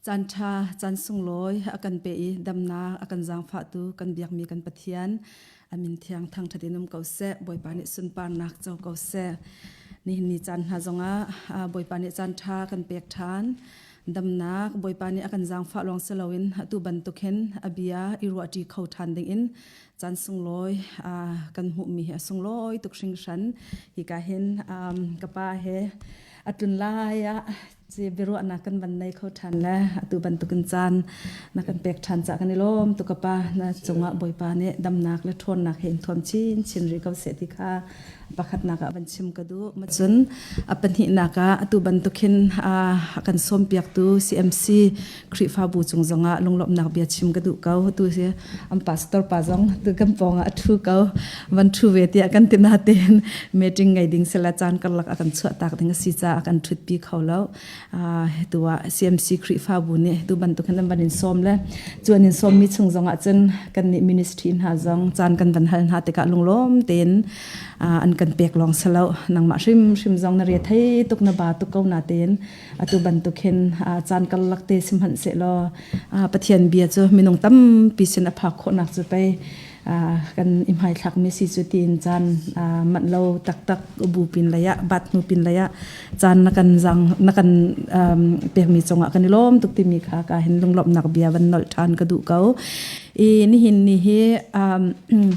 Caan ṭha, caan sunglawi a kan pe i damnak a kan zaangfahtu kan biakmi kan Pathian a min thiang thangṭhat in um ko seh. Bawipa nih sunparnak co ko seh. Nihin ni caan hna zongah Bawipa nih caan ṭha kan pek ṭhan. Damnak Bawipa nih a kan zaangfah lawng si loin atu bantuk hin a bia i ruahṭi kho ṭhan dingin caan sunglawi kan hmuhmi hi a sunglawi tuk hringhran. Hika hin ka pa he a tlun lai ah ci biaruahnak kan van nei kho ṭhan le atu bantukin caan na kan pek ṭhan caah kan i lawm tuk ka pa. Na cungah Bawipa nih damnak le ṭhawnnak he in thuam chinchin rih ko seh ti kha pakhatnak ah van chim ka duh. Cun a pahnihnak ah atu bantuk hin a kan sawmpiaktu CMC Khrihfabu cung zongah lunglawmhnak bia chim ka duh ko. Tu hi an pastor pa zong tu kan pawng ah a ṭhu ko. Van ṭhu ve tiah kan ti nain meeting ngei ding sila caan karlak a kan chuahtak ding a si caah a kan ṭhutpi kho lo. Tu ah CMC Khrihfabu nih tu bantuk hin an van in sawm le cu an in sawmmi chung zongah cun kan nih ministry hna zong caan kan van hal hna tikah lunglawm tein an kan pek lawng si lo. Nangmah hrimhrim zong na re thei tuk na ba tuk ko natein atu bantuk hin caan karlak te sihmanhsehlaw Pathian bia cu minung tampi sin a phak khawhnak cu pei kan i hmaithlak mi si cu tiin caan manh lo taktak bu pin lei ah bat hnu pin lei ah caan na kan zang na kan pekmi cungah kan i lawm tuk timi kha ka hin lunglawmhnak bia van nolh ṭhan ka duh ko i nihin ni hi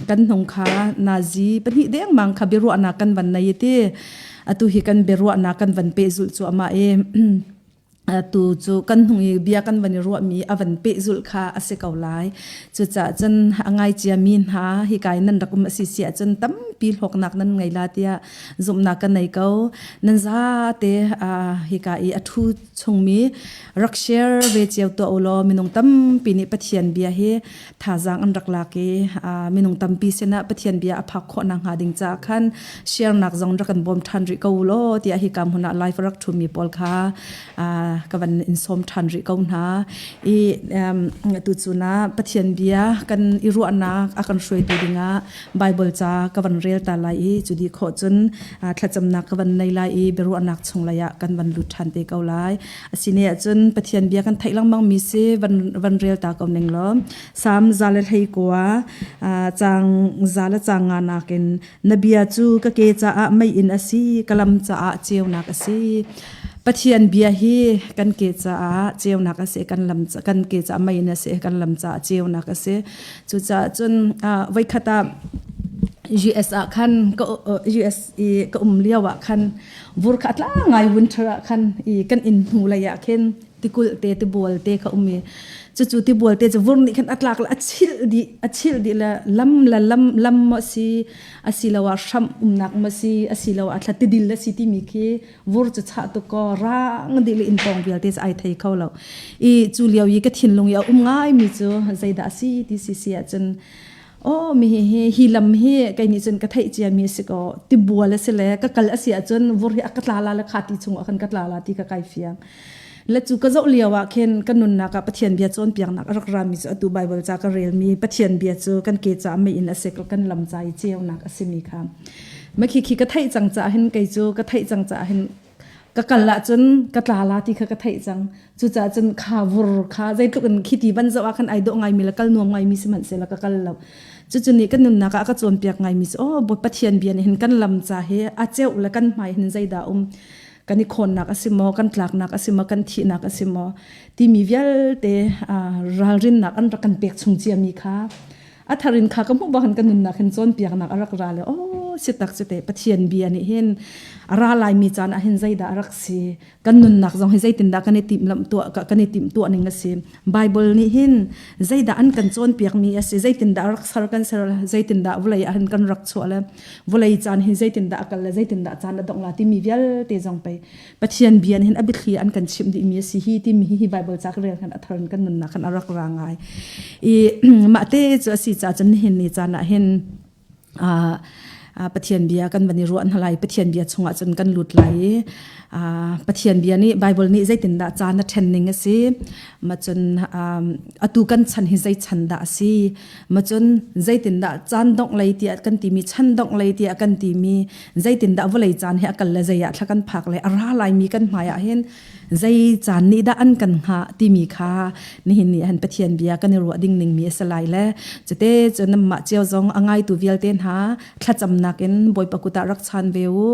kan hnung kha nazi pahnih dengmang kha biaruahnak kan van nei ti atu hi kan biaruahnak kan van pehzulh cuahmah i atu cu kan hnung i bia kan van i ruahmi a van pehzulh kha a si ko lai. Cucaah cun a ngaicia mi hna hika i nan rak um a si si ahcun tampi hlawknak nan ngei la tiah zumhnak ka nei ko. Nan zate hika i a ṭhu chungmi rak share ve cio tuah u law minung tampi nih Pathian bia hi thazaang an rak lak i minung tampi sinah Pathian bia a phak khawh nakhnga ding caah khan share nak zong rak kan bawm ṭhan rih ko u law tiah hika hmun ah live rak ṭhumi pawl kha ka van in sawm ṭhan rih ko hna i tu cun ah Pathian bia kan i ruahnak a kan hruaitu dingah Bible ca ka van rel ta lai i cu di khawh cun thlacamnak ka van nei lai i biaruahnak chung lei ah kan van lut ṭhan te ko lai. Asine ahcun Pathian bia kan theih lengmang mi si van van rel ta ko ning law Salm za le hlei kua cang za le cang nga nakin na bia cu ka ke caah meiinn a si ka lam caah ceunak a si. Pathian bia hi kan ke caah ceunak a si kan lam kan ke caah meiinn a si kan lam caah ceunak a si. Cucaah cun voikhat ah US ah khan ka US i ka um lio ah khan vur kha tla ngai winter ah khan i kan inn hnu lei ah khin tikulh te tibual te kha um i cucu tibual te cu vur nih khan a tlak le a chilh dih a chilh dih le lam le lam lam maw si asiloah hramh umnak maw si asiloah thla tidil a si timi khi vur cu chah tuk kaw rang dih le inn pawng vialte cu ai thei kho lo i cu lio i ka thinlung i a um ngai mi cu zeidah a si ti si si ahcun oh mi hi hi hi lam hi kei nih cun ka theih cia mi si ko tibual a si le ka kal a si ahcun vur hi a ka tla la le kha ti chung ah khan ka tla la ti ka kai fiang le cu ka zoh lio ah khin ka nunnak ah Pathian bia cawnpiaknak a rak rami cu atu Bible ca ka relmi Pathian bia cu kan ke ca mei in a si kan lam ca i ceunak a simi kha ma khi khi ka theih cang caah hin kei cu ka theih cang caah hin ka kal ahcun ka tla la ti kha ka theih cang cucaah cun kha vur kha zeitluk in khiti van zoh ah khan ai dawh ngaimi le kal nuam ngaimi sihmanhsehlaw ka kal lo cucu nih kan nunnak ah a ka cawnpiak ngaimi cu oh Pathian bia nih hin kan lam ca hi a ceuh le kan hmai hin zeidah um kan i khawnnak a si maw kan tlaknak a si maw kan thihnak a si maw timi vialte ralrinnak an rak kan pek chung ciami kha a thar in kha ka hmuh bang kan nunnak hin cawnpiaknak a rak ra le oh si tak cu te Pathian bia nih hin a ra laimi caan ah hin zeidah a rak si kan nunnak zong hi zeitindah kan i timhlamh tuah kan i timh tuah ning a si Bible nih hin zeidah an kan cawnpiak mi a si zeitindah rak ser kan ser zeitindah vawlei ah hin kan rak chuah le vawlei caan hin zeitindah a kal le zeitindah caan a dongh la timi vialte zong pei Pathian bia nih hin a biathli an kan chimh dihmi a si hi timi hi hi Bible ca ka rel khan a thar in kan nunnak khan a rak ra ngai i mah te cu a si caah cun nihin ni caan ah hin. Pathian bia kan van i ruah hna lai. Pathian bia chungah cun kan lut lai i Pathian bia nih Bible nih zeitindah caan a ṭhen ning a si. Ma cun atu kan chan hi zei chan dah a si. Ma cun zeitindah caan dongh lei tiah kan timi chan dongh lei tiah kan timi zeitindah vawlei caan hi a kal le zei ah thla kan phak le a ra laimi kan hmai ah hin zei caan nih dah an kan hngah timi kha nihin ni han Pathian bia kan i ruah ding ning mi a si lai le cute cu namah cio zong a ngaitu vialte hna thlacamnak in Bawipa kut ah rak chan ve u.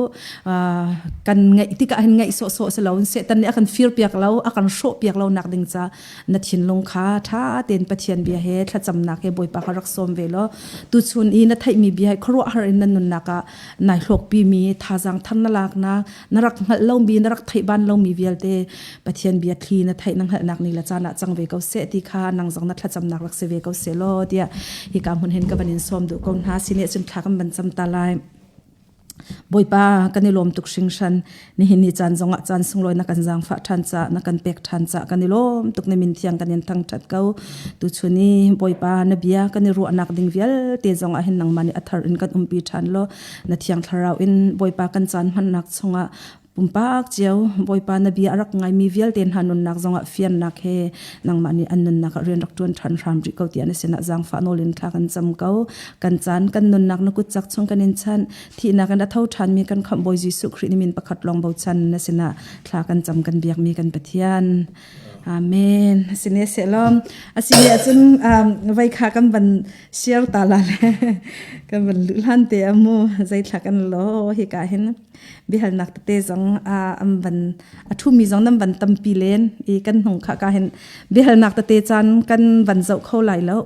Kan ngaih tikah hin ngaih sawhsawh si lo Satan nih a kan fir piak lo a kan hrawh piak lo nak ding ca na thinlung kha ṭha tein Pathian bia he thlacamnak he Bawipa kha rak sawm ve law tuchun i na theihmi bia hi khuaruahhar in na nunnak ah nai hlawkpi mi thazaang thar na laknak na rak hngalh lomi na rak theih ban lomi vialte Pathian bia thli na theih na hngalhnak ni le caan ah cang ve ko seh ti kha nang zong na thlacamnak rak si ve ko seh law tiah hika hmun hin ka van in sawm duh ko hna sine cun thla kan van cam ta lai. Bawipa kan i lawm tuk hringhran. Nihin ni caan zongah caan sunglawi na kan zaangfah ṭhan caah na kan pek ṭhan caah kan i lawm tuk. Na min thiang kan in thangṭhat ko. Tuchun i Bawipa na bia kan i ruahnak ding vialte zongah hin nangmah nih a thar in kan umpi ṭhan law na thiang thlarau in Bawipa kan caan hmannak chungah pumpak cio Bawipa na bia a rak ngaimi vialte hna nunnak zongah fiannak he nangmah nih an nunnak ah rian rak ṭuan ṭhan hram rih ko tiah na sinah zaangfah nawl in thla kan cam ko. Kan caan kan nunnak na kut cak chung kan in chanh. Thihnak in a tho ṭhanmi kan khamh Bawi Jesuh Khrih ni min pakhat lawng bochan na sinah thla kan cam kan biakmi kan Pathian. Amen. Asine sehlawm. Asine ahcun vai kha kan van share ta la le kan van luh hlan te amu zei thla kan lo hi ka hin biahalnak tete zong an van a ṭhumi zong nan van tampi len i kan hnung kha ka hin biahalnak tete caan kan van zoh kho lai lo.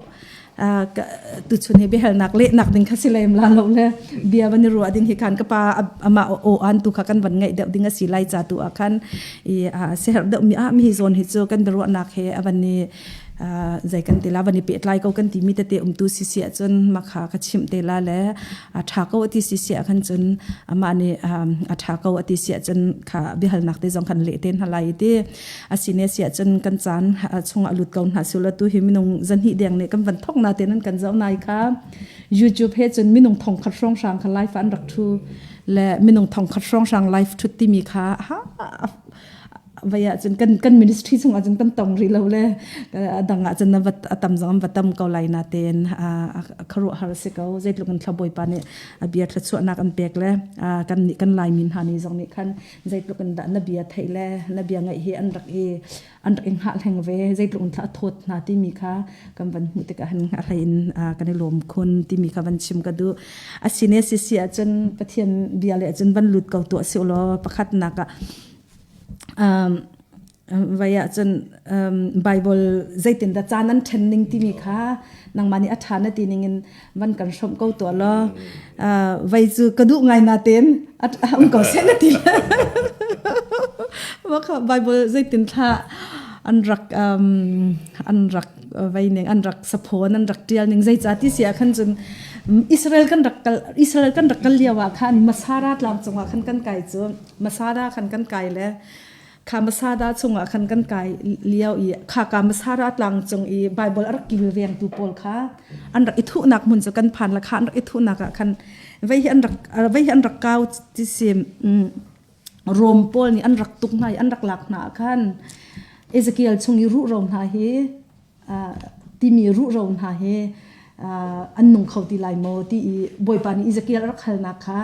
Tuchun hi biahalnak lehnak ding kha si lem la lo le bia van i ruah ding hi khan ka pa amah aw an tu kha kan van ngaih deuh ding a si lai ca tu ah khan i siaherh deuh mi ah mi hi zawn hi cu kan biaruahnak he a van i zei kan ti la van i pehtlai ko kan timi tete umtu si si ahcun makha ka chimh te la le a ṭha ko a ti si si ah khan cun amah nih a ṭha ko a ti si ahcun kha biahalnak te zong kan leh te hna lai ti a si ne si ahcun kan caan chungah lut ko hna sula tu hi minung zahnih deng nih kan van thok na te nan kan zoh nai kha YouTube he cun minung thong khat hrawng hrang kha live an rak thu le minung thong khat hrawng hrang live thut timi kha ha vai ah cun kan kan ministry chung ah cun kan tong rih lo le dang ah cun a tam zong va tam ko lai na ten kharuah har si ko zeitluk in thlabawipa nih a bia thluachuahnak an pek le kan nih kan lai min ha ni zong nih khan zeitluk in dah na bia theih le na bia ngaih hi an rak i an rak i hngah ve zeitluk in thla thawt hna timi kha kan van hmuh tikah han hngah hlei in kan i lawm khun timi kha van chim ka duh asine sisi ahcun Pathian bia le ahcun van lut ko tuah si ulaw pakhatnak ah vai ahcun Bible zeitindah caan an ṭhen ning timi kha nangmah nih a ṭha na ti ning in van kan hrawmh ko tuah law vai cu ka duh ngai natein a um ko seh na ti Mah Bible zeitin thla an rak an rak vai ning an rak saphawn an rak ṭial ning zeica ti si ah khan cun Israel kan rak kal Israel kan rak kal lio ah khan Masada tlang cungah khan kan kai cu Masada khan kan kai le kha Masada chungah khan kan kai lio i kha ka Masada tlang cung i Bible a rak kilvengtu pawl kha an rak i thuhnak hmun cu kan phan la kha an rak i thuhnak ah khan vei hi an rak vei hi an rak kau ti si Rom pawl nih an rak tuk hna i an rak lak hna ah khan Ezekiel chung i ruhro hna hi timi ruhro hna hi an nung kho ti lai maw ti i Bawipa nih Ezekiel a rak halnak kha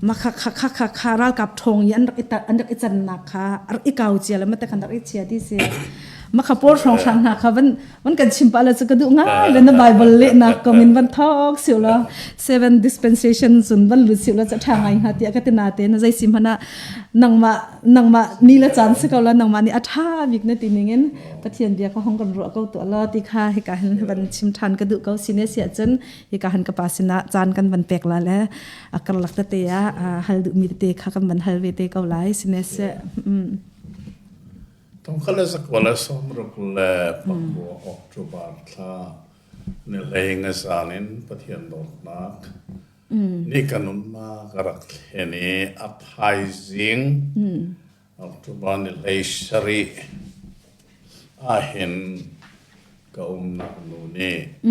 makha kha kha kha kha ralkap ṭhawng i an rak i an rak i cannak kha a rak i kau cia le mate khan rak i chia ti si makha pawl hrawnghrang hna kha van van kan chim pa la cu ka duh ngai le na Bible lehnak kong in van thawk siu law seven dispensation cun van lut siu law ca ṭha ngai hnga tiah ka ti na te na zei si hmanh ah nangmah nangmah ni le caan si ko la nangmah nih a ṭha bik na ti ning in Pathian bia ka hong kan ruah ko tuah law ti kha hika hin van chim ṭhan ka duh ko si ne si ahcun hika han ka pa sinah caan kan van pek la le a karlak tete ah hal duhmi tete kha kan van hal ve te ko lai si ne si. Thongkhat le zakua le 69 October thla ni hlei nga zan in Pathian dawtnak ni ka nunnak a rak thlen i a thaizing October ni 17 ahhin. Ka umnak nu nih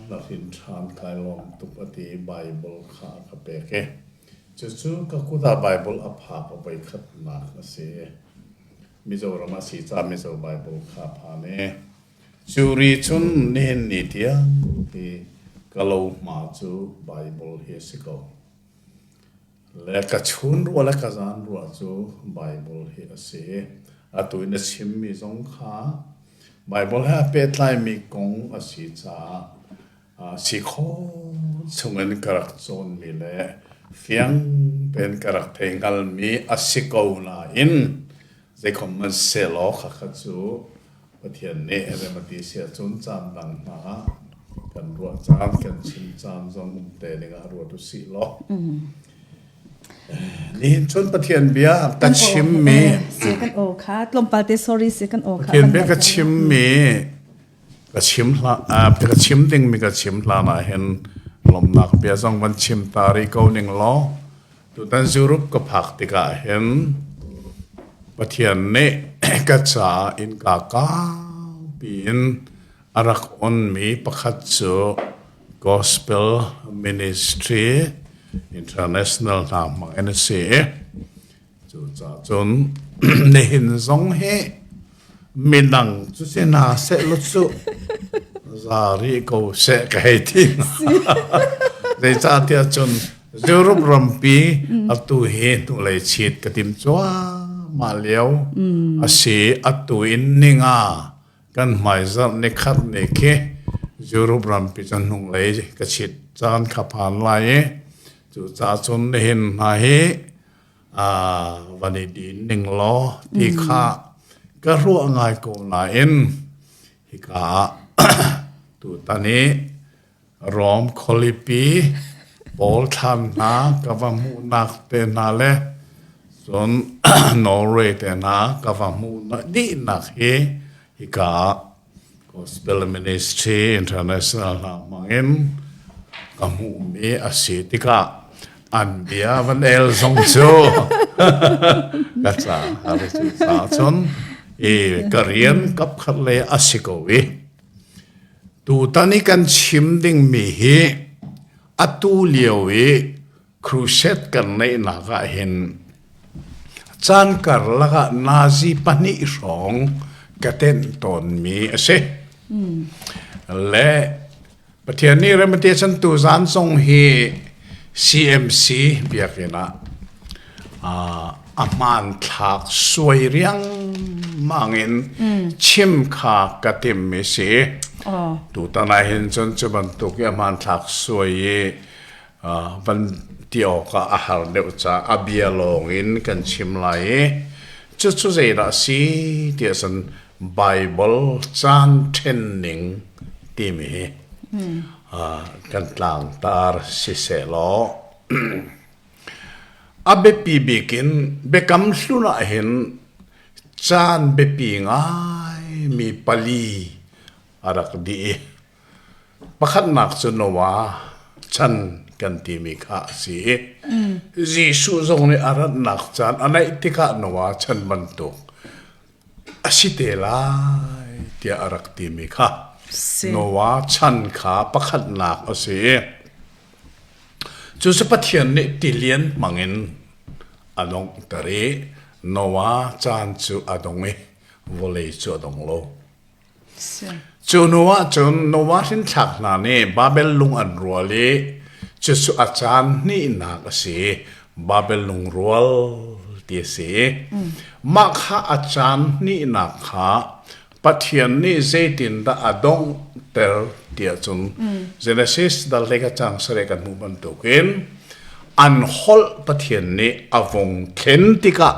na hrin ṭhan kai lawm tuk a ti i Baibal kha a ka pek i cucu ka kut ah Baibal a phak a voikhatnak a si. Mizoram a si caah Mizo Baibal kha a phan i cu ri cun nihin ni tiang hi ka lohma cu Baibal hi a si ko. Le ka chun ruah le ka zan ruah cu Baibal hi a si. Atu in a chimmi zong kha Baibal he aa pehtlaimi kong a si caah si khawh chungin ka rak cawnmi le fiang tein ka rak thei hngalmi a si ko nain zeikhom hmanhsehlaw khakha cu Pathian nih rem a ti si ahcun caan dang hna ah kan ruah caan, kan chim caan zong um te ding ah ruat u sih law. Nihin cun Pathian bia ka chimmi Si kan aw kha tlawmpal te sorry si kan aw kha Pathian bia ka chimmi ka chim hla ka chim dingmi ka chim hlan ah hin lawmhnak bia zong van chim ta rih ko ning law Tutan Europe ka phak tikah hin Pathian nih ka caah innka kaupi in a rak onmi pakhat cu Gospel Ministry International hna hmang in a si i cucaah cun nihin zong hi midang cu si hna seh law cu za rih ko seh ka hei ti zeicahtiah cun Europe rampi atu hi hnulei chit ka tim cuahmah lio a si. Atu in ninga kan hmaizarh nikhat ni khi Europe rampi cu hnunglei ka chit caan kha phan lai i cucaah cun nihin hna hi van i din ning law ti kha ka ruah ngai ko nain hika ah tutan i Rom khualipi pawl thlan hna ka va hmuhnak te hna le cun Norway te hna ka va hmuh dihnak hi hika ah Gospel Ministry International hna hmangin ka hmuhmi a si tikah an bia van el zong cu ka ca har cu ca cun i ka rian kapkhat le a si ko i Tutan i kan chim dingmi hi atu lio i crusade kan neihnak ah hin caan karlak ah nazi pahnih hrawng ka tenh tawnmi a si. Le Pathian nih remati chan tuzaan zong hi CMC biakinn ah a hmanthlak suai riangmang in chim kha ka timmi si. Tutan ah hin cun cu bantuk i a hmanthlak suai i van ti awkah a har deuh caah a bia lawng in kan chim lai i cucu zeidah a si tiah cun Baibal caan ṭhen ning timi hi kan tlangtar siseh law A biapi bik in Biakam Hlun ah hin caan biapi ngaimi pali a rak dih i pakhatnak cu Noah chan kan timi kha a si i Jesuh zong nih a ratnak caan a naih tikah Noah chan bantuk a si te lai tiah a rak timi kha Noah chan kha pakhatnak a si i Cucu Pathian nih tilian hmangin a donghter i Noah caan cu a dong i vawlei cu a dong lo. Cu hnu ah cun Noah hrinthlak hna nih Babel lung an rual i cucu a caan hnihnak a si. Babel lungrual ti a si. Mah kha a caan hnihnak kha Pathian nih zeitindah a donghter tiah cun Genesis dal hlei ka cang sarih kan hmuh bantukin an holh Pathian nih a vung thlen tikah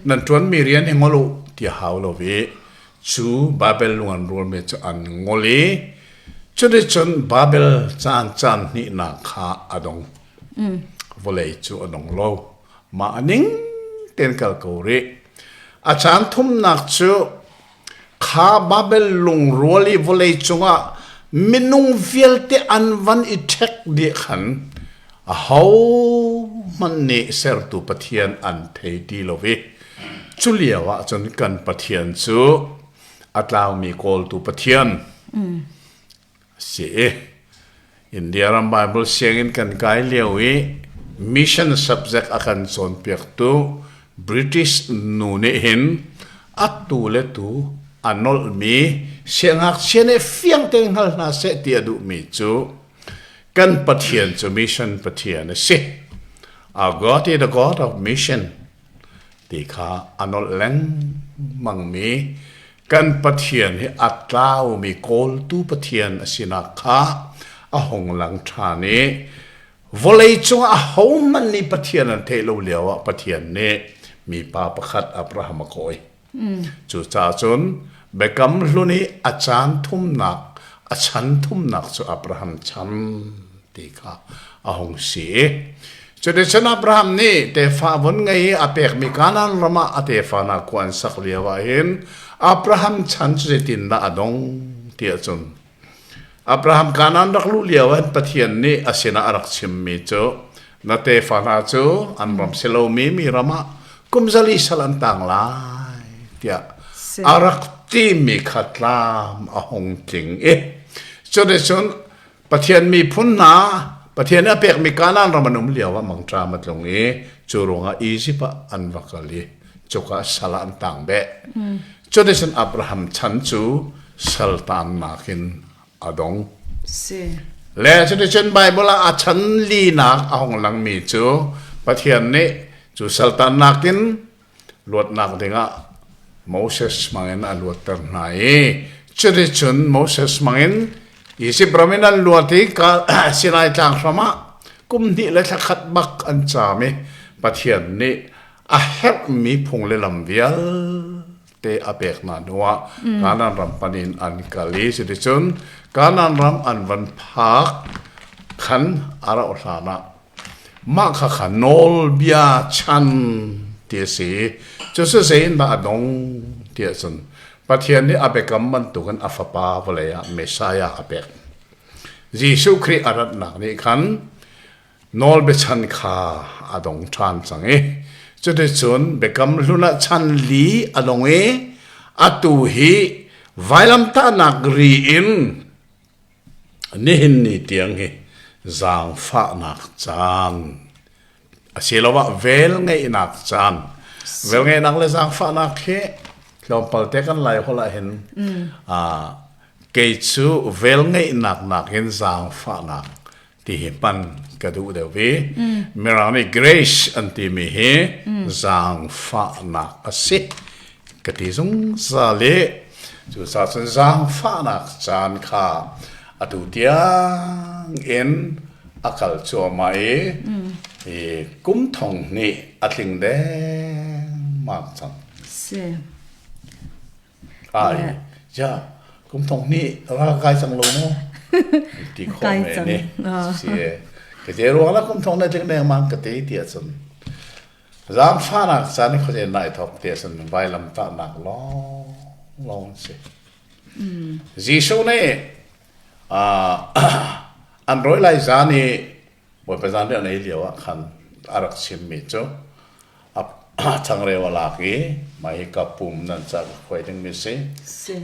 nan ṭuanmi rian hi ngol u ti a hau lo i cu Babel lung an rualmi cu an ngol i cuticun Babel caan caan hnihnak kha a dong. Vawlei cu a dong lo. Mah ning tein kal ko rih. A caan thumnak cu kha Babel lungrual i vawlei cungah minung vialte an van i ṭhek dih khan ahohmanh nih sertu Pathian an thei ti lo i cu lio ah cun kan Pathian cu A tlaumi kawltu Pathian si. India ram Bible sianginn kan kai lio i mission subject a kan cawnpiaktu British nu nih hin atu le tu a nolhmi siangngakchia nih fiang tein hngal hna seh ti a duhmi cu kan Pathian cu mission Pathian a si. Our God is the God of mission ti kha a nolh lengmangmi kan Pathian hi a tlaumi kawltu Pathian a sinak kha a hung lang ṭhan i vawlei cungah ahohmanh nih Pathian an theih lo lioah Pathian nih mipa pakhat Abraham a kawi. Cucaah cun Biakam Hlun i a caan thumnak, a chan thumnak cu Abraham chan ti kha a hung si. Cuticun Abraham nih tefa von ngei i a pekmi Kanaan ram ah a tefa hna khua an sak lio ah hin Abraham chan cu zeitindah a dong ti ahcun Abraham Kanaan rak luh lio ah Pathian nih a sinah a rak chimmi cu na tefa hna cu an ram si lomi mi ram ah kum zali sal an tang lai tiah a rak timi kha tlam a hung tling i cuticun Pathian miphun hna Pathian nih a pekmi Kanaan ram an um lio ah mangṭam a tlung i cu ruangah Izipt ah an va kal i cuka sal ah an tang beh. Cuticun Abraham chan cu sal taannak in a dong. Si. Le cuticun Baibal ah a chan linak a hung langmi cu Pathian nih cu sal taannak in luatnak dingah Moses hmangin a luatter hna i cuticun Moses hmangin Izipt ram in an luat i Sinai tlang hram ah kum hnih le thla khat bak an caam i Pathian nih a herhmi phung le lam vialte a pek hna hnuah Kanaan ram pan in an kal i cuticun Kanaan ram an van phak khan a rauh hlan ah Mah khakha nawlbia chan ti a si. Cucu zeiindah a dong ti ahcun Pathian nih a biakam bantukin a Fapa vawlei ah Messiah a pek. Jesuh Khrih a ratnak nih khan nawlbiachan kha a dong ṭhan cang i cuticun biakam hlun ah chan li a dong i atu hi vailamtahnak ri in Nihin ni tiang hi zaangfahnak caan asiloah velngeihnak caan velngeihnak le zaangfahnak hi tlawmpal te kan lai holh ah hin kei cu velngeihnak nakin zaangfahnak ti hi hman ka duh deuh i Mirang nih grace an timi hi zaangfahnak a si ka ti zungzal i cucaah cun zaangfahnak caan kha atu tiang in a kal cuahmah i i kum thong hnih a tling dengmang cang. Si. Ai, ja, kum thong hnih ral kai cang lo mu. Ti khawh me ni. Si. Ka te ruang la kum thong na tling dengmang ka te ti ahcun Zaangfahnak caan i khuazen nai thawk ti ahcun vailamtahnak lawng lawng an si. Jesuh nih an rawi lai zan i Bawipa zan riah nei lio ah khan a rak chimmi cu a changreu a lak i mah hi ka pum nan ca ka khuai dingmi si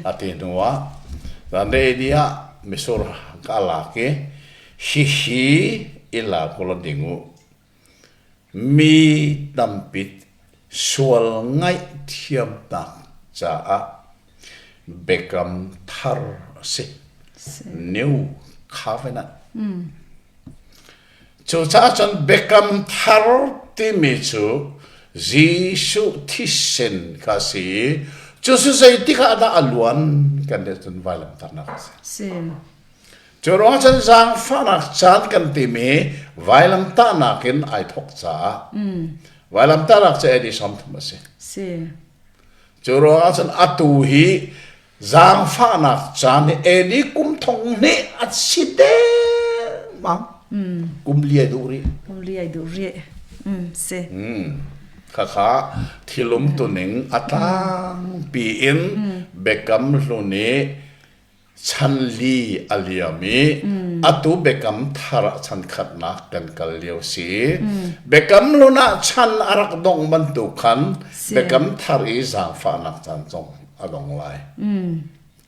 a ti hnu ah zan rei ni ah misur ka lak i hihi i la kula ding u Mi tampi sual ngaihthiamnak caah biakam thar a si. New Covenant. Cucaah cun biakam thar timi cu Jesuh thisen kha a si i cucu zeitik ah dah a luan kan ti ahcun vailamtahnak a si. Cu ruang cun zaangfahnak caan kan timi vailamtahnak in ai thawk caah vailamtahnak cu AD 30 a si. Si. Cu ruangah cun atu hi zaangfahnak caan hi AD kum thong hnih a si dengmang. Kum li ai duh rih. Kum li ai duh rih. Si. Khakha thilum tuning a tlangpi in Biakam Hlun i chan li a liam i atu biakam thar ah chan khatnak kan kal lio si. Biakam hlun ah chan a rak dong bantuk khan biakam thar i zaangfahnak caan zong a dong lai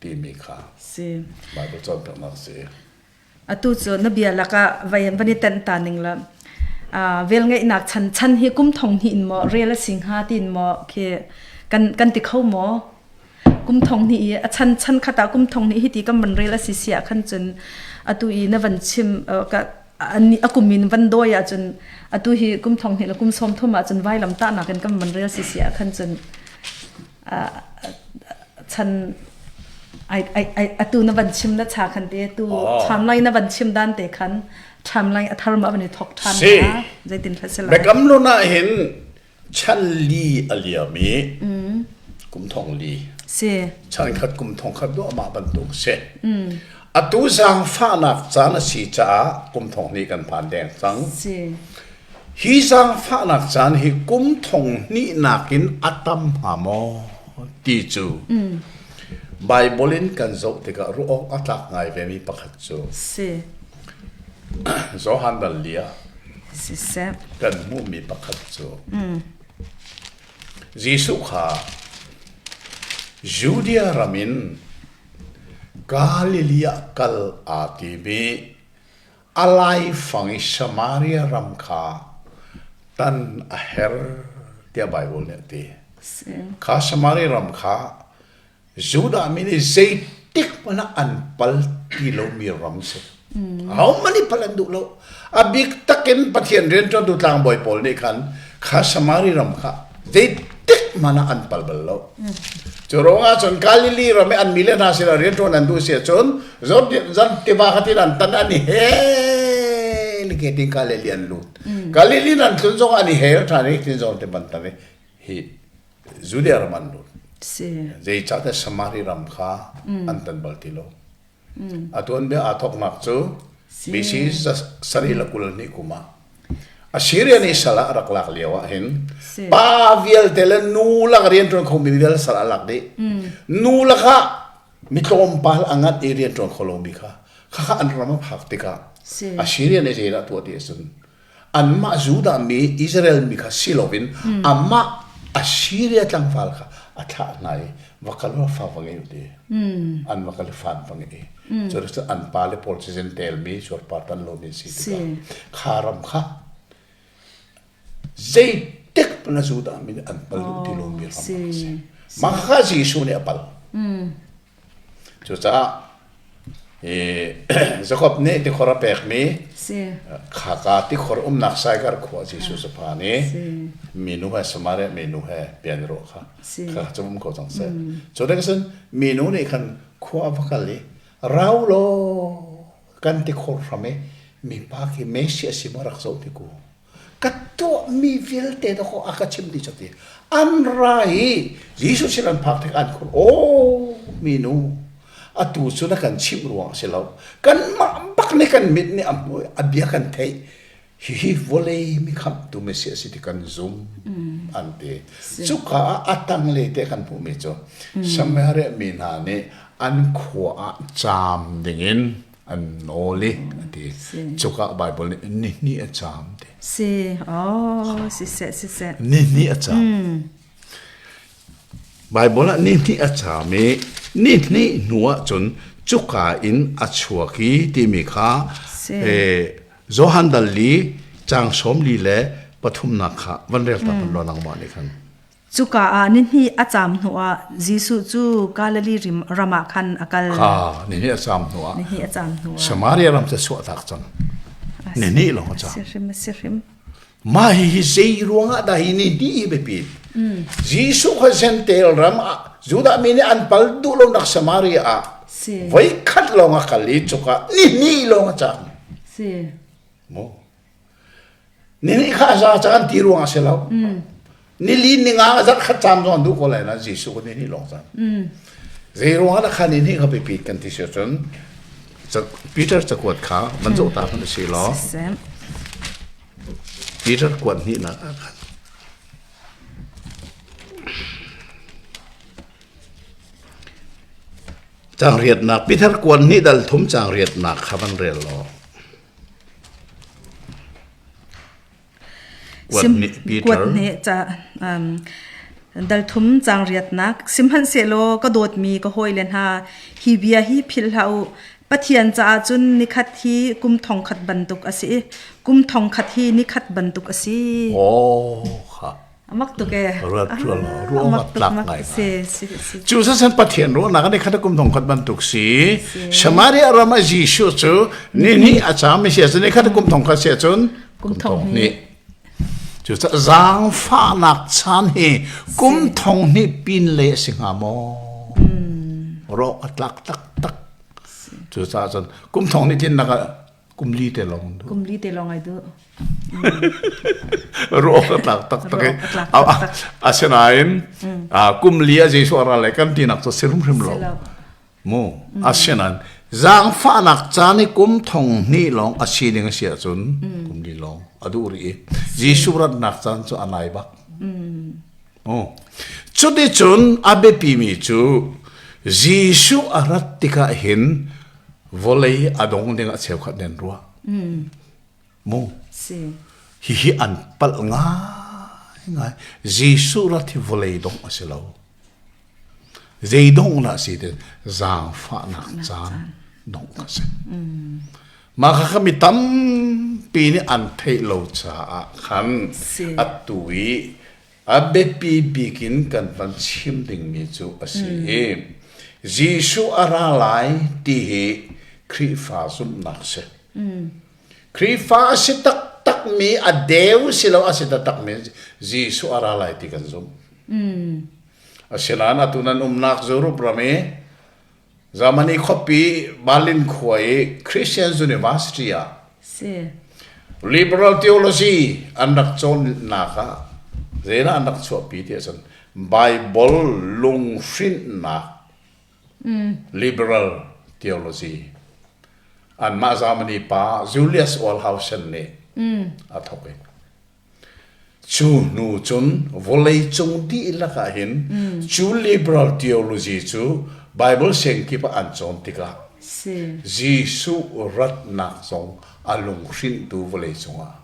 timi kha si Bible cawnpiaknak si. Atu cu na bia lakah vai van i tenh ta ning la velngeihnak chan chan hi kum thong hnih in maw rel a si hnga tiin maw khi kan kan ti kho maw kum thong hnih i a chan chan khat ah kum thong hnih hi ti kan van rel a si si ah khan cun atu i na van chim ka a kum in van dawi ahcun atu hi kum thong hnih le kum sawm thum ahcun vailam tahnak in kan van rel si si ah khan cun chan ai ai ai atu na van chim na cha khan te tu timeline na van chim dan te khan timeline a thar ma van i thok than na zeitin thla se la Biakam hlun ah hin chan li a liam i kum thong li si chan khat kum thong khat do amah bantuk si atu zaangfahnak caan a si caah kum thong hnih kan phan deng cang si Hi zaangfahnak caan hi kum thong hnihnak in a tam hnga maw ti cu Baibal in kan zoh tikah ruah awk a tlak ngai vemi pakhat cu si. Johan dal li ah Siseh. kan hmuhmi pakhat cu Jesuh kha Judea ram in Galilee ah kal aa tim i A laifang i Samaria ram kha tan a her tiah Baibal nih a ti. Kha Samaria ram kha Judah mi nih zeitik hmanh ah an pal ti lomi ram si. Ahohmanh nih pal an duh lo. A bik takin Pathian rianṭuantu tlangbawi pawl nih khan kha Samaria ram kha zeitik hmanh ah an pal bal lo. Cu ruangah cun Galilee ram i an mi le hna sinah rianṭuan an duh si ahcun Jordan tiva kha tin an tan an i hel ke tin Galilee an lut. Galilee an tlun zong an i hel ṭhan i tin zong te ban tan i hi Judea ram an lut. Zeicahtiah Samaria ram kha an tan bal ti lo. A tuanbia aa thawknak cu BC sarih le 22 kum ah Assyria nih sal ah a rak lak lio ah hin pa vialte le nu lak rianṭuan khomi vialte sal a lak dih. Nu lakah mi tlawmpal a ngat i rianṭuan kho lomi kha khakha an ram a phak tikah Assyria nih zeidah tuah ti ahcun anmah Judah mi Israel mi kha si loin amah Assyria tlangval kha a thlah hna i va kal va fa va ngei ti an va kal i fan va ngei cu cu an pale pawl cu tel mi cuarpar tan lo mi si tikah kha ram kha zeitik na Judah mi nih an pal duh ti lomi ram a si mah kha Jesuh nih a pal Cucaah Jakob nih tikhor a pekmi khaka tikhor umnak Saikar khua Jesuh cu phan i minu he Samaria minu he pian rawh kha kha cu um ko cang seh. Cu dek cun minu nih khan khua va kal i rau law kan tikhor hram i mipa khi Messi a si maw rak zoh ti ku. Ka tuahmi vialte dawkaw a ka chimh dih cati. An ra i Jesuh sin an phak tik an khur, "Aw minu, atu cu na kan chimh ruang a si lo. Kanmah bak nih kan mit nih a hmuh i a bia kan theih. Hihi vawlei mi khamhtu Messiah a si ti kan zum," an ti. Cuka ah a tanglei te kan hmuhmi cu Samaria mi hna nih an khua ah caam dingin an nawl i a ti cuka Bible nih nihnih a caam ti si oh siseh siseh nihnih a caam Bible ah nihnih a caam i nihnih hnu ah cun cuka in a chuak i timi kha Johan dal li caang sawm li le pathumnak kha van rel ta pan lo nangmah nih khan Cuka ah nihnih a caam hnuah Jesuh cu Galilee ram ah khan a kal. Kha nihnih a caam hnuah. Nihnih a caam hnuah. Samaria ram cu chuahtak cang. Nihnih lawng a caam. Si hrim si hrim. Mah hihi zei ruangah dah hi nihnih hi biapi? Jesuh kha Gentile ram ah Judah mi nih an pal duh lonak Samaria ah voi khat lawng a kal i cuka nihnih lawng a caam. Si. Mu. Nini kha a za cang an ti ruang a si lo. Nili ninga a zarh khat caam zong an duh ko lai na Jesuh ko nini lawng cang. Zei ruang ah kha nini kha biapi kan ti si cun Peter cakuat kha van zoh ta kan si law. Peter kuat hnihnak ah khan Cang riatnak Peter kuan hnih dal thum cang riatnak kha van rel law. Kuat nih ca um, Dal thum caang riatnak Sihmanhsehlaw ka dawtmi ka hawile hna, hi bia hi philh hlah u. Pathian caah cun nikhat hi kum thongkhat bantuk a si i kum thongkhat hi nikhat bantuk a si. Oh, kha. Amak tuk e. Ruat rual ruang Amak tuk tlak mak ngai si si si. Cu san Pathian ruahnak ni khat kum thongkhat bantuk si. Samaria ram ah Jesuh cu ni ni a cam mi si ahcun ni khat kum thongkhat si ahcun kum thong hnih. Cucaah zaangfahnak chan hi kum thong hnih pin le a si hnga maw? Rawk a tlak taktak. Cucaah cun kum thong hnih tlinnak ah kum li te lawng duh. Kum li te lawng ai duh. Rawk a tlak taktak i asinain kum li a Jesuh a ral le kan tinak cu si hrimhrim lo. Mu asinain zaangfahnak caan i kum thong hnih lawng a si ding a si ahcun kum li lawng a duh rih i Jesuh ratnak caan cu a nai bak. Oh. Cuticun a biapimi cu Jesuh a rat tikah hin vawlei a dong ding ah cheukhat nih an ruah. Mu. Si. Hihi an palh ngaingai. Jesuh rat hi vawlei dongh a si lo. Zei dongh dah si ti zaangfahnak caan dongh a si. Mah kha mi tampi nih an theih lo caah khan atu i a biapi bik in kan van chim dingmi cu a si i Jesuh a ra lai ti hi Khrihfa zumhnak si. Khrihfa a si taktakmi a deu si lo a si taktakmi Jesuh a ra lai ti kan zumh. Asinain atu nan umnak Europe ram i Germany khuapi Berlin khua i Christian University ah Si. liberal theology an rak cawnnak ah zeidah an rak chuahpi ti ahcun Bible lunghrinhnak liberal theology anmah Germany pa Julius Wellhausen nih a thawk i Cu hnu cun vawleicung dihlak ah hin cu liberal theology cu Bible siangkip ah an cawn tikah Jesuh ratnak zong a lunghrinhtu vawleicung ah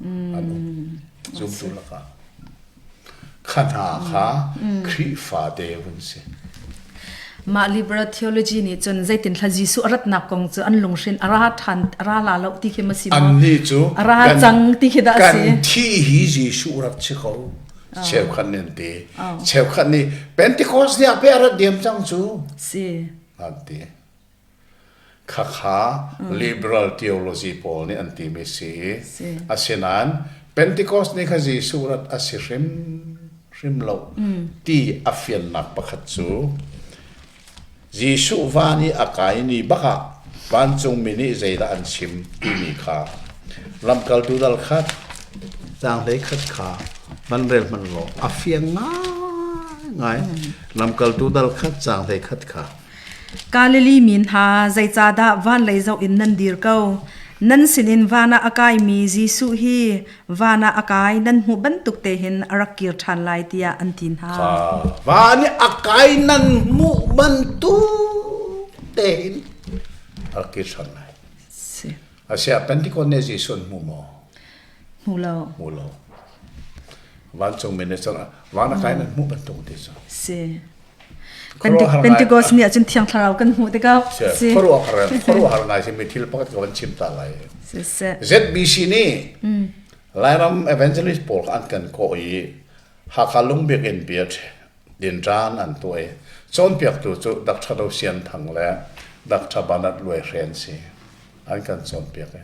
an um. Zumtu lakah. Kha hna kha Khrihfa te vun si. Mah liberal theology nih cun zeitin thla Jesuh a ratnak kong cu an lunghrin a ra ṭhan a ra la lo ti khi ma si maw? Annih cu a ra cang ti khi dah kan si? thi hi Jesuh rak si ko. Cheukhat nih an ti. Cheukhat nih Pentecost ni ah pe a rat diam cang cu. Si. An ti. Khakha liberal theology pawl nih an timi si. Asinain Pentecost ni kha Jesuh rat a si hrim hrim lo ti a fiannak pakhat cu Jesuh van i a kai ni bak ah vancungmi nih zeidah an chim timi kha lamkaltu dal khat caang hlei khat kha van rel hmanh law a fiang ngaingai. Lamkaltu dal khat caang hlei khat kha. Galilee mi hna, zeicahdah van lei zoh in nan dir ko? Nan sinin van ah a kaimi Jesuh hi van ah a kai nan hmuh bantuk te hin a rak kir ṭhan lai tiah an ti hna. Kha van i a kai nan hmuh bantuk tein a rak kir ṭhan lai. Si. Asiah Pentecost nih Jesuh an hmu maw? Hmu lo. Hmu lo. Vancungmi nih cun van a kai nan hmuh bantuk ti cu. Si. Pentecost ni ahcun Thiang Thlarau kan hmuh tikah si. Khuaruahhar ngai simi thil pakhat ka van chim ta lai. ZBC nih Lairam evangelist pawl kha an kan kawh i Hakha Lungbiakinn pi ah dinṭan an tuah i cawnpiaktu cu Dr. Do Sian Thang le Dr. Bernard Luai Hren si an kan cawnpiak i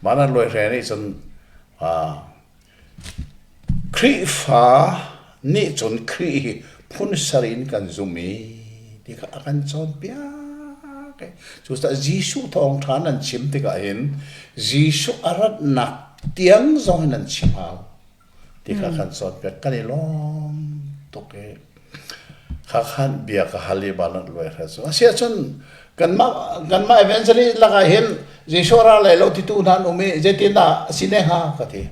Bernard Luai Hren nih cun Khrihfa nih cun Khrih hi phun sarih in kan zumh i ti kha a kan cawnpiak. Cucaah Jesuh thawngṭha nan chim tikah hin Jesuh a ratnak tiang zong in nan chim hau ti kha kan cawnpiak. Kan i lawm tuk i khakhan bia ka hal i van luai hre cu. Asiahcun kanmah kanmah evangelist lakah hin Jesuh ra lai lo titu hna an um i zeitindah a si ne hnga ka ti.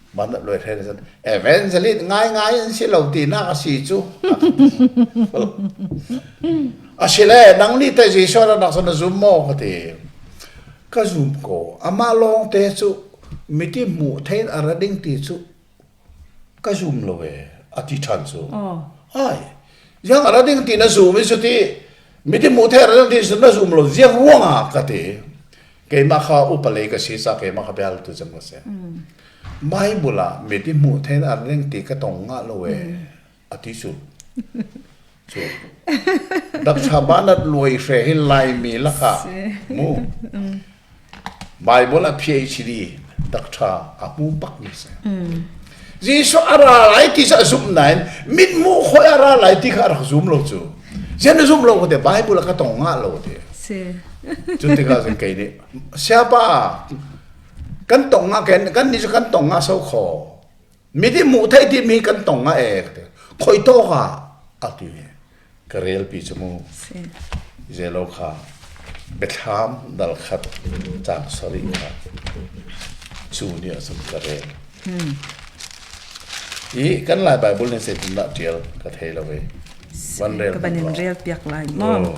Van luai hre cun evangelist ngaingai an si lo tinak a si cu. Asile nang nih teh Jesuh ra nak na zum maw ka ti. Ka zum ko. Amah lawng te cu miti hmuh thein a ra ding ti cu Ka zum lo ee. A ti ṭhan cu. Ai, ziang a ra ding ti na zum i cuti miti hmuh thei a ra ding ti na zum lo ziang ruangah ka ti. Keimah kha upa lei ka si ca keimah kha bia tu cem ka si. Bible ah miti hmuh thei a ra ding ti ka tong ngah lo e. A ti cu. Cu. Dakcha banat luai hre hi Laimi lakah mu. Bible a PhD dakṭha a hmu bak mi si. Jesuh a ra lai ti cu a zumh nain mithmuh khoi a ra lai ti kha a rak zum lo cu. Zian na zum lo te Bible a ka tong ngah lo te. Si. Cu tikah cun kei nih siapa kan tong nga kan kan ni cu kan tong nga so kho. Miti hmuh theih ti mi kan tong nga e khoi to ka a ti. Ka relpi cu mu. Zelo kha biathlam dal khat cang sarih kha cu nih ahcun ka rel. I kan Lai Bible nih zeitindah ṭial ka thei lo i van rel Ka ban in rel piak lai maw?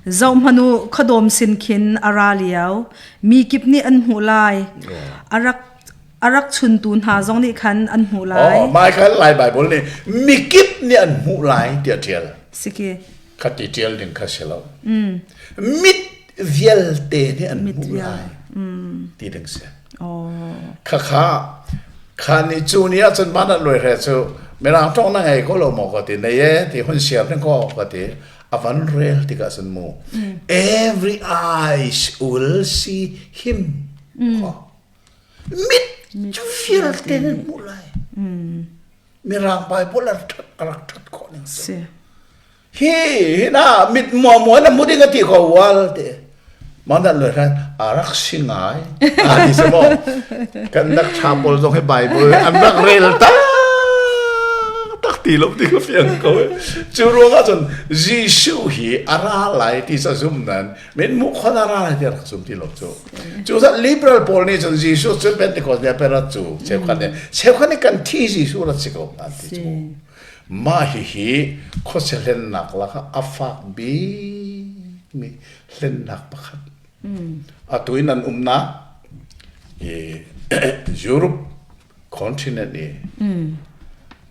Zohhmanh u, khuadawm sin khin a ra lio. Mi kip nih an hmuh lai. A rak a rak chuntu hna zong nih khan an hmuh lai. Oh, Michael Lai Bible nih mikip nih an hmuh lai tiah ṭial. Siki. Kha ti ṭial ding kha si lo. Mit vialte nih an hmuh lai ti ding si. Oh. Kha kha kha ni cu ni ahcun man an loi hre cu mirang ṭong na ngei ko lo maw ka ti nei e ti hun siar ning ko ka ti a van rel tikah cun mu every eyes will see him Mit vialte nan hmuh lai. Mirang Bible a rak a rak ṭhat khawh ning Si. Hi hi na mit mua mua na mu ding a ti ko wal te. Mandan lo hran a rak si ngai. A ti se mo. Kan dak tha pawl zong hi Bible an rak rel ta tak ti lo ti ka fiang ko. Cu ruang ah cun Jesuh hi a ra lai ti sa zum nan min mu khon a ra lai ti rak zum ti lo cu cu zat liberal pawl nih cun Jesuh cu Pentecost ne perat cu cheukhat ne cheukhat nih kan thi Jesuh rat si ko an ti cu mah hi hi khuachia hlennak lakah a fak bik mi hlennak pakhat atu in an umnak i Europe continent i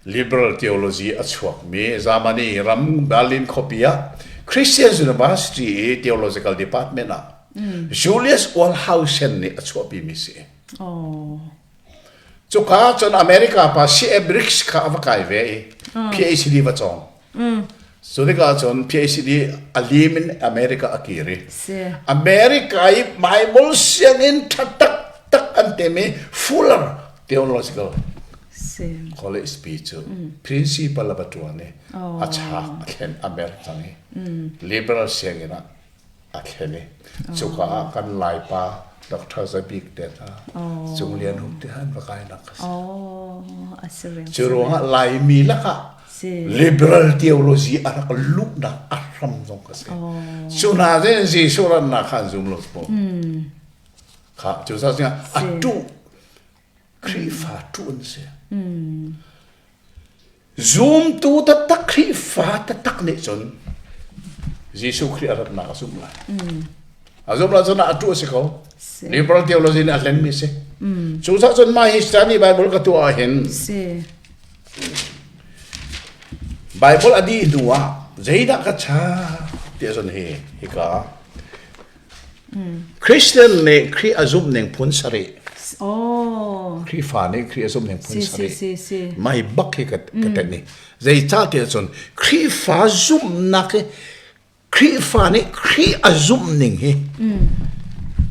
liberal theology a chuakmi Germany ram Berlin khuapi ah Christian University i theological department ah Julius Wellhausen nih a chuahpimi si. Oh. Cuka cun America pa C.A. Briggs kha a va kai ve i PhD va cawng. Cu tikah cun PhD a lim in America a kir i America i Bible sianginn ṭha taktak an timi Fuller Theological College pi cu principal a va ṭuan i a chak a thlen a mer cang i liberal sianginn ah a thlen i cuka ah kan Laipa Dr. Zabik te hna Cung Lian Hum te han va kainak a si. Cu ruangah Laimi lakah liberal theology a rak luhnak a hram zong ka si. Cu hna zin Jesuh rannak kha an zum lo po. Kha cu sa a tu Khrihfa tu an si. Zumtu taktak Khrihfa taktak nih cun Jesuh Khrih a ratnak a zumh lai. A zumh lai cun a tu a si ko. Liberal theology nih a hlenmi si. Cu cah cun mah hi study Bible ka tuah ahhin Bible a dih hnu ah zeidah ka cha ti cun hi hika Christian nih Khrih a zumh ning phun sarih. Oh. Khrihfa nih Khrih a zumh ning phun Si, si, sarih. si, si. Mai bak hi ka ka tenh ni. Zeicah tiah cun Khrihfa zumhnak hi Khrihfa nih Khrih a zumh ning hi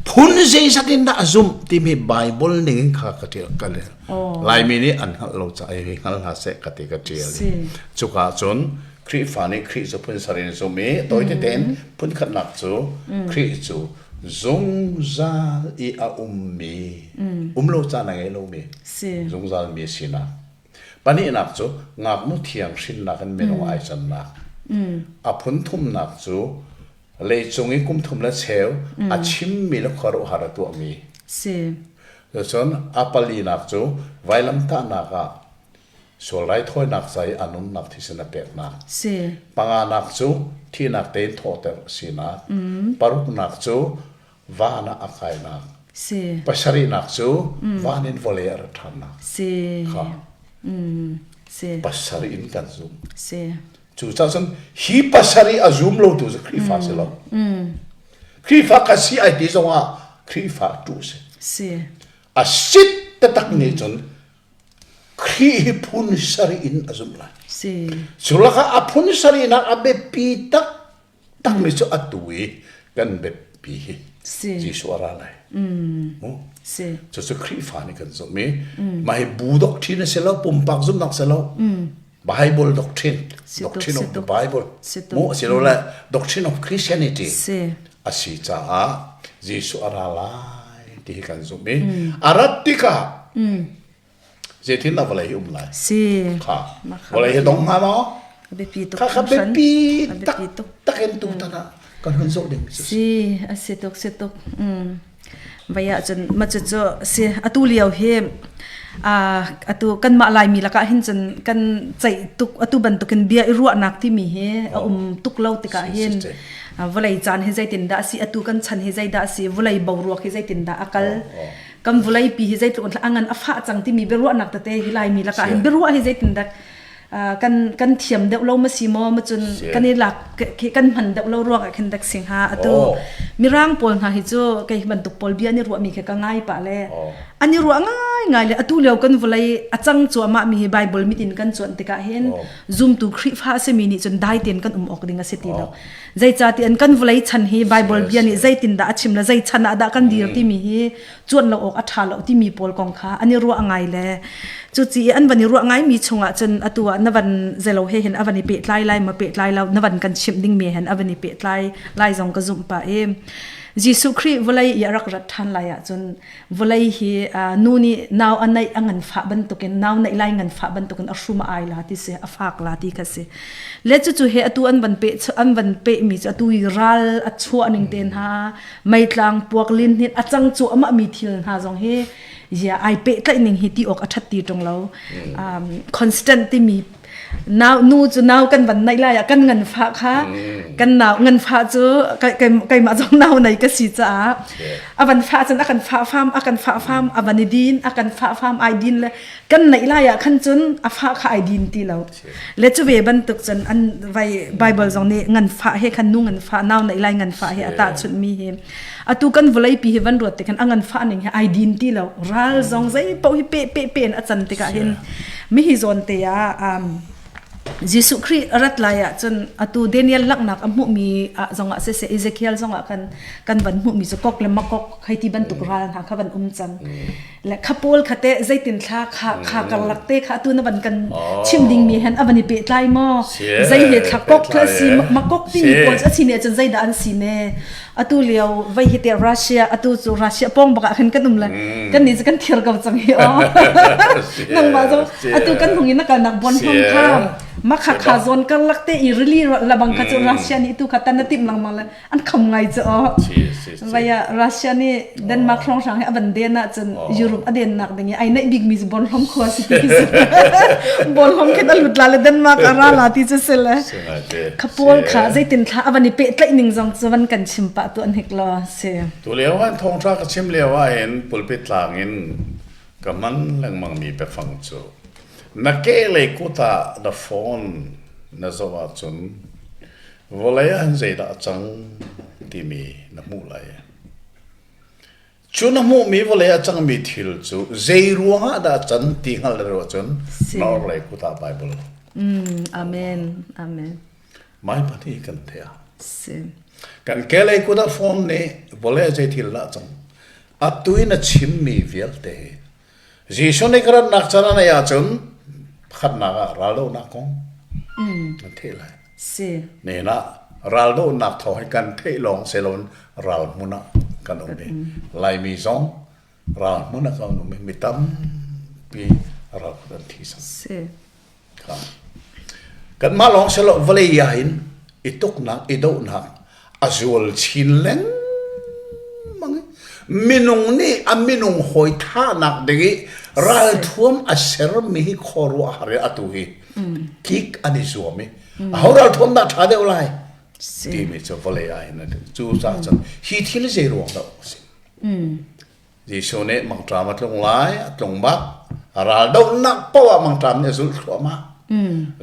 phun zeizat in dah a zumh timi Bible ning in kha ka ṭial ka lel. Oh. Laimi nih an hngalh lo caah hi hngal hna seh ka ti ka ṭial. Si. Cuka cun Khrihfa nih Khrih cu phun sarih in zum i tawi tein phun khatnak cu Khrih cu zungzal i a ummi um lo caan a ngei lomi zungzal mi sinak pahnihnak cu ngaknu thiang hrinnak in minung ai cannak a phun thumnak cu leicung i kum thum le cheu a chimmi le khuaruahhar a tuahmi cun a palinak cu vailamtahnak ah Sual raithawinak ca i a nunnak thisen a peknak. Si. Panganak cu thihnak tein thawhter a sinak. Paruknak cu van ah a kainak. Si. Pasarihnak cu van in vawlei a rat ṭhannak. Si. Kha. Si. Pasarih in kan zum. Si. Cucaah cun hi pasarih a zum lotu cu Khrihfa si lo. Khrihfa ka si ai ti zongah Khrihfa tu si. Si. A sit taktak nih cun Khrih hi phun sarih in a zumh lai. Si. Cu lakah a phun sarihnak a biapi taktakmi cu atu i kan biapi hi Si. Jesuh a ra lai. Mm. Mu? Si. Cucu Khrihfa nih kan zumh i mah hi bu doctrine a si lo, pumpak zumhnak si lo. Bible doctrine, Si tuk, doctrine si of the tuk. Bible. Si tuk. Mu a si lo le doctrine of Christianity. Si. A si caah Jesuh a ra lai ti hi kan zumh i a rat tikah zeitin dah vawlei hi um lai? Si. Kha. Vawlei hi dong hnga maw? Biapi tuk. Kha kha biapi tak tak in tu tan ah kan hun zoh ding si. Si, a si tuk, si tuk. Mm. Vai ah cun ma cu cu si atu lio hi atu kanmah Laimi lakah hin cun kan ceih tuk atu bantukin bia i ruahnak timi hi a um tuk lo tikah hin vawlei caan hi zeitindah a si atu kan chan hi zeidah a si vawlei boruak hi zeitindah a kal kan vawlei pi hi zeitluk in a ngan a fah cang timi biaruahnak tete hi Laimi lakah hin biaruah hi zeitindah kan kan thiam deuh lo ma si maw ma cun kan i lak kan hman deuh lo ruang ah khin dak sing ha atu mirang pawl hna hi cu kei bantuk pawl bia ni ruah mi kha ka ngai pa le an i ruah ngai ngai le atu lio kan vawlei a cang cuahmah mi hi bible mit in kan cuan tikah hin zumtu khrihfa a simi nih cun dai tein kan um awk ding a si ti lo zeicahtiah kan vawlei chan hi bible bia nih zeitindah a chim le zei chan ah dah kan dir timi hi cuan lo awk a ṭha lo timi pawl kong kha an i ruah ngai le cuci an van i ruah ngai mi chungah cun atu ah na van zelo he hin a van i pehtlai lai ma pehtlai lo na van kan chimh ding mi hen a van i pehtlai lai zong ka zumh pa i Jesuh Khrih vawlei i a rak rat ṭhan lai ahcun vawlei hi nu nih nau a neih a nganfah bantukin nau neih lai nganfah bantukin a hrum a ai la ti si a fak la ti kha si le cucu he atu an van pe an van pe mi cu atu i ral a chuah ning te hna meitlang puak lin hin a cang cu amah mi thil hna zong hi ya ai pehtlaih ning hi ti awk a that ti ṭung lo um, constant timi nau nu cu nau kan van nei lai ah kan ngan fa kha kan nau ngan fa cu keimah zong nau nei ka si caah a van fa cun a kan fa fam a kan fa fam a van i din a kan fa fam ai din le kan neih lai ah khan cun a fa kha ai din ti lo le cu ve bantuk cun an vai bible zong nih ngan fa he khan nu ngan fa nau neih lai ngan fa he a tahchunh mi hi atu kan vawlei pi hi van ruat te khan a ngan fa ning hi ai din ti lo ral zong zei paoh hi pe pe pe in a can tikah hin mi hi zawn te ah um, Jesuh Khrih rat lai ah cun atu Daniel laknak a hmuhmi ah zongah siseh Ezekiel zongah kan kan van hmuhmi cu kok le makok hei ti bantuk ral hna kha van um cang le kha pawl kha te zeitin thla kha kha karlak te kha atu na van kan chim ding mi hen avan i pehtlai maw zei he thla kok thla si makok ti mi pawl a si ne cun zeidah an si ne atu lio vai hi te Russia atu cu Russia pong bak ah khan kan um le kan ni cu kan thir ko cang hi o nangmah zo atu kan hung in na kalnak bon hong kha makha kha zon karlak te i rili labang kha cu Russia nih tu kha tan na tim langmang le an kham ngai cu aw vaya Russia nih Denmark hrawnghrang hi a van den ahcun Europe a den nak ding i ai naih bikmi cu Bornholm khua si ti si Bornholm khin a lut la le Denmark a ra la ti cu si le kha pawl kha zeitin thla a van i pehtlaih ning zong cu van kan chim pah tu an hik lo si tu lio an thawngtha ka chim lio ah hin pulpit tlang in ka hman lengmang mi biafang cu na ke lei kut ah na phone na zoh ahcun Vawlei ah hin zeidah a cang timi na hmuh lai. Cu na hmuhmi vawlei a cangmi thil cu zei ruangah dah a can ti hngalh na ruah cun na orhlei kut ah Bible. Mm, amen. Amen. Mai pahnih kan thea. Si. Kan kelei kut ah phone nih vawlei zei thil dah a cang. Atu in a chimmi vialte hi Jesuh nih ka ratnak caan a neih ahcun pakhatnak ah raldohnak kong nan theih lai. Si. Nen ah raldohnak thawng hi kan theih lawng siloin ral hmun ah kan um i Laimi zong ral hmun ah kan um i mi tampi ral an thi cang. Si. Kanmah lawng si lo vawlei ah hin i tuknak i dohnak a zual chin lengmang i minung nih a minung hawi thahnak ding i ralthuam a sermi hi khuaruahhar i atu hi tlik an i zuam i aho ralthuam dah ṭha deuh lai timi cu vawlei ah hin cu caah cun hi thil zei ruang dah a si Jesuh nih mangṭam a tlung lai, a tlung bak. Raldohnak paoh ah mangṭam nih a zulh thluahmah.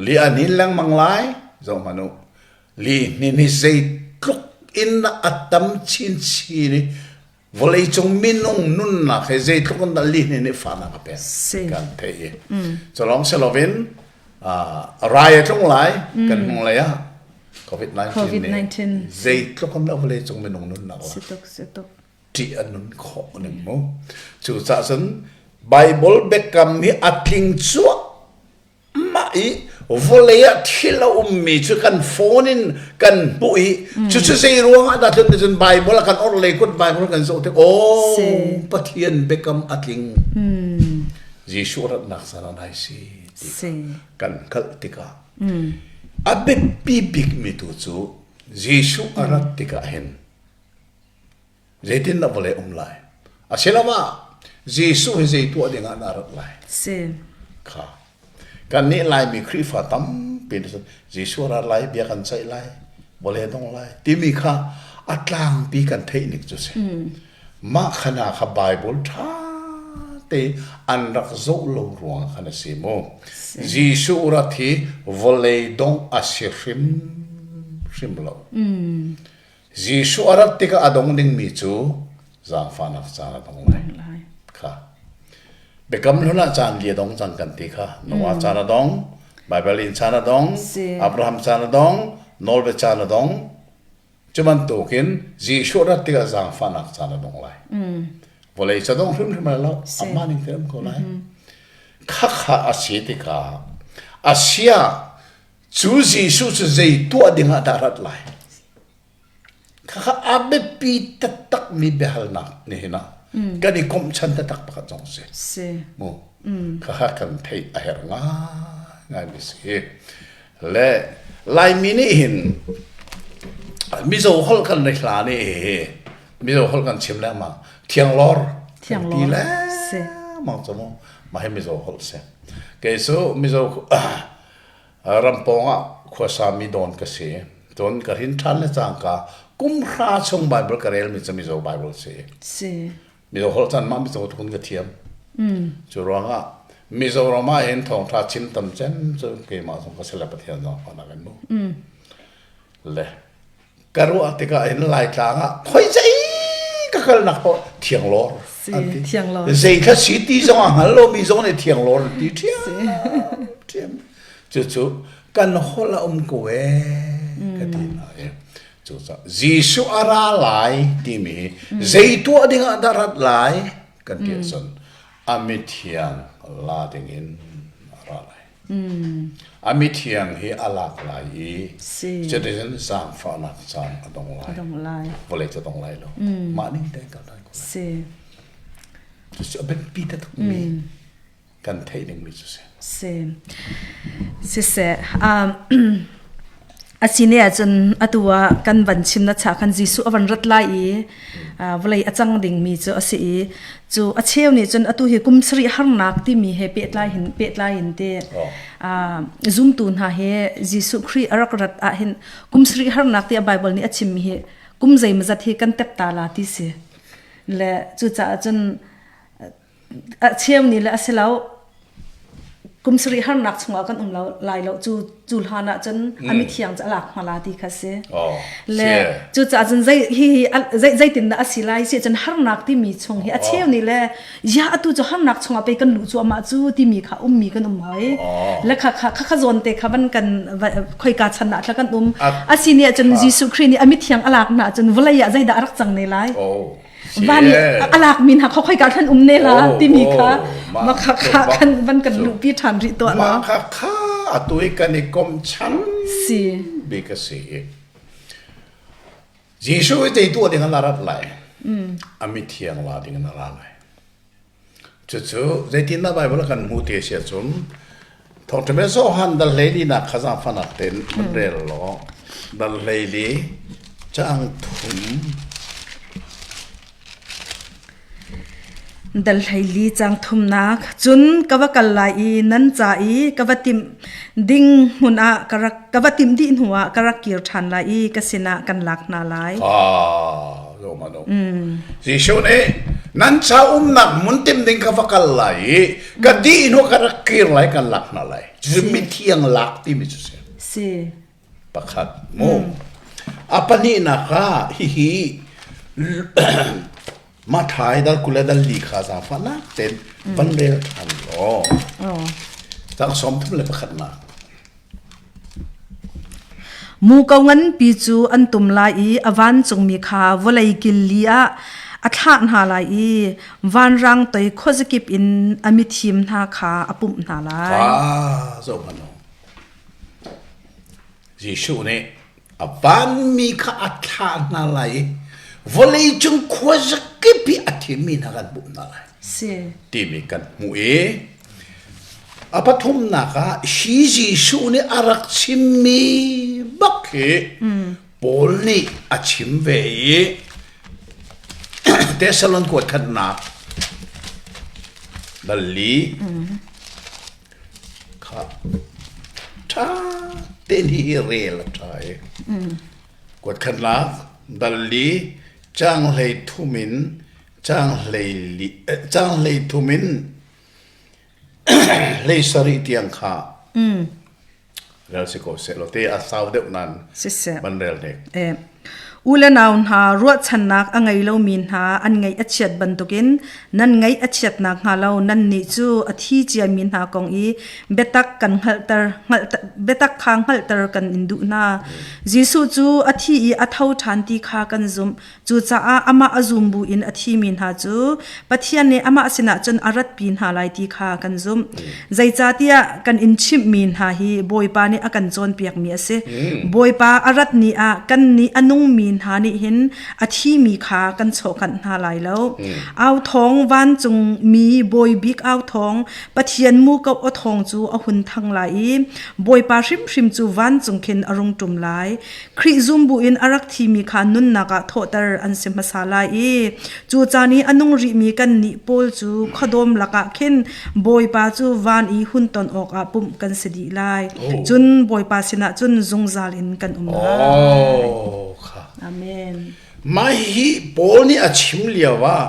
Li a hnin lengmang lai, zoh hmanh u. Lihnin hi zeitluk in dah a tam chinchin i vawleicung minung nunnak hi zeitluk in dah lihnin nih fahnak a pek kan theih i cu lawng si loin rai a tlung lai kan hnung lei ah COVID-19 nih zeitluk in dah vawleicung minung nunnak la ṭih a nun khawh ning mu. Cucaah cun Bible biakam hi a tling cuah mah i vawlei ah thil a ummi cu kan phone in kan hmuh i cucu zei ruangah dah tlun cun Bible a kan orhlei kut Bible kan zoh tik oh Pathian biakam a tling Jesuh ratnak caan ah nai si ti kan hngalh tikah a biapi bikmi tu cu Jesuh a rat tikah hin Zeitin dah vawlei um lai? Asiloah Jesuh hi zei tuah ding ah dah rat lai? Si. Kha. Kannih Laimi Khrihfa tampi nih cun Jesuh rat lai, bia kan ceih lai, vawlei dong lai timi kha a tlangpi kan theih ning cu si. Mah khana kha Bible ṭha te an rak zoh lo ruang khan a si mu. Jesuh rat hi vawlei dong a si hrim hrim lo. Jesuh a rat tikah a dong dingmi cu zaangfahnak caan a dong lai. Kha. Biakam hlun ah caan li a dong cang kan ti kha. Noah caan a dong, Bible in caan a dong, Abraham caan a dong, nawlbia caan a dong. Cu bantukin Jesuh rat tikah zaangfahnak caan a dong lai. Vawlei ca dong hrimhrim lai lo, amah ning te um ko lai. Khakha a si tikah asia Cu Jesuh cu zei tuah ding ah dah rat lai? Khakha a biapi taktakmi biahalnak nihin ah kan i komhchan taktak pakhat zong si. Si. Mu. Khakha kan theih a herh ngaingai mi si. Le Laimi nih hin Mizo holh kan nei hla nih hi Mizo holh kan chim lengmang. Thianglor. Thianglor. Ti lengmang cu mu. Mah hi Mizo holh si. Kei cu Mizo Ram pawngah khuasami dawn ka si. Cun ka hrin ṭhan le cangka kum hra chung Bible ka relmi cu Mizo Bible si. Si. Mizo holh chan mah Mizo tluk in ka thiam. Cu ruangah Mizoram ah hin thawngṭha chim tam cem cu keimah zong ka si le Pathian zong fahnak in mu. Le ka ruah tikah hin Laitlang ah khoi zei ka kalnak paoh thianglawr an ti. Thianglawr. Zei kha si ti zong a hngal lomi zong nih thianglawr an ti ṭhiam ṭhiam. Cucu kan holh a um ko ee ka ti hna i cucaah Jesuh a ra lai timi hi zei tuah ding ah dah rat lai kan ti ahcun a mithiang la ding in a ra lai. A mithiang hi a lak lai i cuticun zaangfahnak caan a dong lai. A dong lai. Vawlei cu a dong lai lo. Mah ning tein kal lai ko lai. Si. Cucu a biapi takmi kan theih dingmi cu si. Si. Siseh, um, A si ne ahcun atu ah kan van chim na cha khan Jesuh a van rat lai i vawlei a cang dingmi cu a si i cu a cheu nih cun atu hi kum sarih harnak timi he pehtlai hin pehtlai in te zumtu hna he Jesuh Khrih a rak rat ah hin kum sarih harnak ti a Bible nih a chimmi hi kum zeimawzat hi kan tep ta la ti si le cucaah cun A cheu nih le a si lo. Kum sarih harnak chungah kan um lo lai lo cu cu hlan ah cun a mithiang cu a lak hma la ti kha si. Le cucaah cun zei hi hi zeitin dah a si lai si cun harnak timi chung hi a cheu nih le ya atu cu harnak chungah pei kan luh cuahmah cu timi kha ummi kan um hoi. Le kha kha kha zawn te kha van kan khoika chan ah thla kan um. A si nih cun Jesuh Khrih nih a mithiang a lak hna cun vawlei ah zeidah a rak cang ne lai. Van a lak mi hna khoi ka khan um ne la timi kha ma kha kha kan van kan luhpi ṭhan rih tuah la ma kha kha atu i kan i kom chan si bi ka si Jesuh i teitu ding an rat lai ami thiang la ding an ra lai Cucu zeitindah Baibal ah kan hmuh ti a si ahcun Thawngṭha bia Johan dal hleili nak kha zaangfahnak tein van rel law dal hleili caang thum Dal hleili caang thumnak cun ka va kal lai i nan ca i ka va timh ding hmun ah ka rak ka va timh dih hnuah ka rak kir ṭhan lai i ka sinah kan lak hna lai. Ah. Zo ma no. Jesuh nih nan ca umnak hmun tim ding ka va kal lai i ka dih hnu ka rak kir lai kan lak hna lai. Cu mithiang lak timi cu si. Si. Pakhat mu. A pahnihnak ah hihi Mathai dal kule dal li kha zaangfahnak tein van rel ṭhan law. Caang 31nak. Muko nganpi cu an tum lai i a vancungmi kha vawlei kil li ah a thlah hna lai i vanrang toi khuazakip in a mithim hna kha a pumh hna lai. Ah, zoh hmanh u. Jesuh nih A vanmi kha a thlah hna lai i vawleicung khuazakip i a thimmi hna kan hmuh hna lai. Si. Timi kan hmuh i a pathumnak ah hi Jesuh nih a rak chimmi bak hi Paul nih a chim ve i Thessalon kuat khatnak dal li Kha ṭha tein hihi rel a ṭha i kuatkhatnak dal li caang hlei thum in caang hlei li caang hlei thum in hlei sarih tiang kha Rel si ko seh law te a sau deuh nan Siseh. van rel nek. Eh. U le nau hna ruahchannak a ngei lomi hna an ngaih a chiat bantukin nan ngaih a chiatnak hnga lo nannih cu a thi ciami hna kong i biatak kan hngalhter hngalhter biatak kha hngalhter kan in duh hna. Jesuh cu a thi i a tho ṭhan ti kha kan zumh. Cucaah amah a zum buin a thimi hna cu Pathian nih amah sinah cun a ratpi hna lai ti kha kan zumh. Zeicahtiah kan in chimhmi hna hi Bawipa nih a kan cawnpiakmi a si. Bawipa a rat ni ah kannih a nungmi hna nih hin a thimi kha kan chawhkanh hna lai lo. Au thawng vancung mi bawi bik au thawng Pathian muko aw thawng cu a hun thang lai i Bawipa hrimhrim cu vancung khin a rung ṭum lai. Khrih zum buin a rak thimi kha nunnak ah thawhter an si hmasa lai i cu caan i a nung rihmi kannih pawl cu khuadawm lakah khin Bawipa cu van i hun ton awkah pumh kan si dih lai. Cun Bawipa sinah cun zungzal in kan um lai. Oh, kha. Amen. Mah hi Paul nih a chim lio ah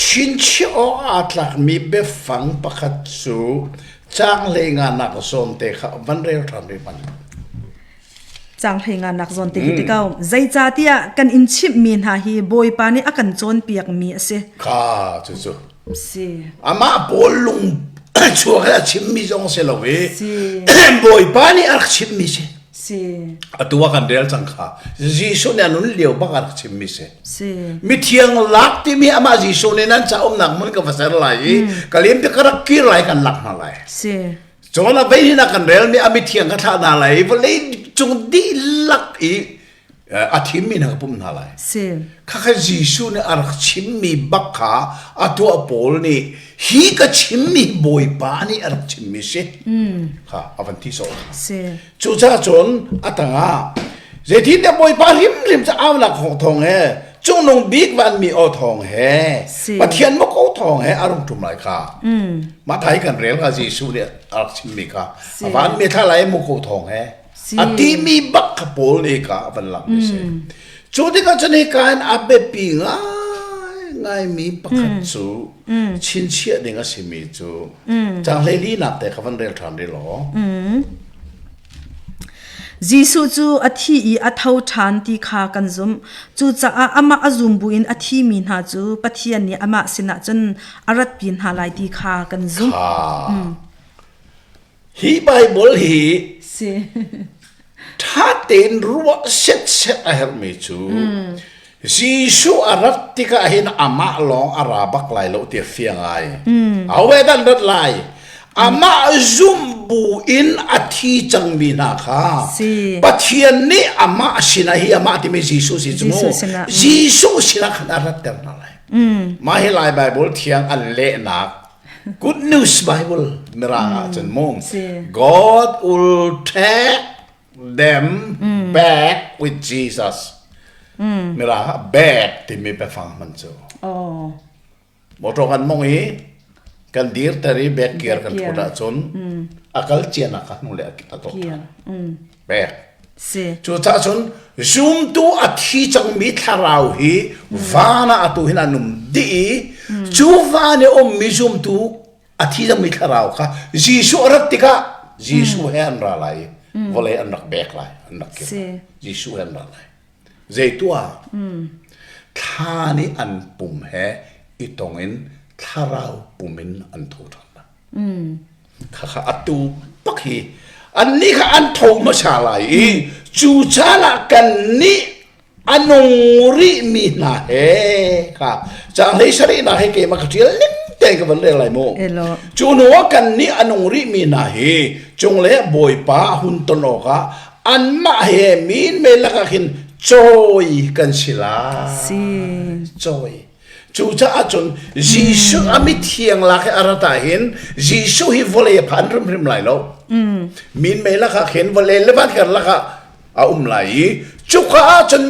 chinchiah awk aa tlakmi biafang pakhat cu caang hlei nganak zawn te kha van rel ṭhan rih hmanh. Caang hleinganak zawn te hi ti ko. Zeicahtiah kan in chimhmi hna hi Bawipa nih a kan cawnpiakmi a si. Kha cucu. Si. Amah Paul lung chuak a chimmi zong si lo i Bawipa nih a rak chimmi si. Si. Atu ah kan rel cang kha. Jesuh nih a nun lio bak a rak chimmi si. Si. Mithiang lak timi amah Jesuh nih nan ca umnak hmun ka va ser lai i ka lim te ka rak kir lai kan lak hna lai. Si. Cun a vei hin a kan relmi a mithiang ka thlah hna lai i vawlei cung dihlak i a thimmi hna ka pumh hna lai. Si. Khakha Jesuh nih a rak chimmi bak kha a tuah pawl nih hi ka chimmi Bawipa nih a rak chimmi si. Kha a van ti sawh. Si. Cucaah cun a tangah zeitintiah Bawipa hrimhrim cu aunak thawng he cungnung bik vanmi aw thawng he Pathian muko thawng he a rung ṭum lai kha. Mathai kan rel kha Jesuh nih a rak chimmi kha a vanmi thla lai muko thawng he a timi bak kha Paul nih ka a van langmi si. Cu tikah cun hika in a biapi ngaingaimi pakhat cu chinchiah ding a simi cu caang hleilinak te kha van rel ṭhan rih law. Jesuh cu a thi i a tho ṭhan ti kha kan zumh. Cucaah amah a zum buin a thimi hna cu Pathian nih amah sinah cun a ratpi hna lai ti kha kan zumh. Hi Baibal hi Si. ṭha tein ruah setset a herhmi cu Jesuh a rat tikah hin amah lawng a ra bak lai lo ti a fiang ai. Aho dan rat lai? Amah zumh bu in a thi cangmi hna kha Si. Pathian nih amah sinah hi amah timi Jesuh si cu mu. Jesuh sinah. Jesuh sinah khan a ratter hna lai. Mah hi Lai Bible thiang an lehnak Good News Bible mirang ah cun mu God will take them back with Jesus. Mirang ah back timi biafang hman cu. Oh. Motor kan mong i kan dir ter i back gear kan thut ahcun a kal cian ah ka hnu le a to. Back. Si. Cucaah cun zumtu a thi cangmi thlarau hi van ah atu hin an um dih i cu van i ummi zumtu a thi cangmi thlarau kha Jesuh a rat tikah Jesuh he an ra lai i vawlei an rak bek lai an rak kir lai. Jesuh he an ra lai. Zeituah thla nih an pum he i tong in thlarau pum in an tho ṭhan lai. Khakha atu bak hi annih kha an tho hmasa lai i cu caan ah kannih a nung rihmi hna he kha caang hlei sarihnak he keimah ka ṭial ning tein ka van rel lai mu. Cu hnu ah kannih a nung rihmi hna hi cunglei ah Bawipa a hun ton awkah anmah he minmei lakah khin cawi kan si lai. Cawi. Cucaah cun Jesuh a mithiang lak i a rat ah hin Jesuh hi vawlei a phan hrimhrim lai lo. Minmei lakah khin vawlei le van karlak ah a um lai i cuka ah cun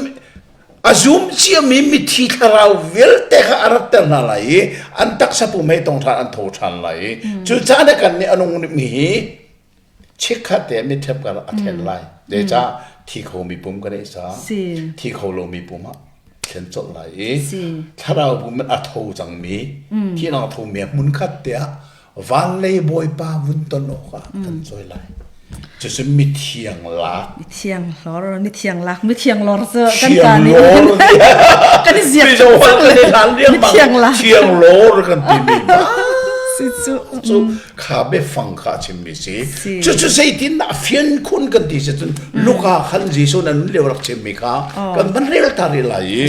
a zum ciami mithi thlarau vialte kha a ratter hna lai i an taksa pum hei tong ṭhan an tho ṭhan lai i cucaah na kan nih a nung mi hi chikkhat te mitṭhep kar a then lai zeicah thi kho mi pum kan ei caah thi kho lomi pum ah thlen colh lai i thlarau pum in a tho cangmi thihnak a thomi hmun khat te ah van lei bawipa vun ton awkah kan cawi lai cucu mithiang lak mithiang hlor mithiang lak mithiang lor cu kan ka nih kan i ziak mithiang lak thiang lor kan ti mi si cu cu kha biafang kha a chimmi si cucu zeitindah fian khun kan ti si cun Luka khan Jesuh nan lio rak chimmi kha kan van rel ta rih lai i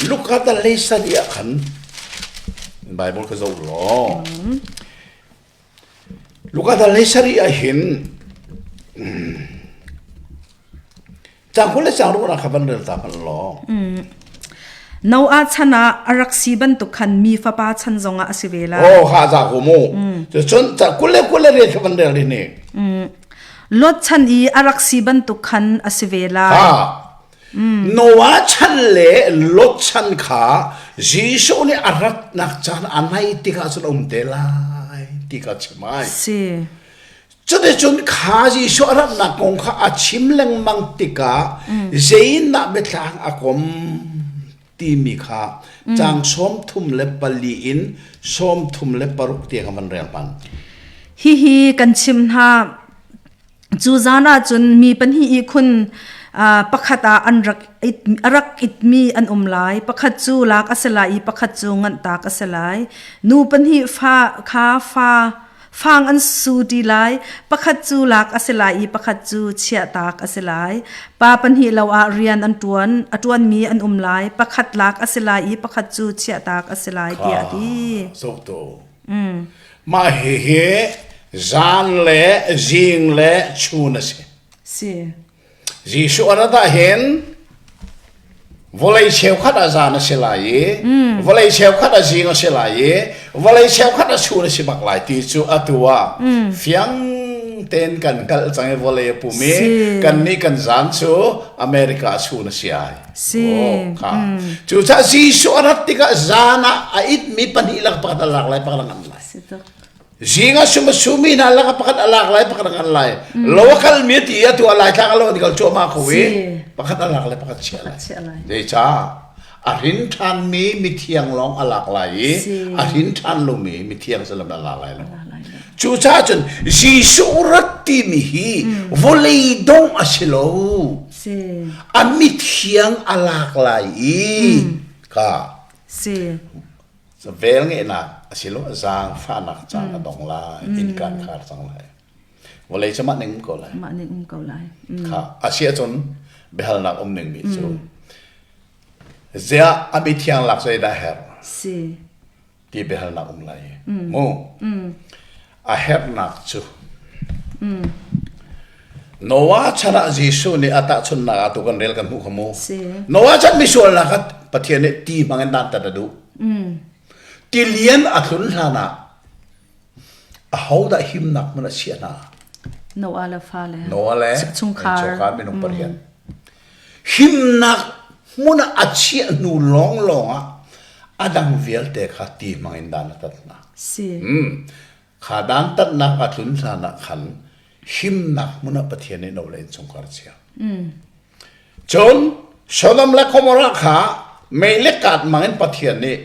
Luka ta leisan i ah khan Bible ka zoh law Luka ta leisari ah hin Cang 20 le cang ruk kha van rel ta hmanh law. Noah chan ah a rak si bantuk khan mi fapa chan zongah a si ve lai. Oh, ha za ko mu. Cun ca 20 le 20 le re kha van rel ni ni. Lot chan i a rak si bantuk khan a si ve lai. Ha. Noah chan le Lot chan kha Jesuh nih a ratnak caan a nai tikah cun a um te lai ti kha chim ai. Si. Cuticun kha Jesuh a ratnak kong kha a chim lengmang tikah zeiindah biatlang a kom timi kha caang 34 in 36 tiang a van rel hmanh. Hihi kan chim hna cu zan ah cun mi pahnih ihkhun pakhat ah an rak it, a rak itmi an um lai. Pakhat cu lak a si lai i pakhat cu nganhtak a si lai. Nu pahnih fa kha fa Fang an su ṭi lai. Pakhat cu lak a si lai i pakhat cu chiahtak a si lai. Pa pahnih lo ah rian an ṭuan, a ṭuanmi an um lai. Pakhat lak a si lai i pakhat cu chiahtak a si lai tiah a ti. Zohtu. Mah hihi zan le zing le chun a si. Si. Jesuh a rat ahhin vawlei cheukhat ah zan a si lai i vawlei cheukhat ah zing a si lai i vawlei cheukhat ah chun a si bak lai ti cu atu ah fiang tein kan hngalh cang i vawlei a pum i kannih kan zan cu America chun a si ai. Si. Oh, kha. Cucaah Jesuh a rat tikah zan ah a itmi pahnih lak pakhat a lak lai pakhat a ngan lai. Si tuk. Zing ah sum a sumi hna lakah pakhat a lak lai pakhat a ngan lai. Lo a kalmi a ti atu a lai thlak a lo an kal cuahmah ko i pakhat a lak lai pakhat chiah lai. Zeicah a hrin ṭhanmi mithiang lawng a lak lai i a hrin ṭhan lomi mithiang salam a lak lai lo. Cucaah cun Jesuh rat timi hi vawlei dongh a si lo. A mithiang a lak lai i ka Si. Velngeihnak asiloah zaangfahnak caan a dong lai, innka an khar cang lai. Vawlei cu mah ning um ko lai. Mah ning um ko lai. Kha a si ahcun biahalnak um ning mi cu ziah a mithiang lak zeidah herh? Si. Ti biahalnak um lai. Mu. A herhnak cu Noah chan ah Jesuh nih a tahchunhnak ah tu kan rel kan hmuh kha mu. Noah chan misualnak kha Pathian nih ti hmang in dantat a duh. Tilian a tlun hlan ah ahodah himnak hmun a chiah hna? Noah le fale. Noah le chungkhar. Chungkhar minung pariat. Himnak hmun ah a chiah hnu lawnglawng ah a dang vialte kha ti hmang in dan a tat hna. Si. Kha dantatnak a tlun hlan ah khan himnak hmun ah Pathian nih no le innchungkhar chia. Cun Sodom le Gomorrah kha mei le kaat mangin Pathian nih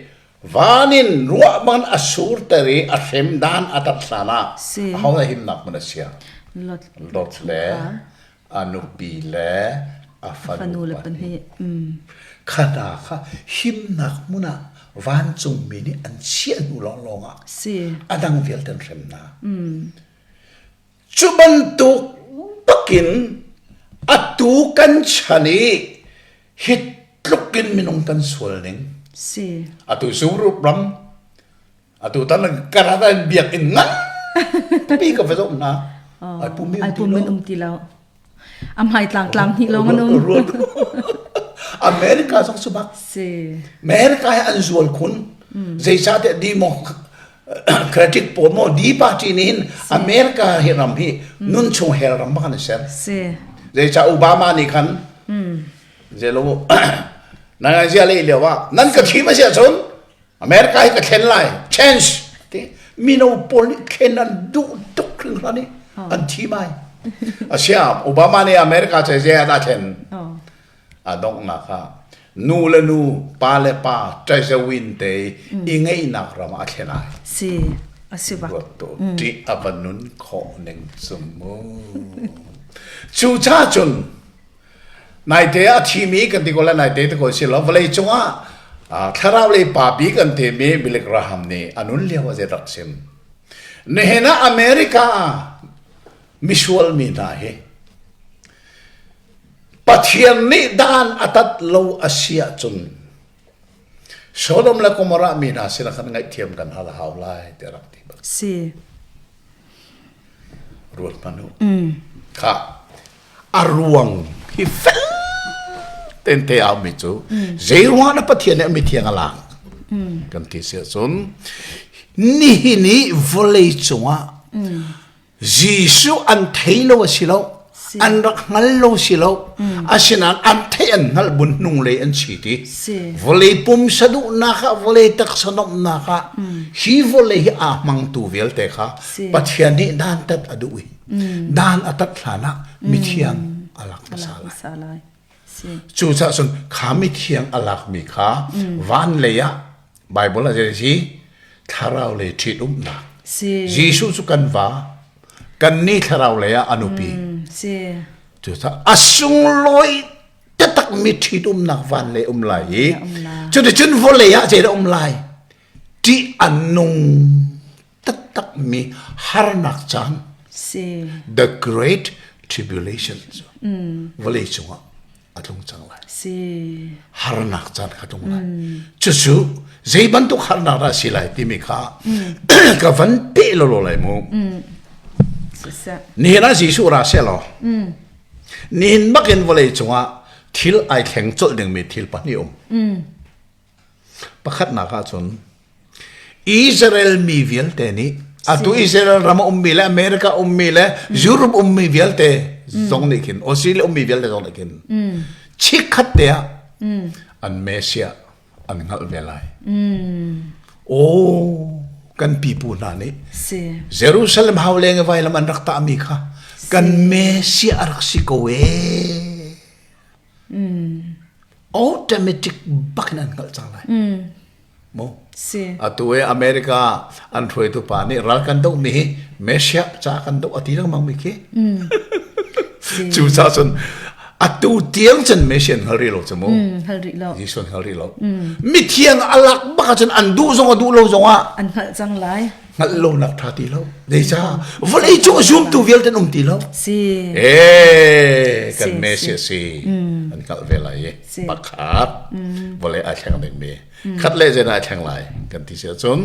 van in ruah bangin a surter i a hrem dan a tat hlan ah aho dah himnak hmun a sia? Lot le a nupi le a fanu pahnih. Kha hna kha himnak hmun ah vancungmi nih an chiah hnu lawnglawng ah a dang vialte an hrem hna. Cu bantuk bakin atu kan chan i hi tluk in minung kan sual ning. Si. Atu Europe ram atu tan Canada in biakinn ngan pi ka va zoh hna. Ai pum ai pum in um ti lo. A hmai tlang tlang hnih lawng an um. America zong cu bak. Si. America hi an zual khun. Zeicahtiah Democratic pawl maw D party nih hin America hi ram hi nun chung hell ram bak an ser. Si. Zeicah Obama nih khan zelo nan zia lei lio ah nan ka thim a si ahcun America hi ka thlen lai change ti mino pawl nih thlen an duh tuk hringhran i an thi mai asia Obama nih America ce ze a thlen a donghnak ah nu le nu pa le pa ṭaizawin te i ngeihnak ram ah a thlen ai si a si bak ruat ṭih a va nun khawh ning cu mu cu cha cun Naite a thimi kan ti ko lai naite te ko si lo vawlei cungah thlarau lei pa bik an timi Billy Graham nih a nun lio a rak chim. Nihin ah America ah misual mi hna hi Pathian nih dan a tat lo a si ahcun Sodom le Gomorrah mi hna sinah khan ngaihthiam kan hal a hau lai tiah rak ti bak. Si. Ruat hmanh u. Kha a ruang hi fel ten te au mi cu zei ruang na Pathian nih a mithiang a lak kan ti si ahcun nihin i vawlei cungah Jesuh an thei lo a si lo an rak hngal lo si lo asinain an theih an hngalh bun hnung lei an si ti vawlei pumsa duhnak ah vawlei taksa nomhnak ah hi vawlei hi aa hmangtu vialte kha Pathian nih dantat a duh i dan a tat hlan ah mithiang a lak hmasa lai. Cucaah cun kha mithiang a lakmi kha van lei ah Bible ah zei si thlarau lei ṭhitumnak. Jesuh cu kan va kan nih thlarau lei ah a nupi. Cucaah a sunglawi taktak mi ṭhitumnak van lei um lai i cuticun vawlei ah zeidah um lai ṭih a nung taktakmi harnak caan si the great tribulation cu vawlei cungah a tlung cang lai si harnak caan kha tlung lai cucu zei bantuk harnak dah si lai timi kha ka van pe lo lai mu nihin ah Jesuh ra seh law nihin bakin vawlei cungah thil ai thleng colh dingmi thil pahnih um Pakhatnak ahcun Israel mi vialte nih atu Israel ram a ummi le America ummi le Europe ummi vialte zong nih khin Australia ummi vialte zong nih khin chikkhat te ah an Messiah an hngalh ve lai. Oh, kan pipu hna nih Jerusalem hau leng i vailam an rak tahmi kha kan Messiah a rak si ko ee. Automatic bak in an hngalh cang lai. Mu. Si. Atu e America an hruaitu pa nih ral kan doh mi hi Messiah ca kan doh ati lengmang mi khi. Cu ca cun atu tiang cun Messiah hngal rih lo cu mu. Hngal rih lo. Jesuh hngal rih lo. Mithiang alak bak cun an duh zong a duh lo zong ah an hngalh cang lai. Hngalh lo nak tha ti lo. Zeicah vawlei cung zumtu vialte an um ti lo. Si. Eh kan Messiah si. An hngalh ve lai i pakhat vawlei ai thleng ding mi khat le zen ai thleng lai kan ti si ahcun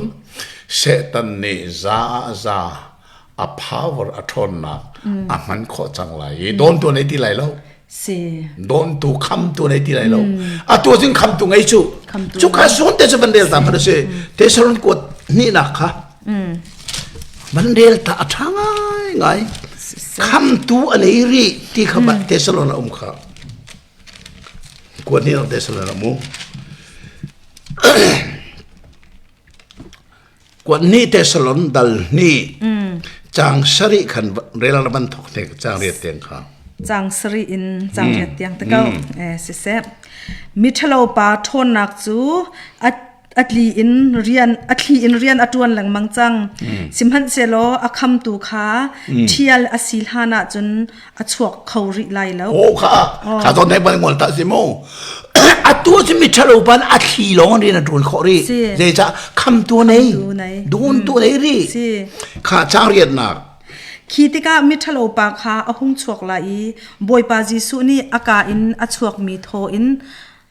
Satan nih za ah za a power a ṭhawnnak a hman khawh cang lai i dawntu nei ti lai lo. Si. Dawntu khamtu nei ti lai lo. Atu cun khamtu ngei cu. Cu kha zawn te cu van rel ta hmanh a si. Thessalon kuat hnihnak kha van rel ta a ṭha ngai ngai. Khamtu a nei rih ti kha Thessalon a um kha. Kuat hnihnak Thessalon a mu. Kuat hnih Thessalon dal hnih caang sarih khan rel van thok hnek caang riat tiang kha. Cang sarih in cang riat tiang te ko. Eh siseh. Miṭhalo pa ṭhawnnak cu a a tli in rian a thli in rian a ṭuan lengmang cang. Sihmanhsehlaw a khamtu kha ṭhial a si hlan ah cun a chuak kho rih lai lo. Oh kha kha ton nei ban ngol ta si mu. Atu cu mi ṭhalo pan a thli lawng rian a ṭuan khawh rih. Zeicah khamtu nei dun tu nei rih. Kha chang riatnak. Khi tikah miṭhalo pa kha a hung chuak lai i Bawipa Jesuh nih a kaa in a chuakmi thaw in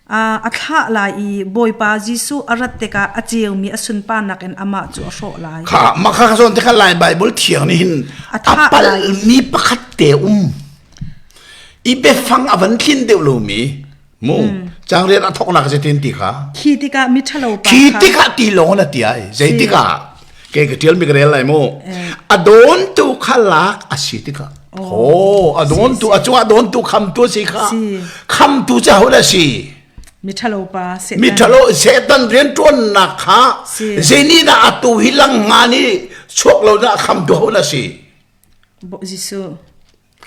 a thlah lai i Bawipa Jesuh a rat tikah a ceumi a sunparnak in amah cu a hrawh lai. Kha mah kha zawn te kha Lai Bible thiang nih hin a palmi pakhat te um. I biafang a van thlin deuh lomi mu cang rian a thoknak a tin ti kha. Khi tikah miṭhalo pa Khi tikah ti lawng na ti ai. Zei tikah ke ka tial mi ka rel lai mu. A dawn tu kha lak a si tikah. Oh, a dawn tu a cungah dawn tu kham tu si kha. Kham tu cu ho dah si? Miṭhalo pa Satan. Miṭhalo Satan rian ṭuannak kha zei nih dah atu hi lang nga ni chuak lo dah kham tu ho dah si? Jesuh.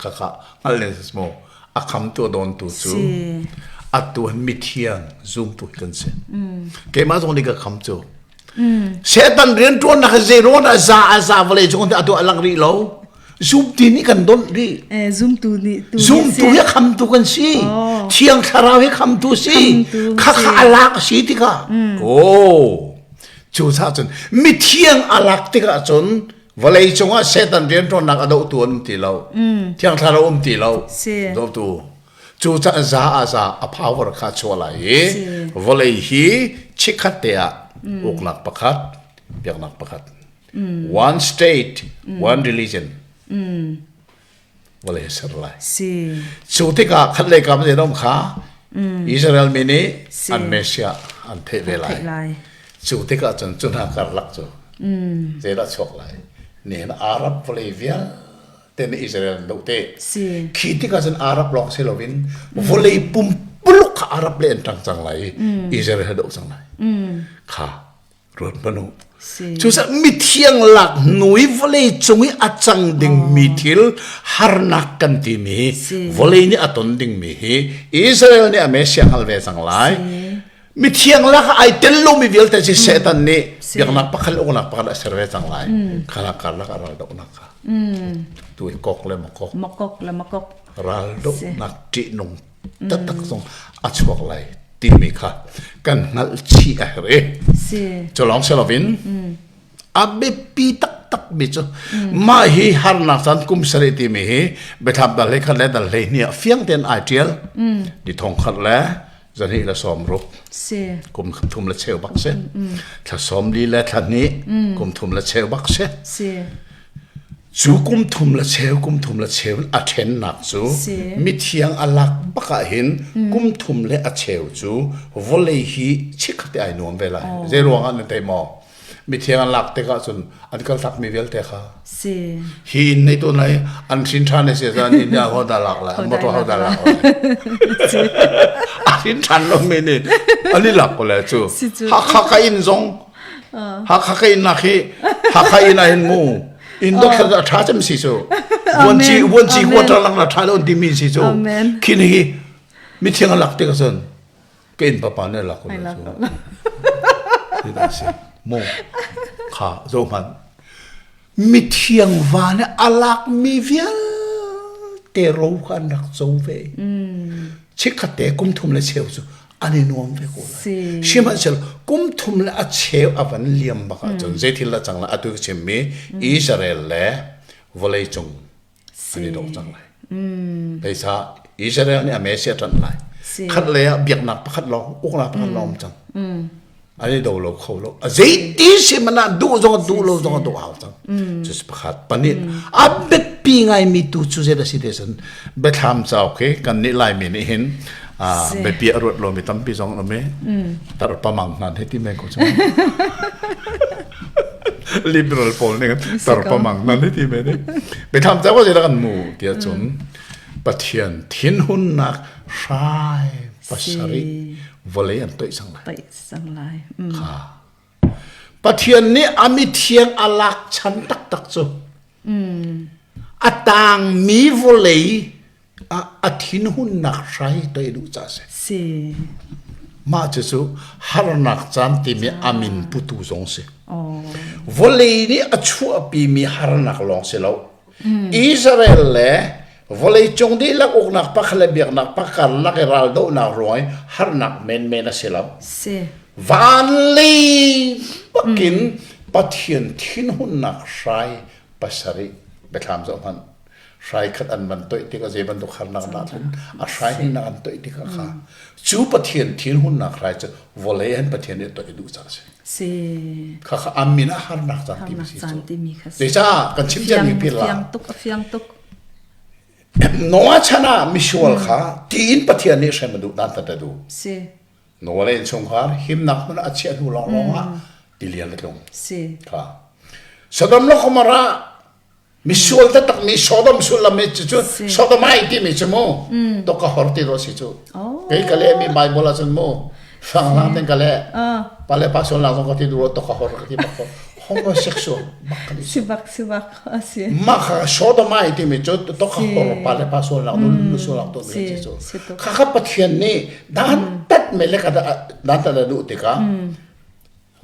Khakha hngalh len si maw a khamtu a dawntu cu atu hin mithiang zumtu hi kan si. Keimah zong nih ka kham cu. Satan rianṭuannak hi zei ruang dah za a za vawlei cung atu a lang rih lo. Zumtu nih kan donh rih. Zumtu nih tu Zumtu hi khamtu kan si. Thiang thlarau hi khamtu si. Khakha a lak a si tikah. Oh. Cu cun mithiang a lak tikah cun Vawlei cungah Satan rianṭuannak a dohtu an um ti lo. Thiang Thlarau um ti lo. Dohtu. Cucaah za ah za a power kha chuah lai i vawlei hi chikkhat te ah uknak pakhat, biaknak pakhat. One state, one religion. Vawlei ser lai. Si. Cu tikah khat lei kam zei dom kha Israel mi nih an Messiah an theih ve lai. Cu tikah cun cu hna karlak cu zeidah chuak lai. Nihin Arab vawlei vialte nih Israel an doh te. Khi tikah cun Arab lawng si loin vawlei pumpuluk kha Arab le an ṭang cang lai i Israel he doh cang lai. Kha Ruat hmanh u. Cucaah mithiang lak hnu i vawlei cung i a cang dingmi thil harnak kan timi hi vawlei nih a ton dingmi hi Israel nih a Messiah hngal ve cang lai. Mithiang lak ah ai tel lomi vialte si Satan nih biaknak pakhat uknak pakhat a ser ve cang lai. Khala karlak a ral dohnak kha. Tu hi kok le makok. Makok le makok. Ral dohnak ṭihnung taktak zong a chuak lai timi kha kan hngalh chih a herh i cu lawng si loin a biapi taktak mi cu mah hi harnak caan kum sarih timi hi biathlam dal hlei khat le dal hlei hnih ah fiang tein ai ṭial ni thong khat le zahnih le sawm ruk kum thum le cheu bak si thla sawm li le thla hnih kum thum le cheu bak si Cu kum thum le cheu kum thum le cheu in a ṭhennak cu mithiang a lak bak ah hin kum thum le a cheu cu vawlei hi chikkhat te ai nuam ve lai. Zei ruang ah nan thei maw? Mithiang an lak tikah cun an kaltak mi vialte kha hi inn nei tu nai an hrin ṭhan si cun inn ho dah lak lai motor ho dah lak lai a hrin ṭhan lo mi nih an i lak ko le cu Hakha ka inn zong Hakha ka inn nak hi Hakha inn ah hin mu inn dok thla tha cem si cu vuanci vuanci quarter lang la tha lo ti mi si cu khin hi mi thiang lak te ka cun ka inn papa ne lak ko cu si mu kha zo hman mithiang va nih a lakmi vialte ro kha an rak co ve. Chikkhat te kum thum le cheu cu an i nuam ve ko lai. Sihmanhsehlaw kum thum le a cheu a van liam bak ahcun zeithil dah cang lai atu ka chimmi Israel le vawlei cung an i dawh cang lai. Zeicah Israel nih a Messiah ṭanh lai. Khat lei ah biaknak pakhat lawng, uknak pakhat lawng um cang. An i do lo kho lo. Zeiti si man ah duh zong duh lo zong duh hau cang. Cu si pakhat. Pahnih, a biapi ngaimi tu cu zei dah si te cun biathlam cauk hi kan nih Laimi nih hin biapi a ruat lomi tampi zong an um i tar pamang hna hei ti men ko cu. Liberal pawl nih tarpamang nan ti men i biathlam cauk ah zeidah kan mu tiah cun Pathian thinhunnak hrai pasarih vawlei an toih cang lai. Toih cang lai. Kha. Pathian nih a mithiang a lak chan taktak cu a tangmi vawlei. A a thinhunnak hrai toi duh ca si. Si. Mah cucu harnak caan timi a min putu zong si. Oh. Vawlei nih a chuahpimi harnak lawng si lo. Israel le vawleicung dihlak uknak pakhat le biaknak pakhat lak i raldohnak ruang i harnak menmen a si lo. Si. Van lei bakin Pathian thinhunnak hrai pasarih biathlam zoh hmanh. Hrai khat an van toih tikah zei bantuk harnak dah cun a hrai hnihnak an toih tikah kha cu Pathian thinhunnak hrai cu vawlei an Pathian nih toih duh caah a si. Si. Kha kha an min ah harnak caan timi si caan timi kha si. Zeicah kan chim ciami pir la. Fiang tuk a fiang tuk. Noah chan ah misual kha tiin Pathian nih hrem a duh dan tat a duh. Si. Noah le innchungkhar himnak hmun a chiah hnu lawnglawng ah tilian a tlung. Si. Kha. Sodom le Gomorrah misual taktak mi Sodom sullam mi cu Sodomite timi cu mu to ka hor ti ro si cu kei ka le mi Bible ah cun mu fang ten ka le pa le pa sual nak zong ka ti duro to ka hor ka ti bak ko homosexual bak ka sibak sibak asi ma kha Sodomite timi cu to ka hor pa le pa sual nak nu sual nak to mi cu kha kha Pathian nih dan tat me le ka dan tat du tikah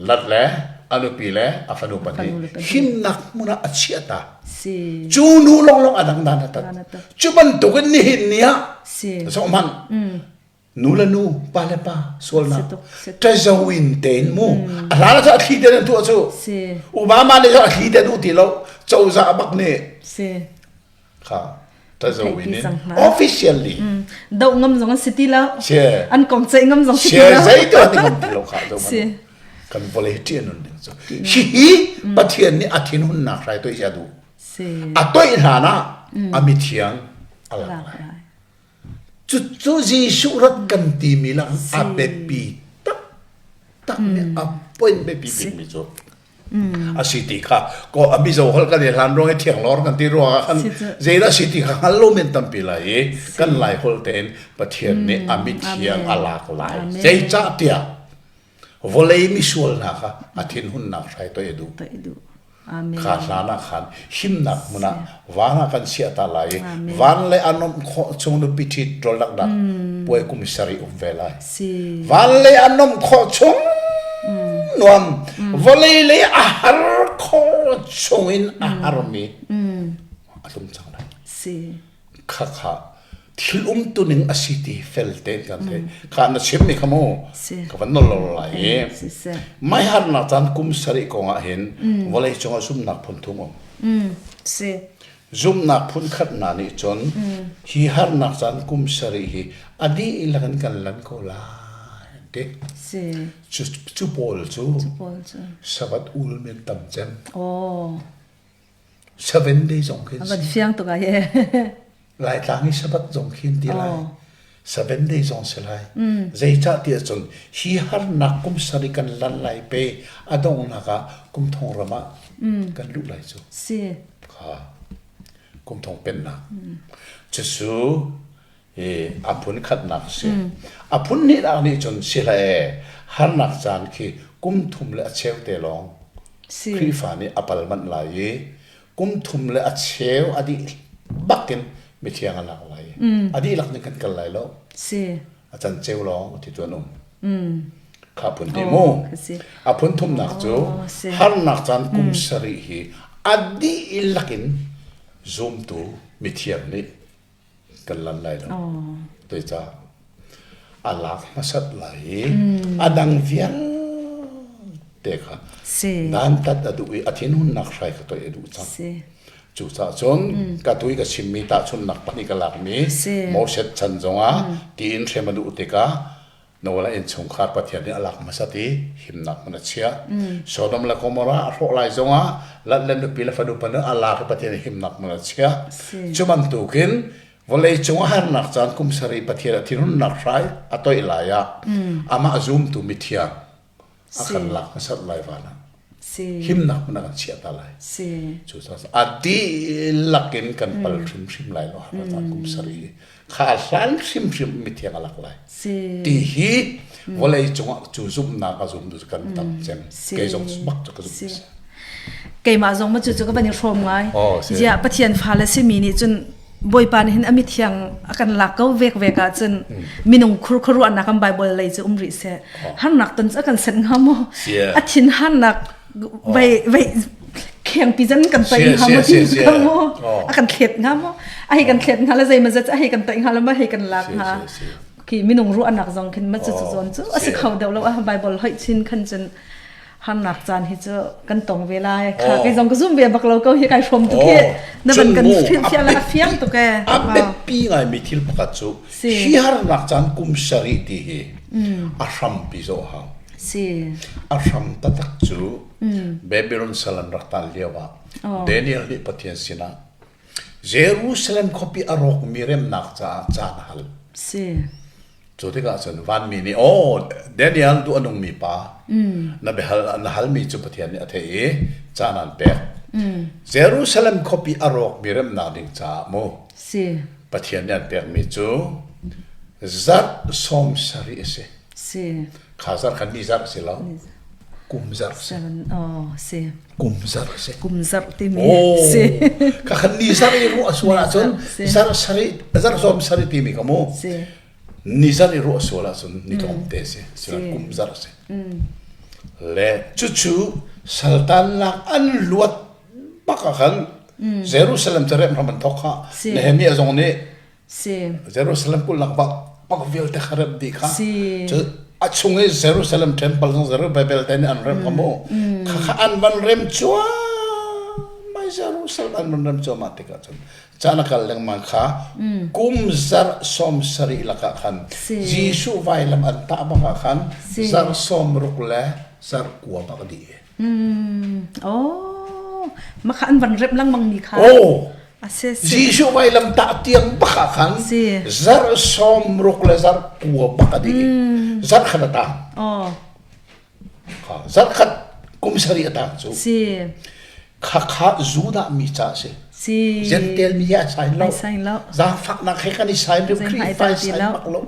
Lat le a nupi le a fanu pahnih himnak hmun ah a chiah ta. Cu nu lawnglawng a dang dan a tat. Cu bantukin nihin ni ah zohhmanh nu le nu pa le pa sualnak ṭazoin tein mu a hlan ah a thli te an tuah cu Obama nih a thli te duh ti lo cozah bak nih kha tazawin in officially do ngam zong an si ti lo an kong ceih ngam zong si ti lo zei tu an ngam ti lo kha zo man kan vawlei ṭian nun ding cu hihi Pathian nih a thinhunnak hrai toi sia duh a toih hlan ah a mithiang a lak lai Cucu Jesuh rat kan timi lang a biapi taktak mi a point biapi bikmi cu a si ti kha ko a mizo holh kan i hlan ruang i thianglawr kan ti ruang ah khan zeidah si ti kha hngal lo men tampi lai i kan lai holh tein Pathian nih a mithiang a lak lai zeicah tiah Vawlei misualnak kha a thinhunnak hrai toi a duh. Kha hlan ah khan himnak hmun ah van ah kan chiah ta lai i van le a nomh khawh chung nupi ṭhit ṭawlnak dah puai kum sarih um ve lai. Van le a nomh khawh chung nuam vawlei le a har khawh chung in a harmi a tlung cang lai. Khakha thil umtuning a si ti fel tein kan theih kha na chimmi kha mu ka van nol lo lai i mai harnak caan kum sarih kong ah hin vawlei cungah zumnak phun thum um si zumnak phun khat na nih cun hi harnak caan kum sarih hi a dihlak in kan lan ko lai ti si cu pawl cu sabat ul men tam cem oh Seven day zong khin si. Fiang tuk ah ye. Laitlang i Sabbath zong khin ti lai. Seven day zong si lai. Zeicah ti ahcun hi harnak kum sarih kan lan lai pe a donghnak ah kum thong ram ah kan luh lai cu. Si. Kha kum thong pennak. Cucu a phun khatnak a si. A phun hnihnak nih cun si hlah ee harnak caan khi kum thum le a cheu te lawng Khrihfa nih a pal manh lai i kum thum le a cheu a dih bak in mithiang a lak lai i a dihlak nih kan kal lai lo. A can ceu lawng ti tu an um. Kha phun ti mu. A phun thumnak cu harnak caan kum sarih hi a dihlak in zumtu mithiang nih kan lan lai lo. Tuica a lak hmasat lai i a dang vialte kha dantat a duh i a thinhunnak hrai kha toih a duh cang. Cucaah cun ka tu i ka chimmi tahchunhnak pahnih ka lakmi Moses chan zongah tiin hrem a duh tikah Noah innchungkhar Pathian nih a lak hmasat i himnak hmun a chiah. Sodom le Gomorrah a hrawh lai zongah Lot le nupi le fanu panih a lak i Pathian nih himnak hmun a chiah. Cu bantukin vawlei cung a harnak caan kum sarih Pathian a thinhunnak hrai a toih lai ah amah zumtu mithiang a kan lak hmasat lai van ah himnak hmun a kan chiah ta lai. Cucaah a dihlak in kan pal hrimhrim lai lo harnak caan kum sarih kha hlan hrimhrim mithiang a lak lai ti hi vawlei cungah cu zumhnak a zum tu kan tam cem kei zong bak cu ka zum keimah zong ma cu cu ka van i hrawm ngai zia pathian fa le simi nih cun. Bawipa nih hin a mithiang a kan lak ko vek vek ahcun minung khur khuaruahnak kan Bible lei cu um rih seh. Harnak ton cu a kan senh hnga maw? A thin harnak vei vei khengpi zan kan toih hnga maw ti hnga maw? A kan thlet hnga maw? A hei kan thlet hnga le zei ma zat a hei kan toih hnga le ma hei kan lak hnga. Khi minung ruahnak zong khin ma cu cu zawn cu a si kho deuh lo a Bible hoih chin khan cun harnak caan hi cu kan tong ve lai kha kei zong ka zum ve bak lo ko hi kai hrom tuk hi na van kan hrilhfiah le a fiang tuk e a biapi ngai mi thil pakhat cu hi harnak caan kum sarih ti hi a hrampi zo hau si a hram taktak cu Babylon sal an rak tan lio ah Daniel nih Pathian sinah Jerusalem khuapi a rawkmi remnak caah caan a hal si Cu tikah cun vanmi nih, Aw, Daniel duh a nungmi pa, na biahal na halmi cu Pathian nih a theih i caan aan pek. Jerusalem khuapi a rawkmi remnak ding caah mu Si. Pathian nih an pekmi cu zarh sawm sarih a si. Si. Kha zarh kha ni zarh si lo, kum zarh si. Seven, oh, si. Kum zarh si. Kum zarh timi Oh, si. ka khan ni zarh i ruah sual ahcun Si. zarh sarih zarh sawm sarih timi ka mu. Si. Ni zarh i ruah sual ahcun ni tlawmte si, sila kum zarh si. Le cucu saltannak an luat bak ah khan Jerusalem cu remh hram an thawk kha. Nehemiah zong nih Jerusalem kulhnak bak bak vialte kha remh dih kha. Cu a chung i Jerusalem temple zong Zerubbabel te nih an remh kha mu. Kha kha an van rem cuahmah Jerusalem an van rem cuahmah tikah cun caan a kal lengmang kha kum zarh sawm sarih lakah khan Jesuh vailam an tah bak ah khan zarh sawm ruk le zarh kua bak dih. Oh, mah kha an van rep lengmang mi kha. Oh, Jesuh vailam tah tiang bak ah khan zarh sawm ruk le zarh kua bak a dih. Zarh khat a tang. Oh. Zarh khat kum sarih a tang cu. Si. Khakha Judah mi ca a si. Si. Jentail mi he a sign lo. Ai sign lo. Zaangfaknak he kan i sign lo, Khrihfa i sign bak lo.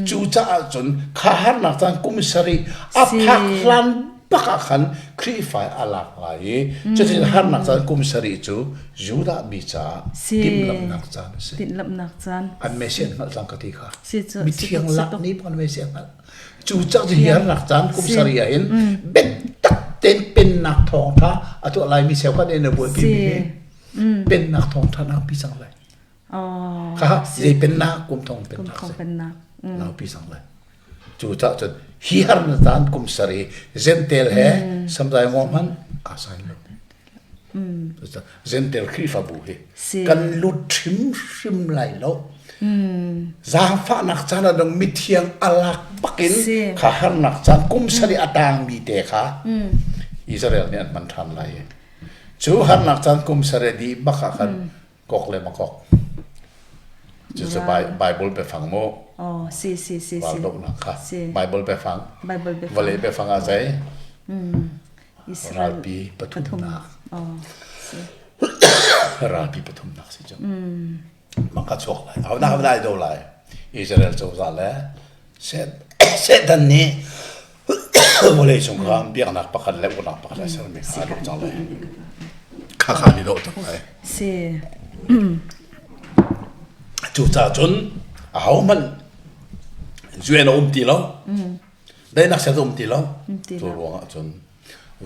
Cucaah cun kha harnak caan kum sarih a phak hlan bak ah khan Khrihfa a lak lai i cutin harnak caan kum sarih cu Judah mi caah timhlamhnak caan a si. Timhlamhnak caan. An Messiah an hngalh cang ka ti kha. Si cu. Mithiang lak nih an Messiah hngalh. Cu cak cu hiarnak caan kum sarih ah hin biatak tein pennak thawngṭha a tuah laimi cheukhat nih na buaipi mi hi pennak thawngṭha naupi cang lai. Kha zei pennak kum thong pennak si. Naupi cang lai. Cu cah cun hi harnak caan kum sarih Zentel he samzai ngo hmanh aa sain lo. Zentel Khrihfabu hi kan lut hrimhrim lai lo. Zaangfahnak caan ah dong mithiang a lak bakin kha harnak caan kum sarih a tangmi te kha Israel nih an hman ṭhan lai. Cu harnak caan kum sarih dih bak ah khan kok le makok. Cucu Bible biafang mu. Oh, si si si si. Raldohnak kha. Bible biafang. Bible biafang. Vawlei biafang ah zei? Ralpi pathumnak. Ralpi pathumnak si cu. Mangka chuak lai. Au na lai do lai. Israel cozah le Satan nih vawlei cung kha biaknak pakhat le uknak pakhat a sermi kha a dawh cang lai. Kha kha ni dawh tuk lai. Si. Cucaah cun ahohmanh UN a um ti lo. Daihnak ser um ti lo. Cu ruangah cun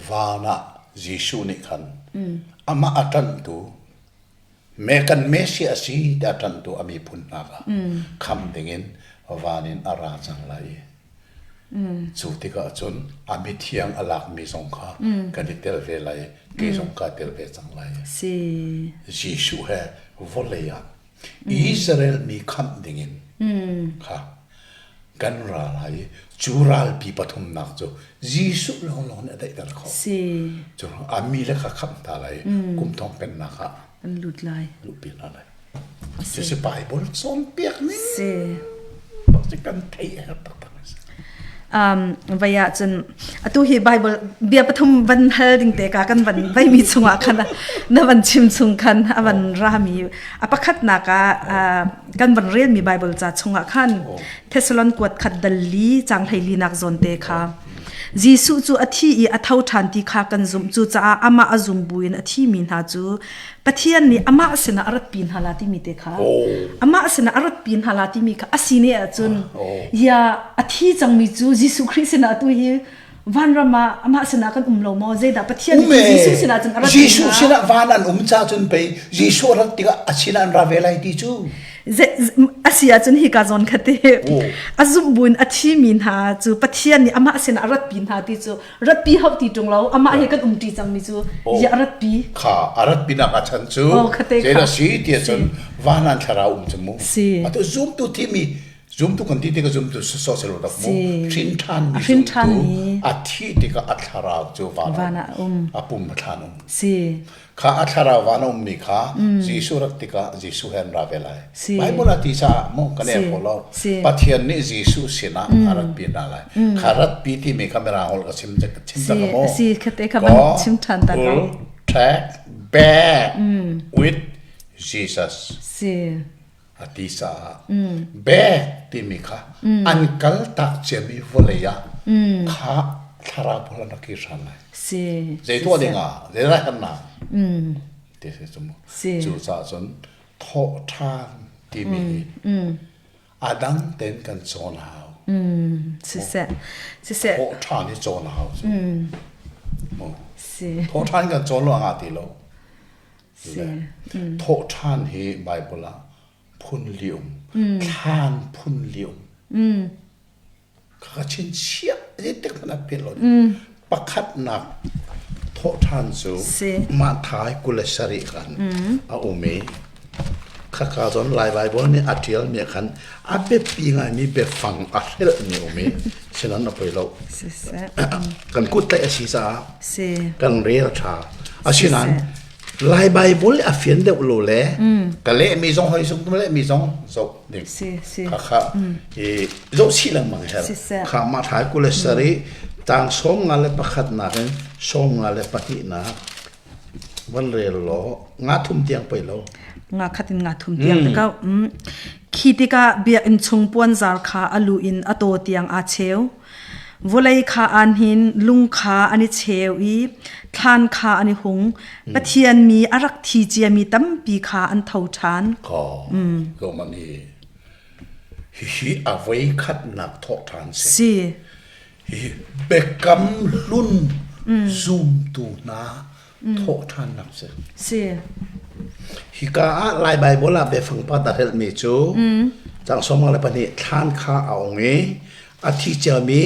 van ah Jesuh nih khan amah a ṭanhtu me kan Messiah a si tiah a ṭanhtu a miphun hna kha khamh dingin van in a ra cang lai i cu tikah cun a mithiang a lakmi zong kha kan i tel ve lai kei zong kaa tel ve cang lai. Si. Jesuh he vawlei ah Israel mi khamh dingin kha kan ra lai i cu ralpi pathumnak cu Jesuh lawnglawng nih a daihter khawh. Si. Cu a mi le kha khamh hna lai kum thong pennak ah an lut lai. Luhpi hna lai. Cucu Bible cawnpiak ning si. Si kan theih a herh taktak. Um, vai ah cun atu hi Bible bia pathum van hal ding te ka kan van vaimi chungah khan na van chim chung khan a van rami a pakhatnak ah kan van relmi Bible ca chungah khan Thessalon kuat khat dal li chang hlei li nak zawn te kha. Jesuh cu a thi i a tho ṭhan ti kha kan zumh. Cucaah amah a zum buin a thimi hna cu Pathian nih amah sinah a ratpi hna la timi te kha amah sinah a ratpi hna la timi kha a si ne ahcun ya a thi cangmi cu Jesuh Khrih sinah atu hi vanram ah amah sinah kan um lo maw zeidah Pathian nih Jesuh sinah cun a rat Jesuh sinah van an um ca cun pei Jesuh rat tikah a sinah an ra ve lai ti cu a si ahcun hika zawn kha te a zumh buin a thimi hna cu Pathian nih amah sinah a ratpi hna ti cu ratpi hau ti ṭung lo amah he kan umṭi cangmi cu ya a ratpi kha a ratpi nak a chan cu zeidah si ti cun van an thlarau um cu mu atu zumtu thimi zumtu kan ti tikah zumtu sosel rak mu hrin ṭhan mi zumtu a thi tikah a thlarau cu van ah um a pum a thlan um si Kha a thlarau van a ummi kha Jesuh rat tikah Jesuh he an ra ve lai. Bible a ti caah mu kan er ko lo. Pathian nih Jesuh sinah a ratpi hna lai. Kha ratpi timi kha mirang holh ka chim chim tak maw? Si khate kha van chim ṭhan ta ko. Take back with Jesus. Si. A ti caah back timi kha an kal tak ciami vawlei ah kha thlarau pawl an rak kir ṭhan lai. Si. Zei tuah ding ah zei rai kan nak ti si cu mu. Cu caah cun thawh ṭhan timi hi a dang tein kan cawn hau. Siseh. Siseh. Thawh ṭhan hi cawn hau cu. Thawh ṭhan kan cawn lo a ngah ti lo. Thawh ṭhan hi Baibal ah phun li um, thlan phun li um. Ka chinchiah zeitik hmanh ah philh lo. Pakhatnak thawh ṭhan cu Matthai 27 khan a um i khaka zawn Lai Baibal nih a ṭialmi ah khan a biapi ngaimi biafang a hrelhmi um i sinan a poi lo. Kan kut tlaih a si caah kan rel ṭha. Asinain Lai Baibal a fian deuh lo le ka lehmi zong hoi zong lehmi zong zoh ding. Khakha i zoh chih lengmang her. Kha Matthai 27 tang 51 nak in 52 nak van rel law nga thum tiang poi lo. Nga khat in nga thum tiang te kau. Khi tikah biakinn chung puanzar kha a lu in a taw tiang aa cheu. Vawlei kha aan hin, lung kha an i cheu i thlan kha an i hung. Pathian mi a rak thi ciami tampi kha an tho ṭhan. Ka man hi hihi a voi khatnak thawh ṭhan si. Si. Hi biakam hlun zumtu hna thawh ṭhannak si. Si. Hika ah Lai Baibal ah biafang pa dah hrelhmi cu cang 52 thlan kha a ong i a thi ciami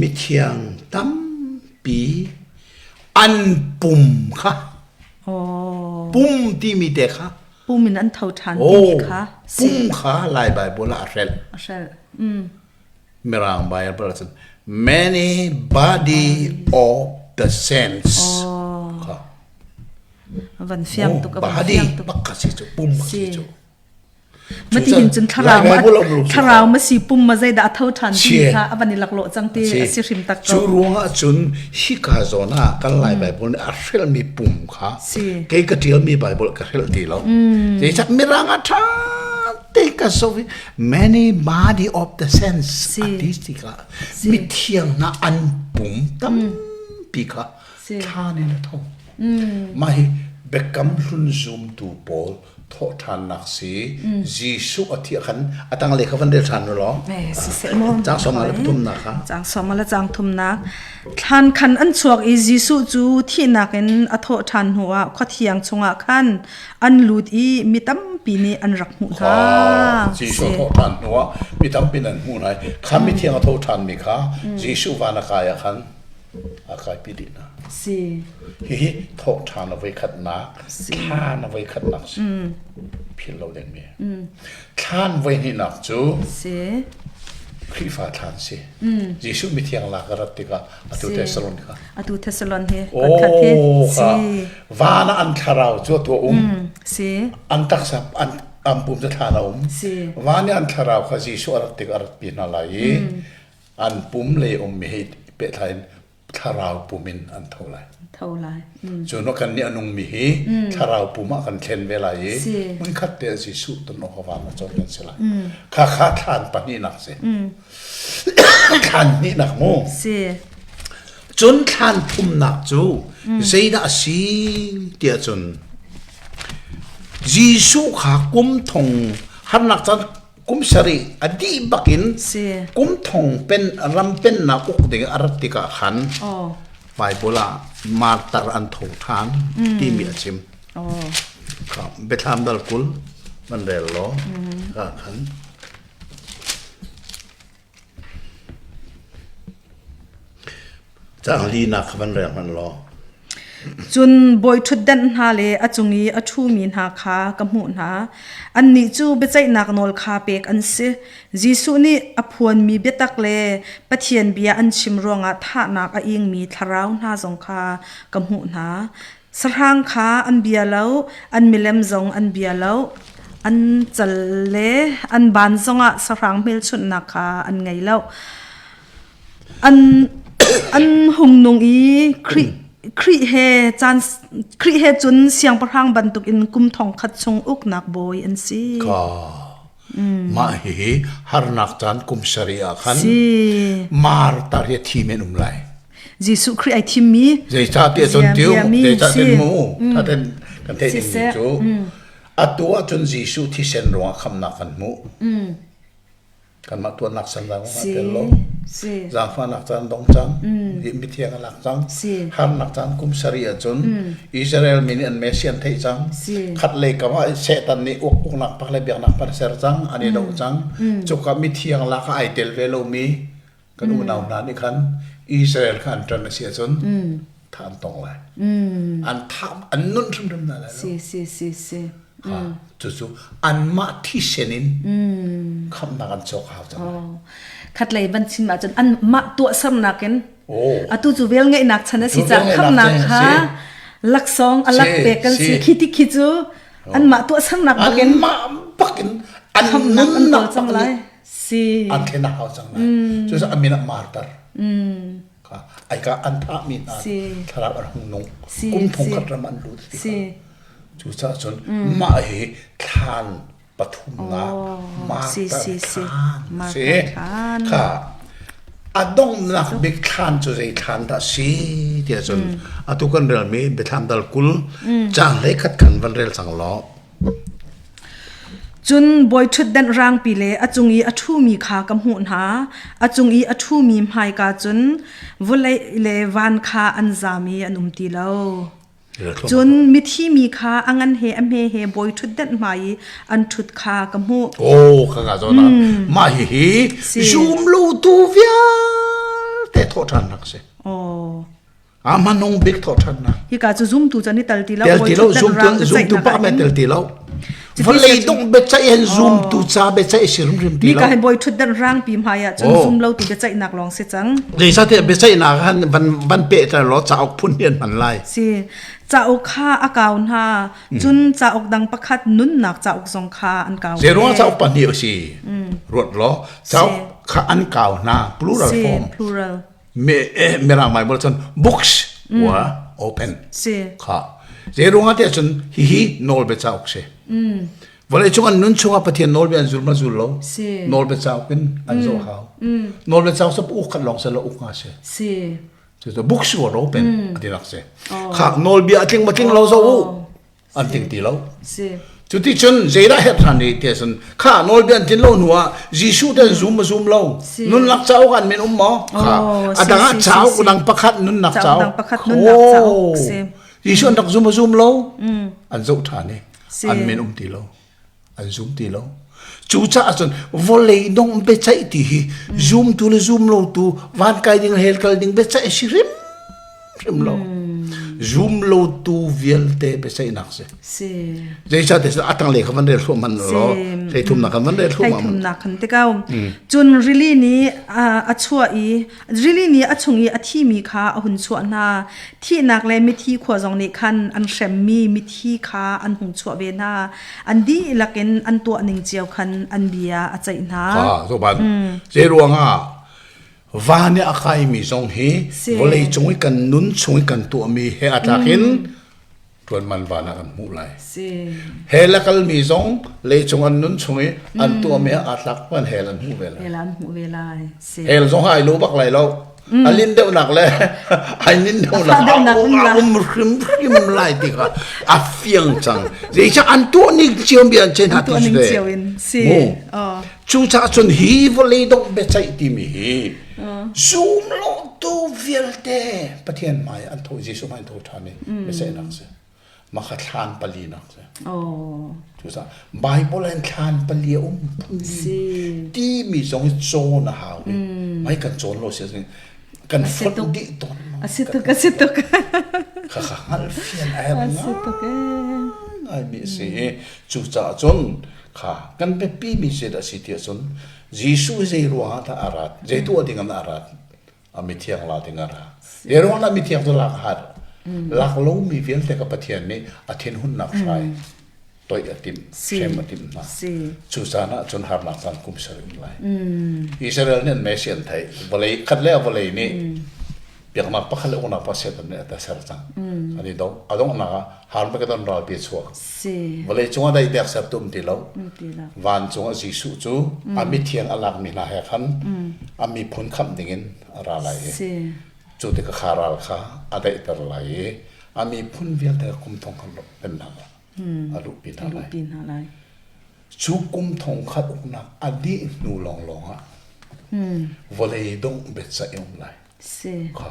mithiang tampi an pum kha oh. pum timi te kha pum in an tho ṭhan timi kha pum kha Lai Baibal ah a hrelh. A hrelh. Mirang Bible cun many body of the saints. Oh. Kha. Van fiang tuk van fiang tuk. Bak kha si cu pum si cu. Mati hin cun thlarau ma thlarau ma si pum ma zeidah a tho ṭhan ti kha a van i laklawh cang ti a si hrim tak ko. Cu ruangah cun hika zawn ah kan Lai Bible nih a hrelhmi pum kha kei ka ṭialmi Bible ka hrelh ti lo. Zeicah Mirang ah ṭha te ka zoh i many body of the sense a ti tikah mithiang hna an pum tampi kha thlan in a tho. Mah hi biakam hlun zumtu pawl thawhṭhannak si Jesuh a thiah khan a tanglei kha van rel ṭhan u law caang sawm le pathumnak kha caang sawm le caang thumnak thlan khan an chuak i Jesuh cu thihnak in a thawh ṭhan hnuah khua thiang chungah khan an lut i mi tampi nih an rak hmuh hna. Jesuh thawh ṭhan hnuah mi tampi nan hmuh hna i kha mithiang a tho ṭhanmi kha Jesuh van a kai ah khan a kaipi dih hna. Si. Hihi thawh ṭhan a voikhatnak, thlan a voikhatnak si. Philh lo dingmi. Thlan voihnihnak cu si. Khrihfa thlan si. Jesuh mithiang lak a rat tikah atu Thessalon kha. Atu Thessalon hi khat hi. Si. Van ah an thlarau cu a tuah um. Si. An taksa an an pum cu thlan a um. Si. Van i an thlarau kha Jesuh a rat tik a rat pi hna lai i an pum lei ummi hei pehtlai in. Thlarau pum in an tho lai. Tho lai. Cu no kan nih a nungmi hi thlarau pum ah kan thlen ve lai i hmunkhat te Jesuh ton awk van a cawn kan si lai. Kha kha thlan pahnihnak si. Thlan hnihnak mu. Si. Cun thlan thumnak cu zeidah a si tiah cun Jesuh kha kum thong harnak caan kum sarih a dih bakin kum thong pen ram pennak uk ding a rat tikah khan Bible ah martar an tho ṭhan timi a chim. Biathlam dal 20 man rel law ka khan. Caang linak kha van rel hmanh law. Cun bawiṭhutdan hna le a cung i a ṭhumi hna kha ka hmuh hna. Annih cu biaceihnak nawl kha pek an si. Jesuh nih a phuanmi biatak le Pathian bia an chim ruangah thahnak a ingmi thlarau hna zong kha ka hmuh hna. Sahrang kha an bia lo, an milem zong an bia lo. An cal le an ban zongah sahrang hmelchunhnak kha an ngei lo. An an hung nung i Khrih Khrih he caan Khrih he cun siangpahrang bantukin kum thong khat chung uknak bawi an si. Ka mah hihi harnak caan kum sarih ah khan martar hi thi men um lai. Jesuh Khrih ai thimmi Zeicahtiah cun tiu zeicahtiah mu thaten kan theih dingmi cu atu ahcun Jesuh thisen ruangah khamnak kan hmuh. Kanmah tuannak san zang ah tel lo. Zaangfahnak caan dong cang. Mithiang a lak cang. Harnak caan kum sarih ahcun Israel mi nih an Messiah an theih cang. Khat lei kam ah Satan nih uk uknak pak le biaknak pak ser cang. An i do cang. Cuka mithiang lak ah ai tel ve lomi kan unau hna nih khan Israel kha an ṭan a si ahcun tha an tong lai. An tha an nun hrimhrim hna lai lo. Si si si si. Cucu anmah thisen in khamhnak an cawk hau cang lai. Khatlei van chim ahcun anmah tuahsernak in atu cu vel ngeihnak chan a si caah khamhnak kha laksawng a lak pek kan si khi ti khi cu anmah tuahsernak bakin anmah bakin an khamhnak an kawl cang lai. Si. An thlen a hau cang lai. Cucu a min ah martar. Kha ai ka an thahmi hna thlarau an hung nung. Kum thong khat ram an lut ti kha. Cucaah cun mah hi thlan pathumnak martar thlan si. Kha a donghnak bik thlan cu zei thlan dah si tiah cun atu kan relmi biathlam dal 20 caang hlei khat khan van rel cang law. Cun bawiṭhutdan rangpi le a cung i a ṭhumi kha ka hmuh hna. A cung i a ṭhumi hmaika cun vawlei le van kha an zam i an um ti lo. Cun mithi mi kha a ngan he a hme he bawiṭhutdan hmai i an ṭhut kha ka hmuh. Oh, ka nga zawn ah. Mah hihi zum lotu vialte thawhṭhannak a si. Oh. A hmanung bik thawhṭhannak. Hika cu zumtu cu an i tel ti lo. Tel ti lo, zumtu zumtu pak men tel ti lo. Vawlei dongh biaceih hin zumtu ca biaceih si hrimhrim ti lo. Mika hi bawi ṭhutdan rangpi hmai ah cun zum lo tu biaceihnak lawng si cang. Zeicahtiah biaceihnak han van van pehter law cauk phun hi an hman lai. Si. Cauk kha a kau hna. Cun cauk dang pakhat nunnak cauk zong kha an kau. Zeiruang cauk pahnih a si? Ruat law cauk kha an kau hna plural form. Plural. Mirang Bible cun books were open si kha zei ruangah tiah cun hihi nawlbia cauk si vawlei cung an nun chungah Pathian nawlbia an zul ma zul lo si nawlbia cauk in an zoh hau nawlbia cauk cu uk khat lawng si lo uk nga si si cu books were open ati nak si kha nawlbia a tling ma tling lo zo u an ting ti lo. Cu ti cun zeidah herh ṭhan rih ti cun kha nawlbia an tlin lo hnu ah Jesuh te an zum ma zum lo nunnak cauk an min um maw kha a dang ah cauk dang pakhat nunnak cauk Jesuh an rak zum ma zum lo an zoh ṭhan i an min um ti lo an zum ti lo cucaah cun vawlei dong biaceih ti hi zumtu le zum lotu van kai ding hell kal ding biaceih si hrim hrim lo zum lotu vialte biaceihnak si si zeicahtiah cun a tanglei kha van rel thluahmah law hleithumnak khan van rel thluahmah hleithumnak khan te ko cun rili nih a chuah i Rili nih a chung i a thimi kha a hun chuah hna. Thihnak le mithi khua zong nih khan an hremmi mithi kha an hung chuah ve hna. An dihlak in an tuah ning cio khan an bia a ceih hna. Kha zoban. Zei ruangah? Van i a kaimi zong hi vawlei cung i kan nun chung i kan tuahmi he a tlak in ṭuanman van ah kan hmuh lai. Hell a kalmi zong leicung an nun chung i an tuahmi aa tlak man hell an hmuh ve lai. Hell an hmuh ve lai. Hell zong ai lo bak lai lo. A lin deuhnak le ai nin deuhnak a um hrimhrim lai ti kha a fiang cang. Zeicah an tuah ning cio mi an chen hna ti si. Cucaah cun hi vawlei dongh biaceih timi hi zum lotu vialte Pathian hmai an tho Jesuh hmai an tho ṭhan i biaceihnak si. Mah kha thlan palinak si. Cucaah Bible in thlan pali a um phun timi zong hi cawn a hau i mai kan cawn lo si kan fonh dih tawn. A si tuk, a si tuk. Kha kha hngalh fian a herh ngaimi a si i cucaah cun Kha kan biapimi zeidah a si ti ahcun Jesuh hi zei ruangah dah a rat? Zei tuah ding ah a rat? A mithiang la ding a ra. Zei ruangah dah mithiang cu lak a har? Lak lomi vialte kha Pathian nih a thinhunnak hrai toih a timh, hrem a timh hna. Cu caan ah cun harnak caan kum sarih um lai. Israel nih an Messi an theih. Vawlei khat le a vawlei nih biaknak pakhat le uknak pakhat Satan nih a ser cang. An i dong. A donghnak ah Harmageddon ralpi a chuak. Vawlei cungah daihnak sertu um ti lo. Vancung ah Jesuh cu a mithiang a lakmi hna he khan a miphun khamh dingin a ra lai i cu tikah kha ral kha a daihter lai i a miphun vialte kum thong khat pennak ah a luhpi hna lai. Cu kum thong khat uknak a dih hnu lawnglawng ah vawlei dongh biaceih a um lai. Si. Kha.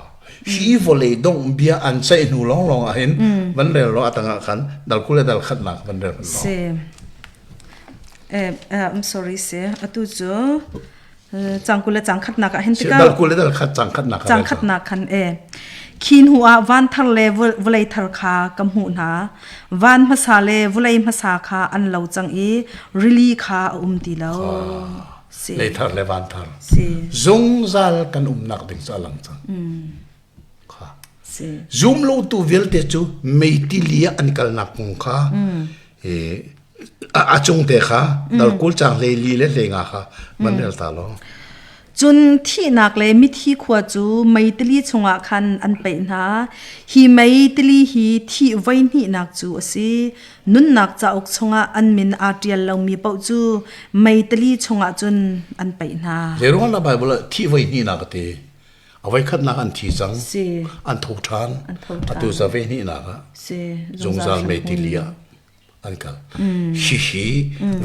Hi vawlei dongh bia an ceih hnu lawnglawng ah hin van rel law a tangah khan dal 20 le dal khatnak van rel hmanh law. Si. Eh, I'm sorry si. Atu cu cang 20 le cang khatnak ah hin tikah dal 20 le dal khat cang khatnak cang khatnak khan e khi hnu ah van thar le vawlei thar kha ka hmuh hna van hmasa le vawlei hmasa kha an lo cang i rili kha a um ti lo Si. Leithar le vanthar. Si. Zungzal kan umnak ding cu a lang cang. Kha. Si. Zum lotu vialte cu meitili ah an kalnak kong kha a cung te kha dal 20 cang hlei li le hlei nga kha man rel ta lo. Cun thihnak le mithi khua cu meitili chungah khan an paih hna. Hi meitili hi thih voi hnihnak cu a si. Nunnak cauk chungah an min aa ṭial lomi paoh cu meitali chungah cun an paih hna. Zeiruang dah Bible ah thih voi hnihnak a ti? A voi khatnak an thi cang. Si. An tho ṭhan. An tho ṭhan. Atu za ve hnihnak ah Si. zungzal meitili ah an kal. Hihi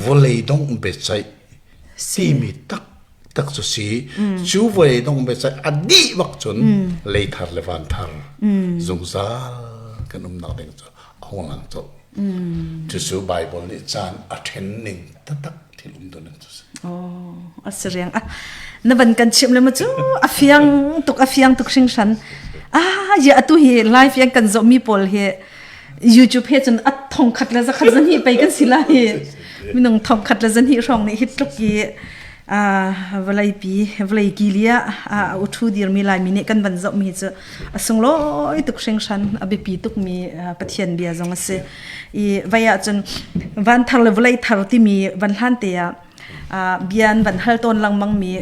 vawlei dongh biaceih timi tak tak cu si. Cu vawlei dongh biaceih a dih bak cun leithar le vanthar zungzal kan umnak ding cu a hung lang colh. Cucu Bible nih caan a ṭhen ning taktak thil um tu ning cu si. Oh, a si riang. Ah, na van kan chimh le ma cu a fiang tuk a fiang tuk hringhran. Ah, ya atu hi live yang kan zoh mi pawl hi YouTube he cun a thong khat le zakhat zan hi pei kan si la hi. Minung thong khat le zan hi hrawng nih hi tluk i vawlei pi vawlei kilia a uthu dirmi Laimi nih kan van zoh mi cu a sunglawi tuk hringhran a biapi tukmi Pathian bia zong a si i vai ahcun van thar le vawlei thar timi van hlan te ah bia an van hal tawn lengmang mi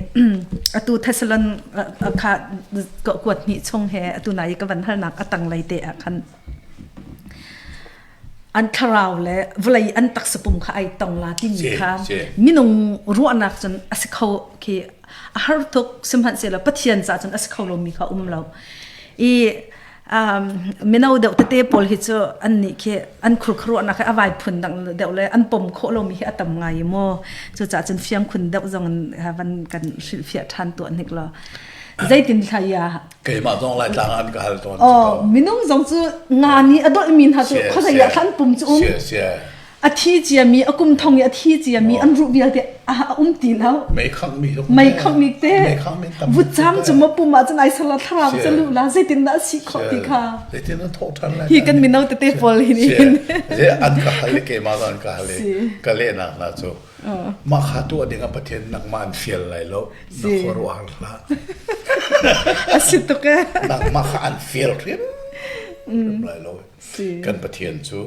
atu Thessalon kha kuat hnih chung he atu nai ka van halnak a tanglei te ah khan an thlarau le vawlei an taksa pum kha ai tong la timi kha minung ruahnak cun a si kho khi a har tuk sihmanhsehlaw Pathian ca cun a si kho lomi kha um lo i mino deuh tete pawl hi cu an nih khi an khurkharuahnak hi a vai phun dang deuh le an pom khawh lomi hi a tam ngai maw cucaah cun fiang khun deuh zong in van kan hrilhfiah ṭhan tuah hnik law zeitin thla ya keimah zong Laitlang an ka hal tawn. Oh, minung zong cu nga nih a dolh mi hna cu khuazei ah khan pum cu um. A thi ciami, a kum thong i a thi ciami an ruh vialte a um ti lo. Mei khangh mi Mei khangh mi te. Vutcam cu ma pum ah cun ai sala thlarau cu lu la zeitin dah si khawh ti kha. Zeitin an thawh ṭhan lai. Hi kan mino tete pawl hin hin. An ka hal keimah zong an ka hal i ka lehnak hna cu Mah kha tuah ding ah Pathian nangmah an fial lai lo. Na khuaruahhar hlah. A si tuk eh. Nangmah kha an fial hrim hrim lai lo. Kan Pathian cu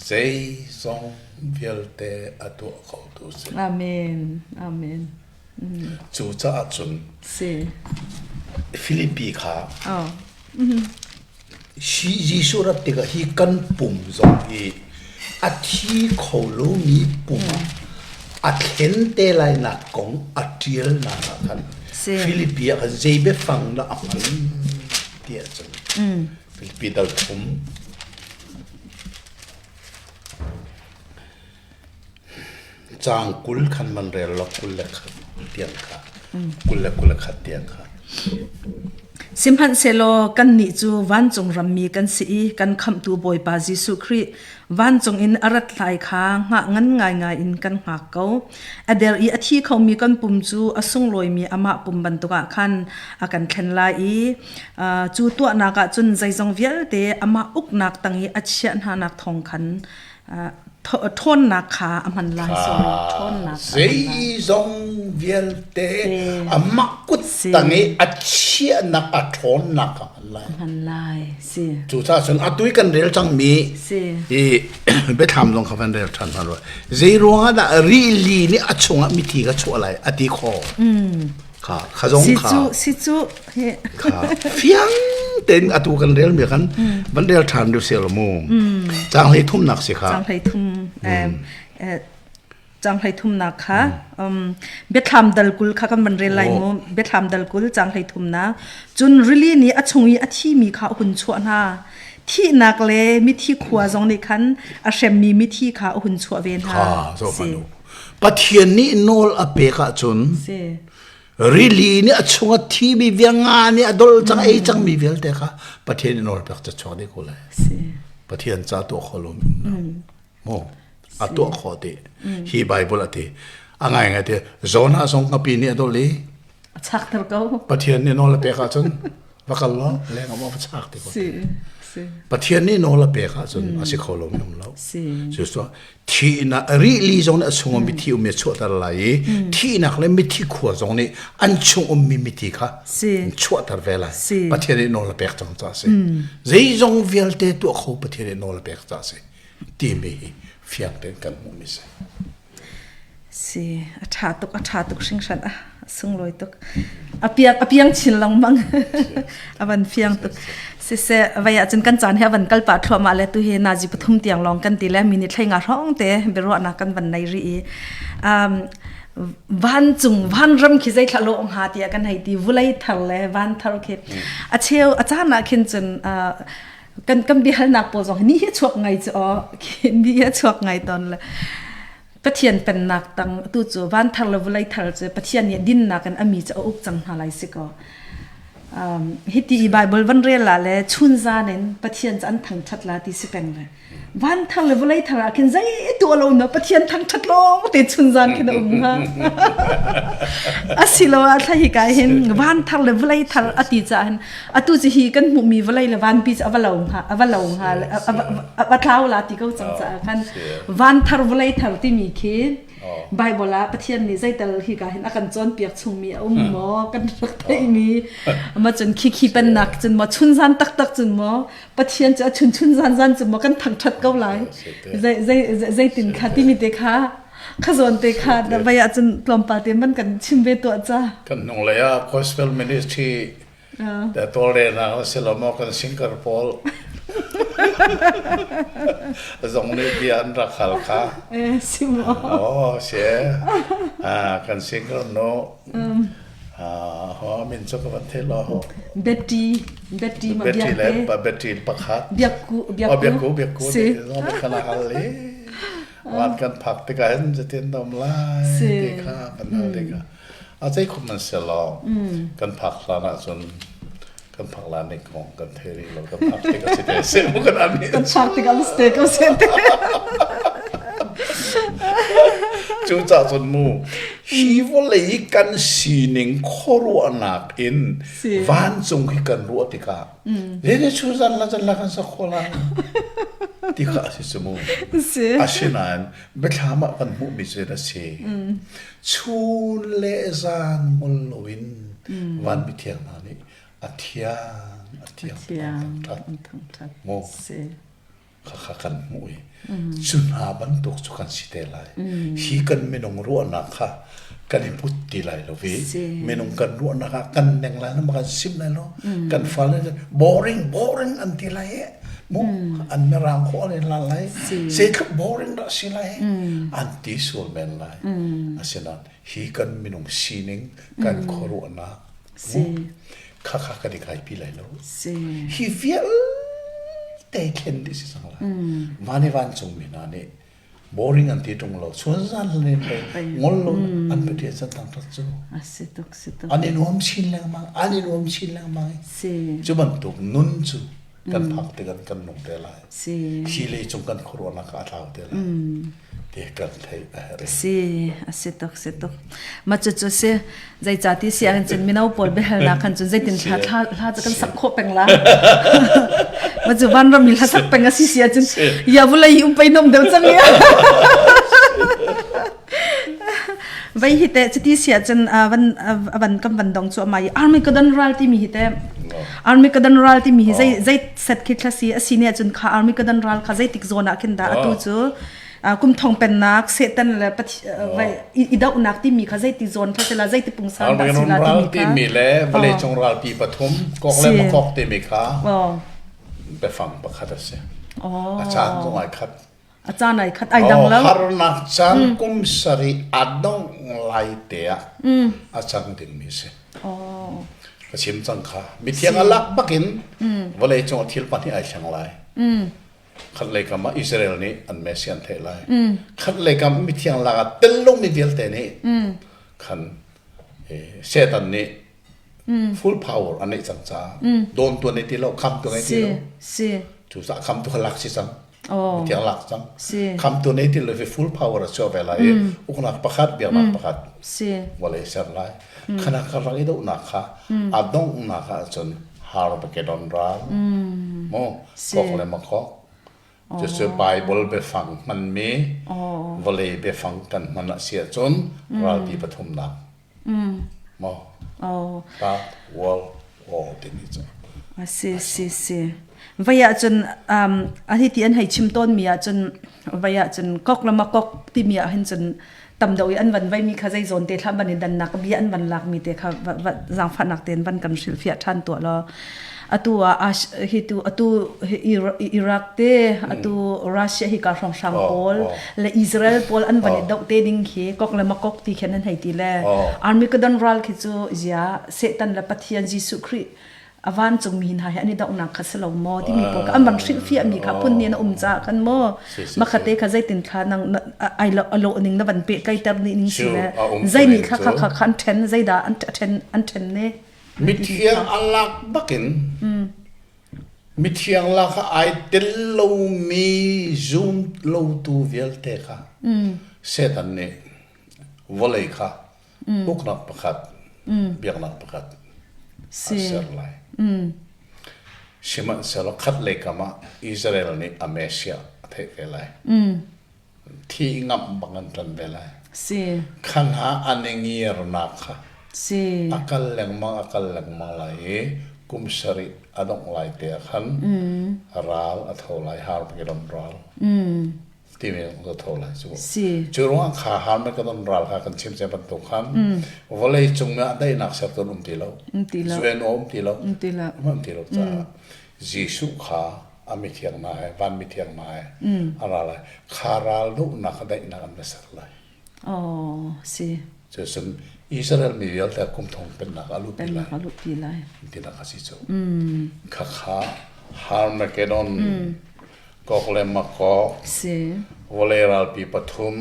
zeizong vialte a tuah khotu si. Amen. Amen. Cucaah cun Si. Filipi kha Oh. Hi Jesuh rat tikah hi kan pum zong hi a thi kho lomi pum ah a thlen te lainak kong a ṭialnak ah khan Si. Filipi ah khan zei biafang dah a hman ti ahcun Filipi dal thum Caang 20 khan man rel law 21 tiang kha 20 21 tiang kha. Sihmanhsehlaw kannih cu vancung rammi kan si i kan Khamhtu Bawipa Jesuh Khrih vancung in a rat lai kha hngah ngan ngaingai in kan hngak ko. A der i a thi khomi kan pum cu a sunglawimi amah pum bantuk ah khan a kan thlen lai i cu tuahnak ah cun zeizong vialte amah uknak tang i a chiah hnanak thawng khan ṭhawnnak kha a hman lai sorry ṭhawnnak zeizong vialte amah kut tang i a chiahnak a ṭhawnnak a hman lai hman lai si cucaah cun atu i kan rel cangmi hi biathlam zong kha van rel ṭhan hna rua zei ruangah dah rili nih a chungah mithi ka chuah lai a ti kho kha kha zong kha si cu kha fiang tein atu kan rel mi kan van rel ṭhan du sel mu cang hlei thumnak si kha cang hlei thum cang hlei thumnak kha biathlam dal kul kha kan van rel lai mu biathlam dal kul cang hlei thumnak cun rili nih a chung i a thimi kha a hun chuah hna thihnak le mithi khua zong nih khan a hremmi mithi kha a hun chuah ve hna Pathian nih nawl a pek ahcun rili nih a chung a thimi vianga nih a dol cang ei cangmi vialte kha Pathian nih nawl pek ca chuak dih ko lai. Pathian ca tuah kho lo mu a tuah kho ti hi Bible a ti a ngai ngai ti Jonah zong ngapi nih a dol i a chak ter ko Pathian nih nawl a pek ahcun va kal law leng ah va chak ti ko Pathian nih nawl a pek ahcun a si kho lo mi um lo cu thihnak rili zong nih a chung um mithi um mi a chuahter lai i thihnak le mithi khua zong nih an chung ummi mithi kha chuahter ve lai Pathian nih nawl a pek cang ca si zeizong vialte tuah kho Pathian nih nawl a pek ca si timi hi fiang tein kan hmuhmi si Si, a ṭha tuk, a ṭha tuk hringhran a sunglawi tuk. A piang, a piang chin lengmang. a van fiang tuk. Siseh, vai ahcun kan caan hi a van kal pah thluahmah le tu hi nazi pathum tiang lawng kan ti le minute thlei nga hrawng te biaruahnak kan van nei rih i um, vancung vanram khi zei thla lo hnga tiah kan hei ti vulei thar le van thar khi a cheu a caan ah khin cun uh, kan kan biahalnak pawl zong ni hi chuak ngai cu aw ni hi chuak ngai ton le Pathian pennak tang tu cu van thar le vawlei thar cu Pathian nih dinnak in ami cu a uk cang hna lai si ko um, hiti i Bible van rel la le chun zan in Pathian cu an thangthat la ti si peng le van thar le vawlei thar ah khin zei tu lo na Pathian thangthat lawng te chun zan khin a um ha asiloah thla hi kai hin van thar le vawlei thar ati cha hin atu cu hi kan hmuhmi vawlei le vanpi cu a va lo hnga a va lo hnga a va tlau la ti ko cang caah khan van thar vawlei thar timi khi Bible ah Pathian nih zeital hi ka hin a kan cawnpiak chungmi a um maw kan rak theihmi ma cun khi khi pennak cun maw chun zan taktak cun maw Pathian cu a chun chun zan zan cun maw kan thangthat ko lai zei zei zeitin kha timi te kha kha zawn te kha vai ah cun tlawmpal te man kan chim ve tuah ca kan hnung lei ah gospel ministry Da tawlrelnak a si lo maw kan singer pawl zong nih bia an rak hal kha. Eh, si maw? Oh, si. Ah, kan singer no. Ah, ho min cu ka van thei lo. Betty, Betty ma Betty le Betty pakhat. Biakku, biakku. Oh, biakku, biakku. Si. Zong kan hal i. Van kan phak tikah hin zetin dom lai ti kha kan hal tikah. A zeikhum an si lo. Kan phak hlan ahcun kan phak lan ning kong kan thei rih lo. Kan phak tik a si te se mu kan ami. Kan phak tik a si te ko se te. Cu ca cun mu hi vawlei kan sining khuaruahnak in vancung hi kan ruah tikah le chu zan la zan la kan sa kho la ti kha a si cu mu asinain biathlam ah kan hmuhmi cu a si Chun le zan ngol loin van mithiang hna nih a thiang, a thiang, an thangṭhat. Mu. Si. Khakha kan hmuh i cu hna bantuk cu kan si te lai. Hi kan minung ruahnak kha kan i put ti lai lo i minung kan ruahnak ah kan neng lai lo ma kan sim lai lo. Kan fale boring boring an ti lai i mu an mirang khawh an in lan lai. Zeitluk boring dah si lai an ti sual men lai. Asinain hi kan minung sining kan khuaruahnak khakha kan i kaipi lai lo. Hi vialte thlen dih si cang lai. Van i vancungmi hna nih boring an ti ṭung lo. Chun zan len pei ngol lo an Pathian san thangṭhat cu. Si tuk si tuk. An i nuam chin lengmang, an i nuam chin lengmang. Cu bantuk nun cu kan phak tikah kan nung te lai. Hi lei cung kan khuaruahnak a tlau te lai. Ti kan theih a herh. Si, a si tuk, si tuk. Ma cu cu si, zeicati si ahhin cun mino pawl biahalnak khan cun zeitin hla hla hla cu kan sak khawh peng la. Ma cu vanram mi hla sak peng a si si ahcun ya vulei um pei nom deuh cang ya. Vai hi te cuti si ahcun van van kan van dong cu amai Armageddon ral timi hi te Armageddon ral timi hi zei zei set khi thla si a si ne ahcun kha Armageddon ral kha zeitik zawn ah khin dah atu cu kum thong pennak Satan le i dohnak timi kha zeiti zawn kha sila zeiti pungsan dah sila timi kha timi le vawlei cung ralpi pathum kok le makok timi kha biafang pakhat a si a caan zong ai khat a caan ai khat ai dang lo harnak caan kum sarih a dongh lai te ah a cang dingmi si ka chim cang kha mithiang a lak bakin vawlei cung thil pahnih ai thleng lai khat lei kam ah Israel nih an Messi an theih lai khat lei kam mithiang lak ah tel lomi vialte nih khan Satan nih full power an neih cang caah dawn tu nei ti lo kham tu nei ti lo si cu cah kham tu kha lak si cang mithiang lak cang kham tu nei ti lo fi full power a chuah ve lai i uknak pakhat biaknak pakhat si vawlei ser lai khana ka rak i dohnak kha a donghnak ah cun Harmageddon ral mu kok le makok cucu Bible biafang hmanmi vawlei biafang kan hman a si ahcun ralpi pathumnak maw Third World War timi cu si si si vai ahcun a hi ti an hei chim tawnmi ahcun vai ahcun kok le makok timi ah hin cun tam deuh i an van veimi kha zei zawn te thla van i dannak bia an van lakmi te kha zaangfahnak tein van kan hrilhfiah ṭhan tuah law atu ah hi tu atu Iraq te atu Russia hi ka hrawnghrang pawl le Israel pawl an van i doh te ding khi kok le makok ti khin an hei ti le Armageddon ral khi cu zia Satan le Pathian Jesuh Khrih a vancungmi hna he an i dohnak kha si lo maw timi pawl kha an van hrilhfiah mi kha phun nih na um caah khan maw makhate kha zeitin thla nang ai lo alo ning na van pe kaiter ni ning si le zei nih thla kha kha khan then zeidah an then an then ne mithiang alak bakin mithiang lak ai tel lomi zum lotu vialte kha Satan nih vawlei kha uknak pakhat biaknak pakhat a ser lai. Sihmanhsehlaw khat lei kam ah Israel nih a Messiah a theih ve lai. Thi ngamh bang an ṭan ve lai. Kha hna an i ngirnak kha a kal lengmang a kal lengmang lai i kum sarih a dongh lai te ah khan ral a tho lai Harmagedon ral. Timi ka tho lai cu. Si. Cu ruangah kha Harmageddon ral kha kan chim cem bantuk khan vawlei cung ah daihnak sertu an um ti lo. Um ti lo. UN um ti lo. Um ti lo. Um ti lo caah Jesuh kha a mithiang hna he van mithiang hna he a ra lai. Kha ral duhnak kha daihnak an va ser lai. Oh, si. Cucun Israel mi vialte kum thong pennak a luhpi lai. Pennak a luhpi lai. Tinak a si cu. Khakha Harmageddon Kok le Makok si. vawlei ralpi pathum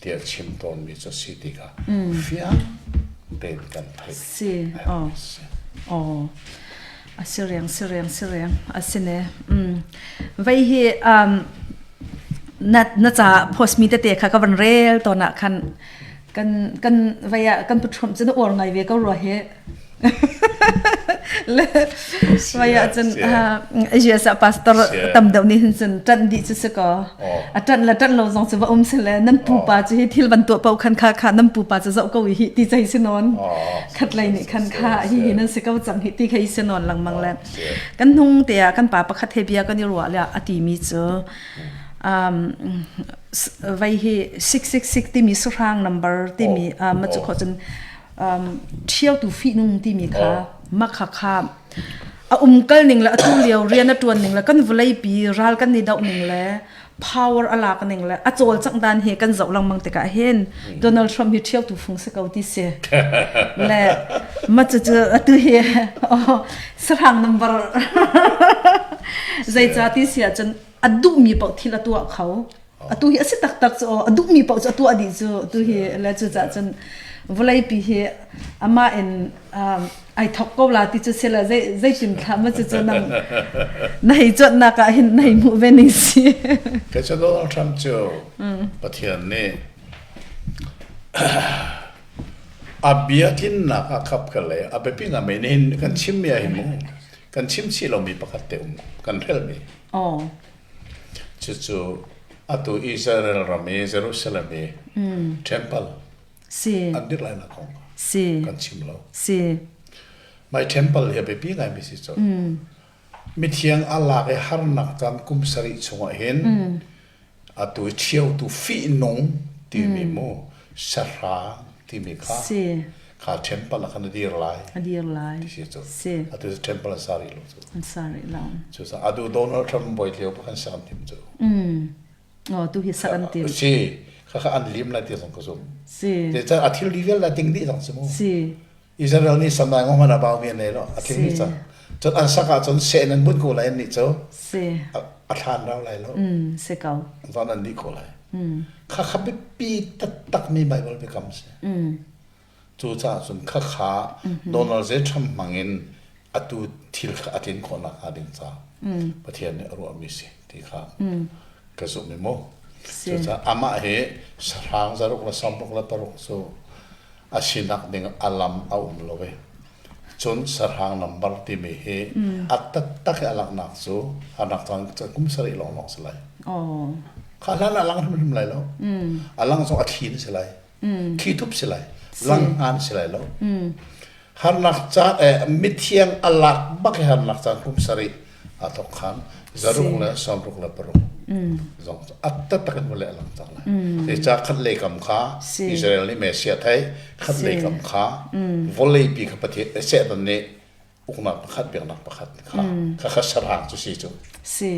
tiah chim tawnmi cu si ti kha fiang tein kan theih. Si. Oh. Oh. A si reng, si reng, si reng. A si ne. Mm. Vei hi um, na na ca post mi tete kha ka van rel tawn ah khan kan kan vei ah kan pu Trump cu na uar ngai ve ko rua hi. Le vai ah cun US ah pastor tam deuh nih hin cun ṭanh dih cu si ko. A ṭanh le ṭanh lo zong cu va um si le nan pupa cu hi thil van tuah paoh khan kha kha nan pupa cu zoh ko i hi ti cei si nawn. Khat lei nih khan kha hi hi nan si ko cang hi ti kha si nawn lengmang le. Kan hnung te ah kan pa pakhat he bia kan i ruah le a timi cu um, vai hi 666 timi sahrang number timi ma cu kho cun um, ṭhiotu fihnung timi kha makha kha a umkal ning le atu lio rian a ṭuan ning le kan vawleipi ral kan i doh ning le power a lak ning le a cawlcangh dan he kan zoh lengmang tikah hin Donald Trump hi ṭhiotu fung si ko ti si le ma cu cu atu hi sahrang number zeicah ti si ahcun a duhmi paoh thil a tuah kho atu hi a si taktak cu a duhmi paoh cu a tuah dih cu tu hi le cucaah cun vawleipi hi amah in ai thok ko la ti cu sila zei zeitin thla ma cu cu nang na hei cuanhnak ah hin na hei hmuh ve ning si Kei cu Donald Trump cu Pathian nih a bia tlinnak a khap ka le a biapi nga mei nihin kan chimmi ah hin mu kan chim chih lomi pakhat te um kan hrelmi oh Cucu atu Israel ram i Jerusalem i temple si an dirh lainak kong si kan chim lo. Si. Mai temple hi a biapi ngaimi si cu. Mithiang a lak i harnak caan kum sarih chungah hin atu i ṭhiotu fihnung timi mu sahrang timi kha si kha temple ah khan a dir lai. A dir lai. Ti si cu. Si. Atu temple an sa rih lo cu. An sa rih lo. Cu atu Donald Trump bawi lio khan sak an tim cu. Mm. Oh, tu hi sak an tim. Si. Kha kha an lim lai ti zong ka zum. Si. Te chan a thil di vial la ding dih zong si mu. Si. Israel nih samnai ngong hman a bau mi an nei lo. A thil ni cang. Cun an sak ah cun seh nan bunh ko lai an nih cu. Si. A thlan rau lai lo. Mm, si ko. Zon an dih ko lai. Kha kha biapi taktak mi Bible biakam si. Cucaah cun khakha Donald J. Trump hmang in atu thil kha a tlin khawhnak hnga ding ca Pathian nih a ruahmi si ti kha ka zumh i mu. Cucaah amah hi sahrang zaruk le sawmruk le paruk cu a sinak ding a lam a um lo i cun sahrang number timi hi a taktak i a langhnak cu a nak caan kum sarih lawnglawng si lai. Kha hlan ah lang hrimhrim lai lo. A lang zong a thli in si lai. Thli thup si lai. Lang ngan si lai lo. Harnak caan mithiang a lak bak i harnak caan kum sarih a thok khan zaruk le sawmruk le paruk zong a taktak in vawlei a lang cang lai. Zeicah khat lei kam kha Israel nih Messiah thei khat lei kam kha vawleipi kha Pathian Satan nih uknak pakhat biaknak pakhat kha kha kha sarang cu si cu si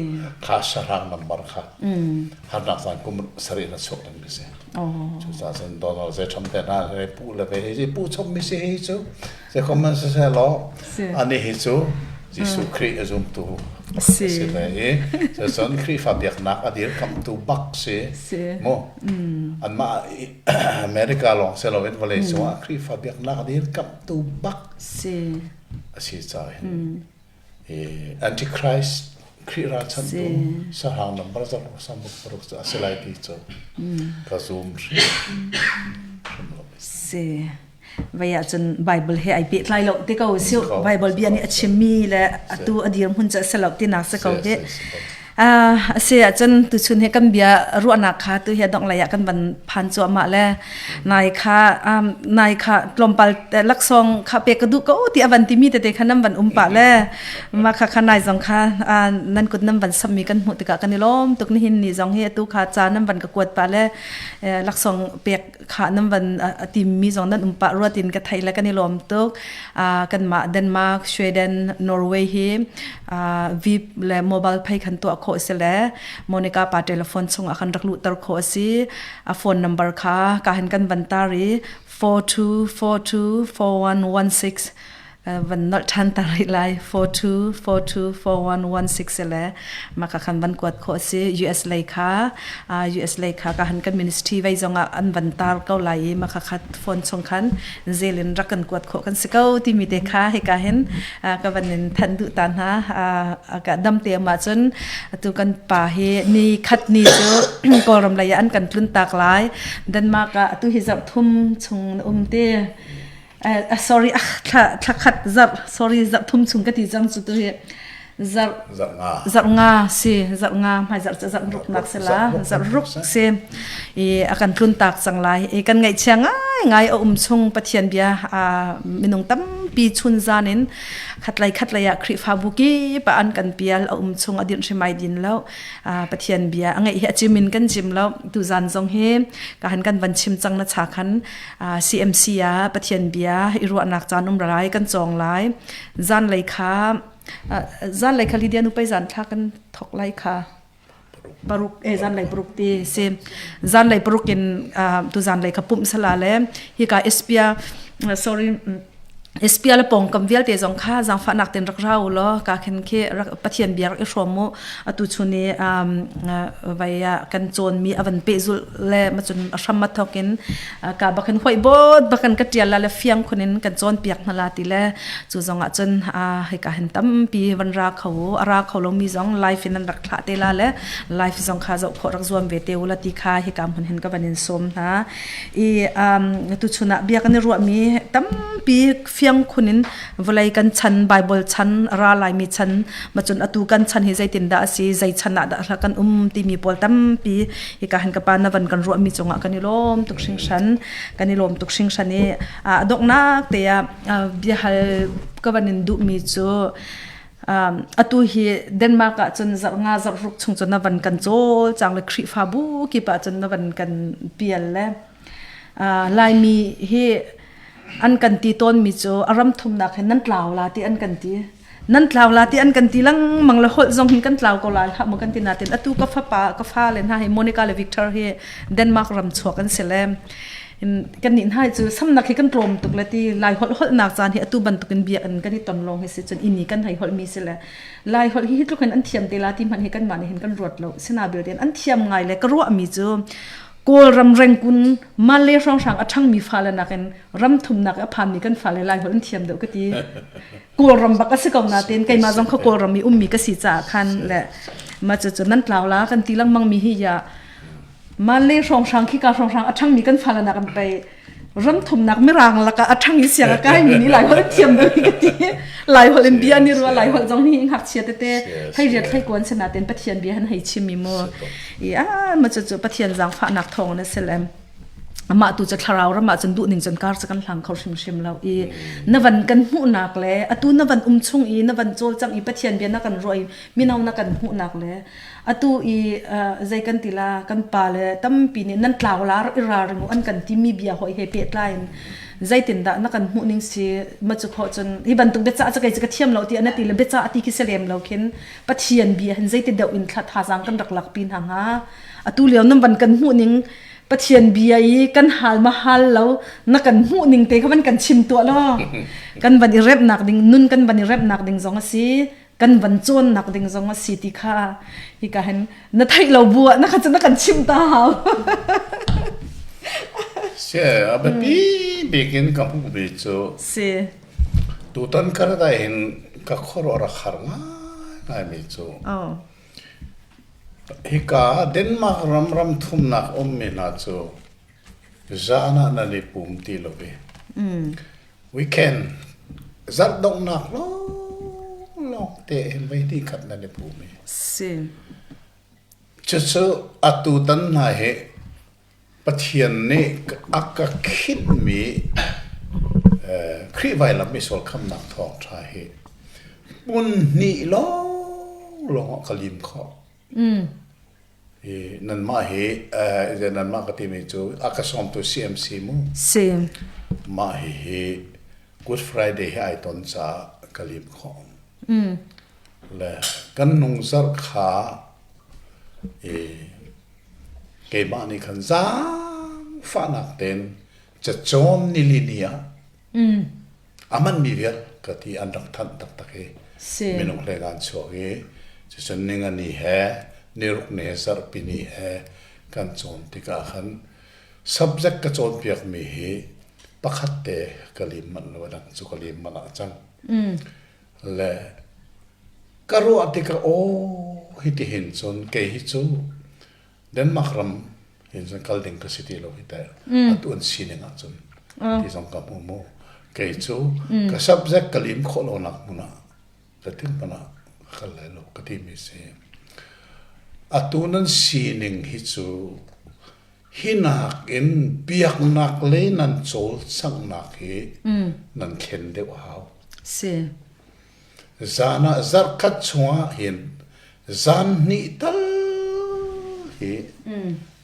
kha sarang number kha harnak caan kum sarih na chuak ding mi si cucaah cun Donald J Trump te hna he pu le ve hi pu chom mi si hi cu se kom an se law ani hi cu Jesuh Khrih a zumtu si si ve i cun Khrihfa biaknak a dirkamtu bak si mu anmah America lawng si loin vawlei cungah Khrihfa biaknak a dirkamtu bak si a si caah hin Antichrist Khrih ralchanhtu sahrang number zarh sambuk paruk cu a si lai ti cu ka zum hrim lo. Si. Vei ahcun Bible he ai pehtlai lo te ko si Bible bia nih a chimmi le atu a dirhmun cu a si lo tinak si ko hi. A si ahcun tuchun he kan bia ruahnak kha tu hi dongh lei ah kan van phan cuahmah le nai kha nai kha tlawmpal laksawng kha pek ka duh ko ti a van timi tete kha nan van um pah le mah kha kha nai zong kha nan kut nan van sammi kan hmuh tikah kan i lawm tuk nihin ni zong hi atu kha ca nan van ka kuat pah le laksawng pek kha nan van a timmi zong nan um pah ruat in ka theih le kan i lawm tuk kanmah Denmark Sweden Norway hi VIP le mobile pay khan tuah khawh si le Monica pa telephone chungah khan rak luhter khawh a si a phone number kha ka hin kan van tar i 4242 4116 van nolh ṭhan ta rih lai 42 42 4116 le mah ka khan van kuat khawh a si US lei kha US lei kha ka han kan ministry vei zong ah an van tar ko lai i mah kha khat phone chung khan zel in rak kan kuat khawh kan si ko timi te kha hika hin ka van in thanh duh ta hna ka dam te ma cun atu kan pa hi ni khat ni cu Kawlram lei ah an kan tlun tak lai Denmark ah atu hi zarh thum chung na um te. Sorry, thla thla khat zarh sorry zarh thum chung ka ti cang cu tu hi zarh zarh nga zarh nga si zarh nga hmai zarh ca zarh ruk nak si la zarh ruk si i a kan tlun tak cang lai i kan ngaihchia ngai ngai a um chung Pathian bia minung tampi chun zan in khatlei khatlei ah Khrihfabu kip ah an kan pial a um chung a din hrimai din lo Pathian bia a ngeih hi a chim in kan chim lo tu zan zong hi ka han kan van chim cang na cha khan CMC ah Pathian bia i ruahnak caan um lai kan cawng lai zan lei kha zan lei kha Lydia nu pei zan thla kan thok lai kha paruk e zan lei paruk ti si zan lei paruk in tu zan lei kha pumh sala le hi ka espia sorry espia le pawngkam vialte zong kha zaangfahnak ten rak ra u law ka khin khi rak Pathian bia rak i hrawm u atu chun i vai ah kan cawnmi a van pehzulh le macun a hram a thawk in ka bakin hoi bot bakan ka tial la le fiang khun in kan cawn piak hna la ti le cu zong ah cun hika hin tampi van ra kho u a ra kho lomi zong live in an rak thlah te la le live zong kha zoh khawh rak zuam ve te u la ti kha hika hmun hin ka van in sawm hna i tuchun ah bia kan i ruahmi tampi fiang khun in vawlei kan chan Bible chan ra laimi chan macun atu kan chan hi zeitin dah a si zei chan ah dah kan um timi pawl tampi hika hin ka pa na van kan ruahmi cungah kan i lawm tuk hringhran kan i lawm tuk hringhran i a donghnak te ah biahal ka van in duhmi cu Atu hi Denmark ah cun zarh nga zarh ruk chung cun na van kan cawl cang le Khrihfabu kip ah cun na van kan pial le Laimi hi an kan ti tawnmi cu a ram thumnak hin nan tlau la ti an kan ti. Nan tlau la ti an kan ti lengmang le holh zong hin kan tlau ko lai hlah maw kan ti natin atu ka fapa ka fale hna hi Monica le Victor hi Denmark ram chuak an si le kan nih hna cu samnak hi kan tlawm tuk le ti lai holh holhnak caan hi atu bantukin bia an kan i ton lawng hi si cun ini kan hei holh mi si le lai holh hi hi tluk in an thiam te la ti hmanh hi kan mah nih hin kan ruat lo sina bil ten an thiam ngai le ka ruah mi cu Kawlram rengkun Malay hrawnghrang a ṭhangmi fale nakin ram thumnak a phanmi kan fale lai holh an thiam deuh ka ti Kawlram bak a si ko nain keimah zong kha Kawlram i ummi ka si caah khan le ma cu cu nan tlau la kan ti lengmang mi hi ya Malay hrawnghrang khika hrawnghrang a ṭhangmi kan fale nak an pei ram thumnak mirang lakah a ṭhang i siang a kaimi nih Lai holh thiam deuh hi ka ti. Lai holh in bia ni rua Lai holh zong hi ngakchia tete hei riat hlei kuan sina ten Pathian bia han hei chim mi mu. I a ma cu cu Pathian zaangfahnak thawng na silem. Amah tu cu thlarau ram ah cun duh ning cun kar cu kan hlang kho hrimhrim lo i na van kan hmuhnak le atu na van um chung i na van cawlcang i Pathian bia na kan ruah i mino na kan hmuhnak le atu i zei kan ti la kan pa le tampi nih nan tlau la i ralring u an kan timi bia hoi he pehtlai in zeitindah na kan hmuh ning si ma cu khawh cun hi bantuk biacah cu kei cu ka thiam lo ti ana ti le biacah ti khi si lem lo khin Pathian bia hin zeiti deuh in thla thazaang kan rak lak pi hna hnga atu lio nan van kan hmuh ning Pathian bia i kan hal ma hal lo na kan hmuh ning te kha van kan chim tuah lo kan van i remnak ding nun kan van i remnak ding zong a si kan van cawnnak ding zong a si ti kha hika hin na theih lo bu ah na kha cu na kan chim ta hau. Si a biapi bik in ka hmuhmi cu si tutan Canada hin ka khuaruah rak har ngaingaimi cu oh. hika Denmark ram ram thumnak ummi hna cu Zan ah nan i pum ti lo i weekend zarh donghnak lawnglawng te hin voi hnih khat nan i pum i Si. cucu atu tan hna hi Pathian nih a ka khinhmi Khrih vailam i sual khamnak thawngṭha hi hmun hnih lawnglawng ah ka lim khawh. Hi nanmah hi nanmah ka timi cu a ka sawmtu CMC mu. Si. Mah hihi Good Friday hi ai ton caah ka lim khawh. Le kan nung zarh kha i keimah nih khan zaangfahnak tein cacawn nilini ah A manmi vial ka ti an rak thanh taktak i minung hleng an chuak i cucun ningani he niruk ni he zarhpi ni he kan cawn tikah khan subject ka cawnpiakmi hi pakhat te ka lim manh lo a dang cu ka lim manh ah cang. Le ka ruah tikah aw hitihin cun kei hi cu Denmark ram hin cun kal ding ka si ti lo hi teh atu an sining ahcun ti zong ka hmu mu. Kei cu ka subject ka lim khawh lonak hmun ah zeitin hmanh ah ka kal lai lo ka timi si. Atu nan sining hi cu hi nakin biaknak lei nan cawlcanghnak hi nan thlen deuh a hau. Si. Zan ah zarhkhat chungah hin zan hnih tal hi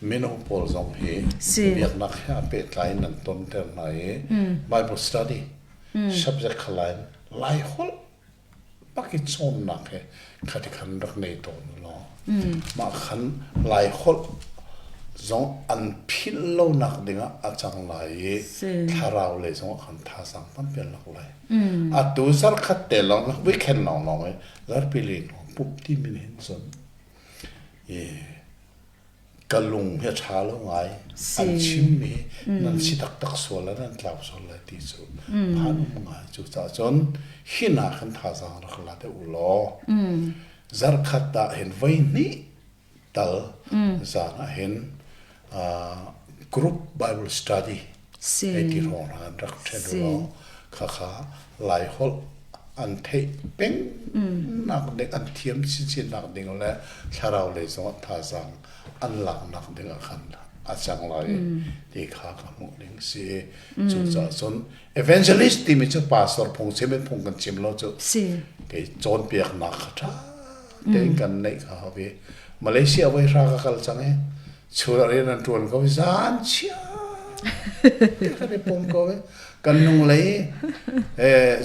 mino pawl zong hi biaknak he aa pehtlai in nan tonter hna i Bible study subject kha lai Lai holh bak i cawnnak he khati khan rak nei tawn u law mah khan Lai holh zong an philh lonak dingah a cang lai i thlarau lei zong ah khan thazaang tampi an lak lai. Atu zarkhat te lawng weekend lawnglawng i zarpi ling lawng pumh ti min hin cun i ka lung hi a ṭha lo ngai. An chimmi nan si taktak sual le nan tlau sual lai ti cu phan um ngai. Cucaah cun hi nak hin thazaang rak la deuh u law zarkhat ah hin voi hnih tal zan ah hin group Bible study hei ti hrawng hna an rak ṭhen u law khakha Laiholh an theih peng nak ding an thiam chinchin nak ding le thlarau lei zong thazaang an laknak ding ah khan a cang lai ti kha ka hmuh ding si. Cucaah cun evangelist timi cu pastor phung chim in phung kan chim lo cu kei cawnpiaknak kha ṭha tein kan neih kha hau i Malaysia voi hra ka kal cang i chun ah rian an ṭuan ko i zan chia kan i pum ko i kan nung lei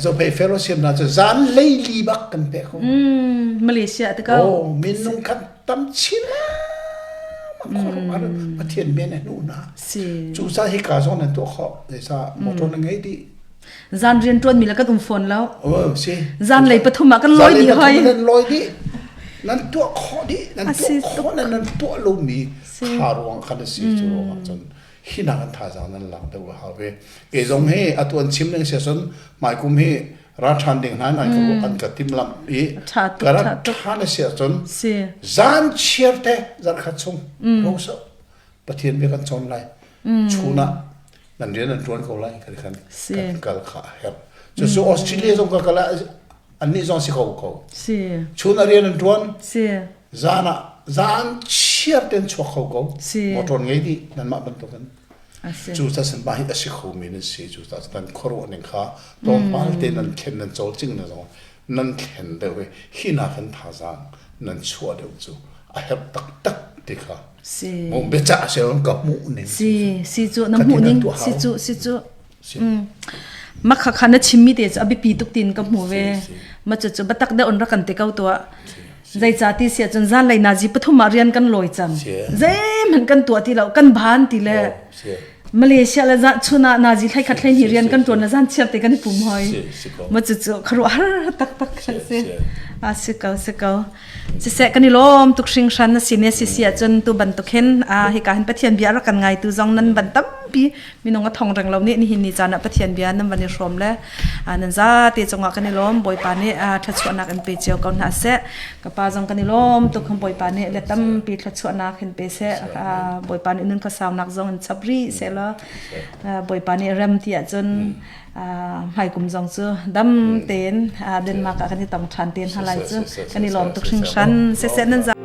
zophei fellowship hna cu zan lei li bak kan pe ko Malaysia te ko oh minung khan tam chin Pathian men a hnu na cu ca hi ka zong nan tuah khawh sa motor na ngei dih Zan rian ṭuan mi le kan um fawn lo. Oh, si. Zan lei pathum ah kan lawi dih hoi. Nan lawi dih. Nan tuah khawh dih. Nan tuah khawh nan nan tuah lomi kha ruang khan a si cu ruang ah cun hi nak an thazaang nan lak deuh a hau ve. Kei zong hi atu an chim ning sia cun hmaikum hi ra ṭhan ding hna an ka an ka timlamh i ka rat ṭhan a si ahcun zan chiar te zarkhat chung rosa Pathian bia kan cawn lai. Chun ah nan rian an ṭuan ko lai kan kan kan kal kha a herh. Cucu Australia zong ka kal ah annih zong si kho ko. Si. Chun ah rian an ṭuan. Si. Zan ah zan chiar ten chuak kho ko. Si. Motor ngei dih nanmah bantukin. Cu ca san hi a si kho mi nan si cu ca nan khuaruah ning kha tlawmpal te nan thlen nan cawlcing na zong nan thlen deuh i hi nak in thazaang nan chuah deuh cu a herh taktak ti kha Si. Mu biacah se ka hmuh ning. Si, si cu na hmuh ning si cu si cu. Ma kha kha na chimmi te cu a biapi tuk tin ka hmu ve. Ma cu cu batak de on rak kan te ko tua. Zei ca ti sia cun zan lei nazi pathum ah rian kan lawi cang. Zeihmanh kan tuah ti lo kan ban ti le. Malaysia le za chun ah nazi thlai khat thlai ni rian kan tuan le zan chiar te kan i pum hoi. Ma cu cu kharu har tak tak si. A si ko si ko. Siseh kan i lawm tuk hringhran na sin si si ahcun tu bantuk hin hika hin Pathian bia rak kan ngaitu zong nan van tampi minung a thong reng lo nih nihin ni caan ah Pathian bia nan van i hrawm le nan zate cungah kan i lawm Bawipa nih thluachuahnak in pe cio ko hna seh ka pa zong kan i lawm tuk Bawipa nih le tampi thluachuahnak in pe seh Bawipa nih nun khuasaunak zong in chap rih seh law Bawipa nih rem ti ahcun hmaikum zong cu dam tein Denmark ah kan i tong ṭhan te hna lai cu kan i lawm tuk hringhran siseh nan za.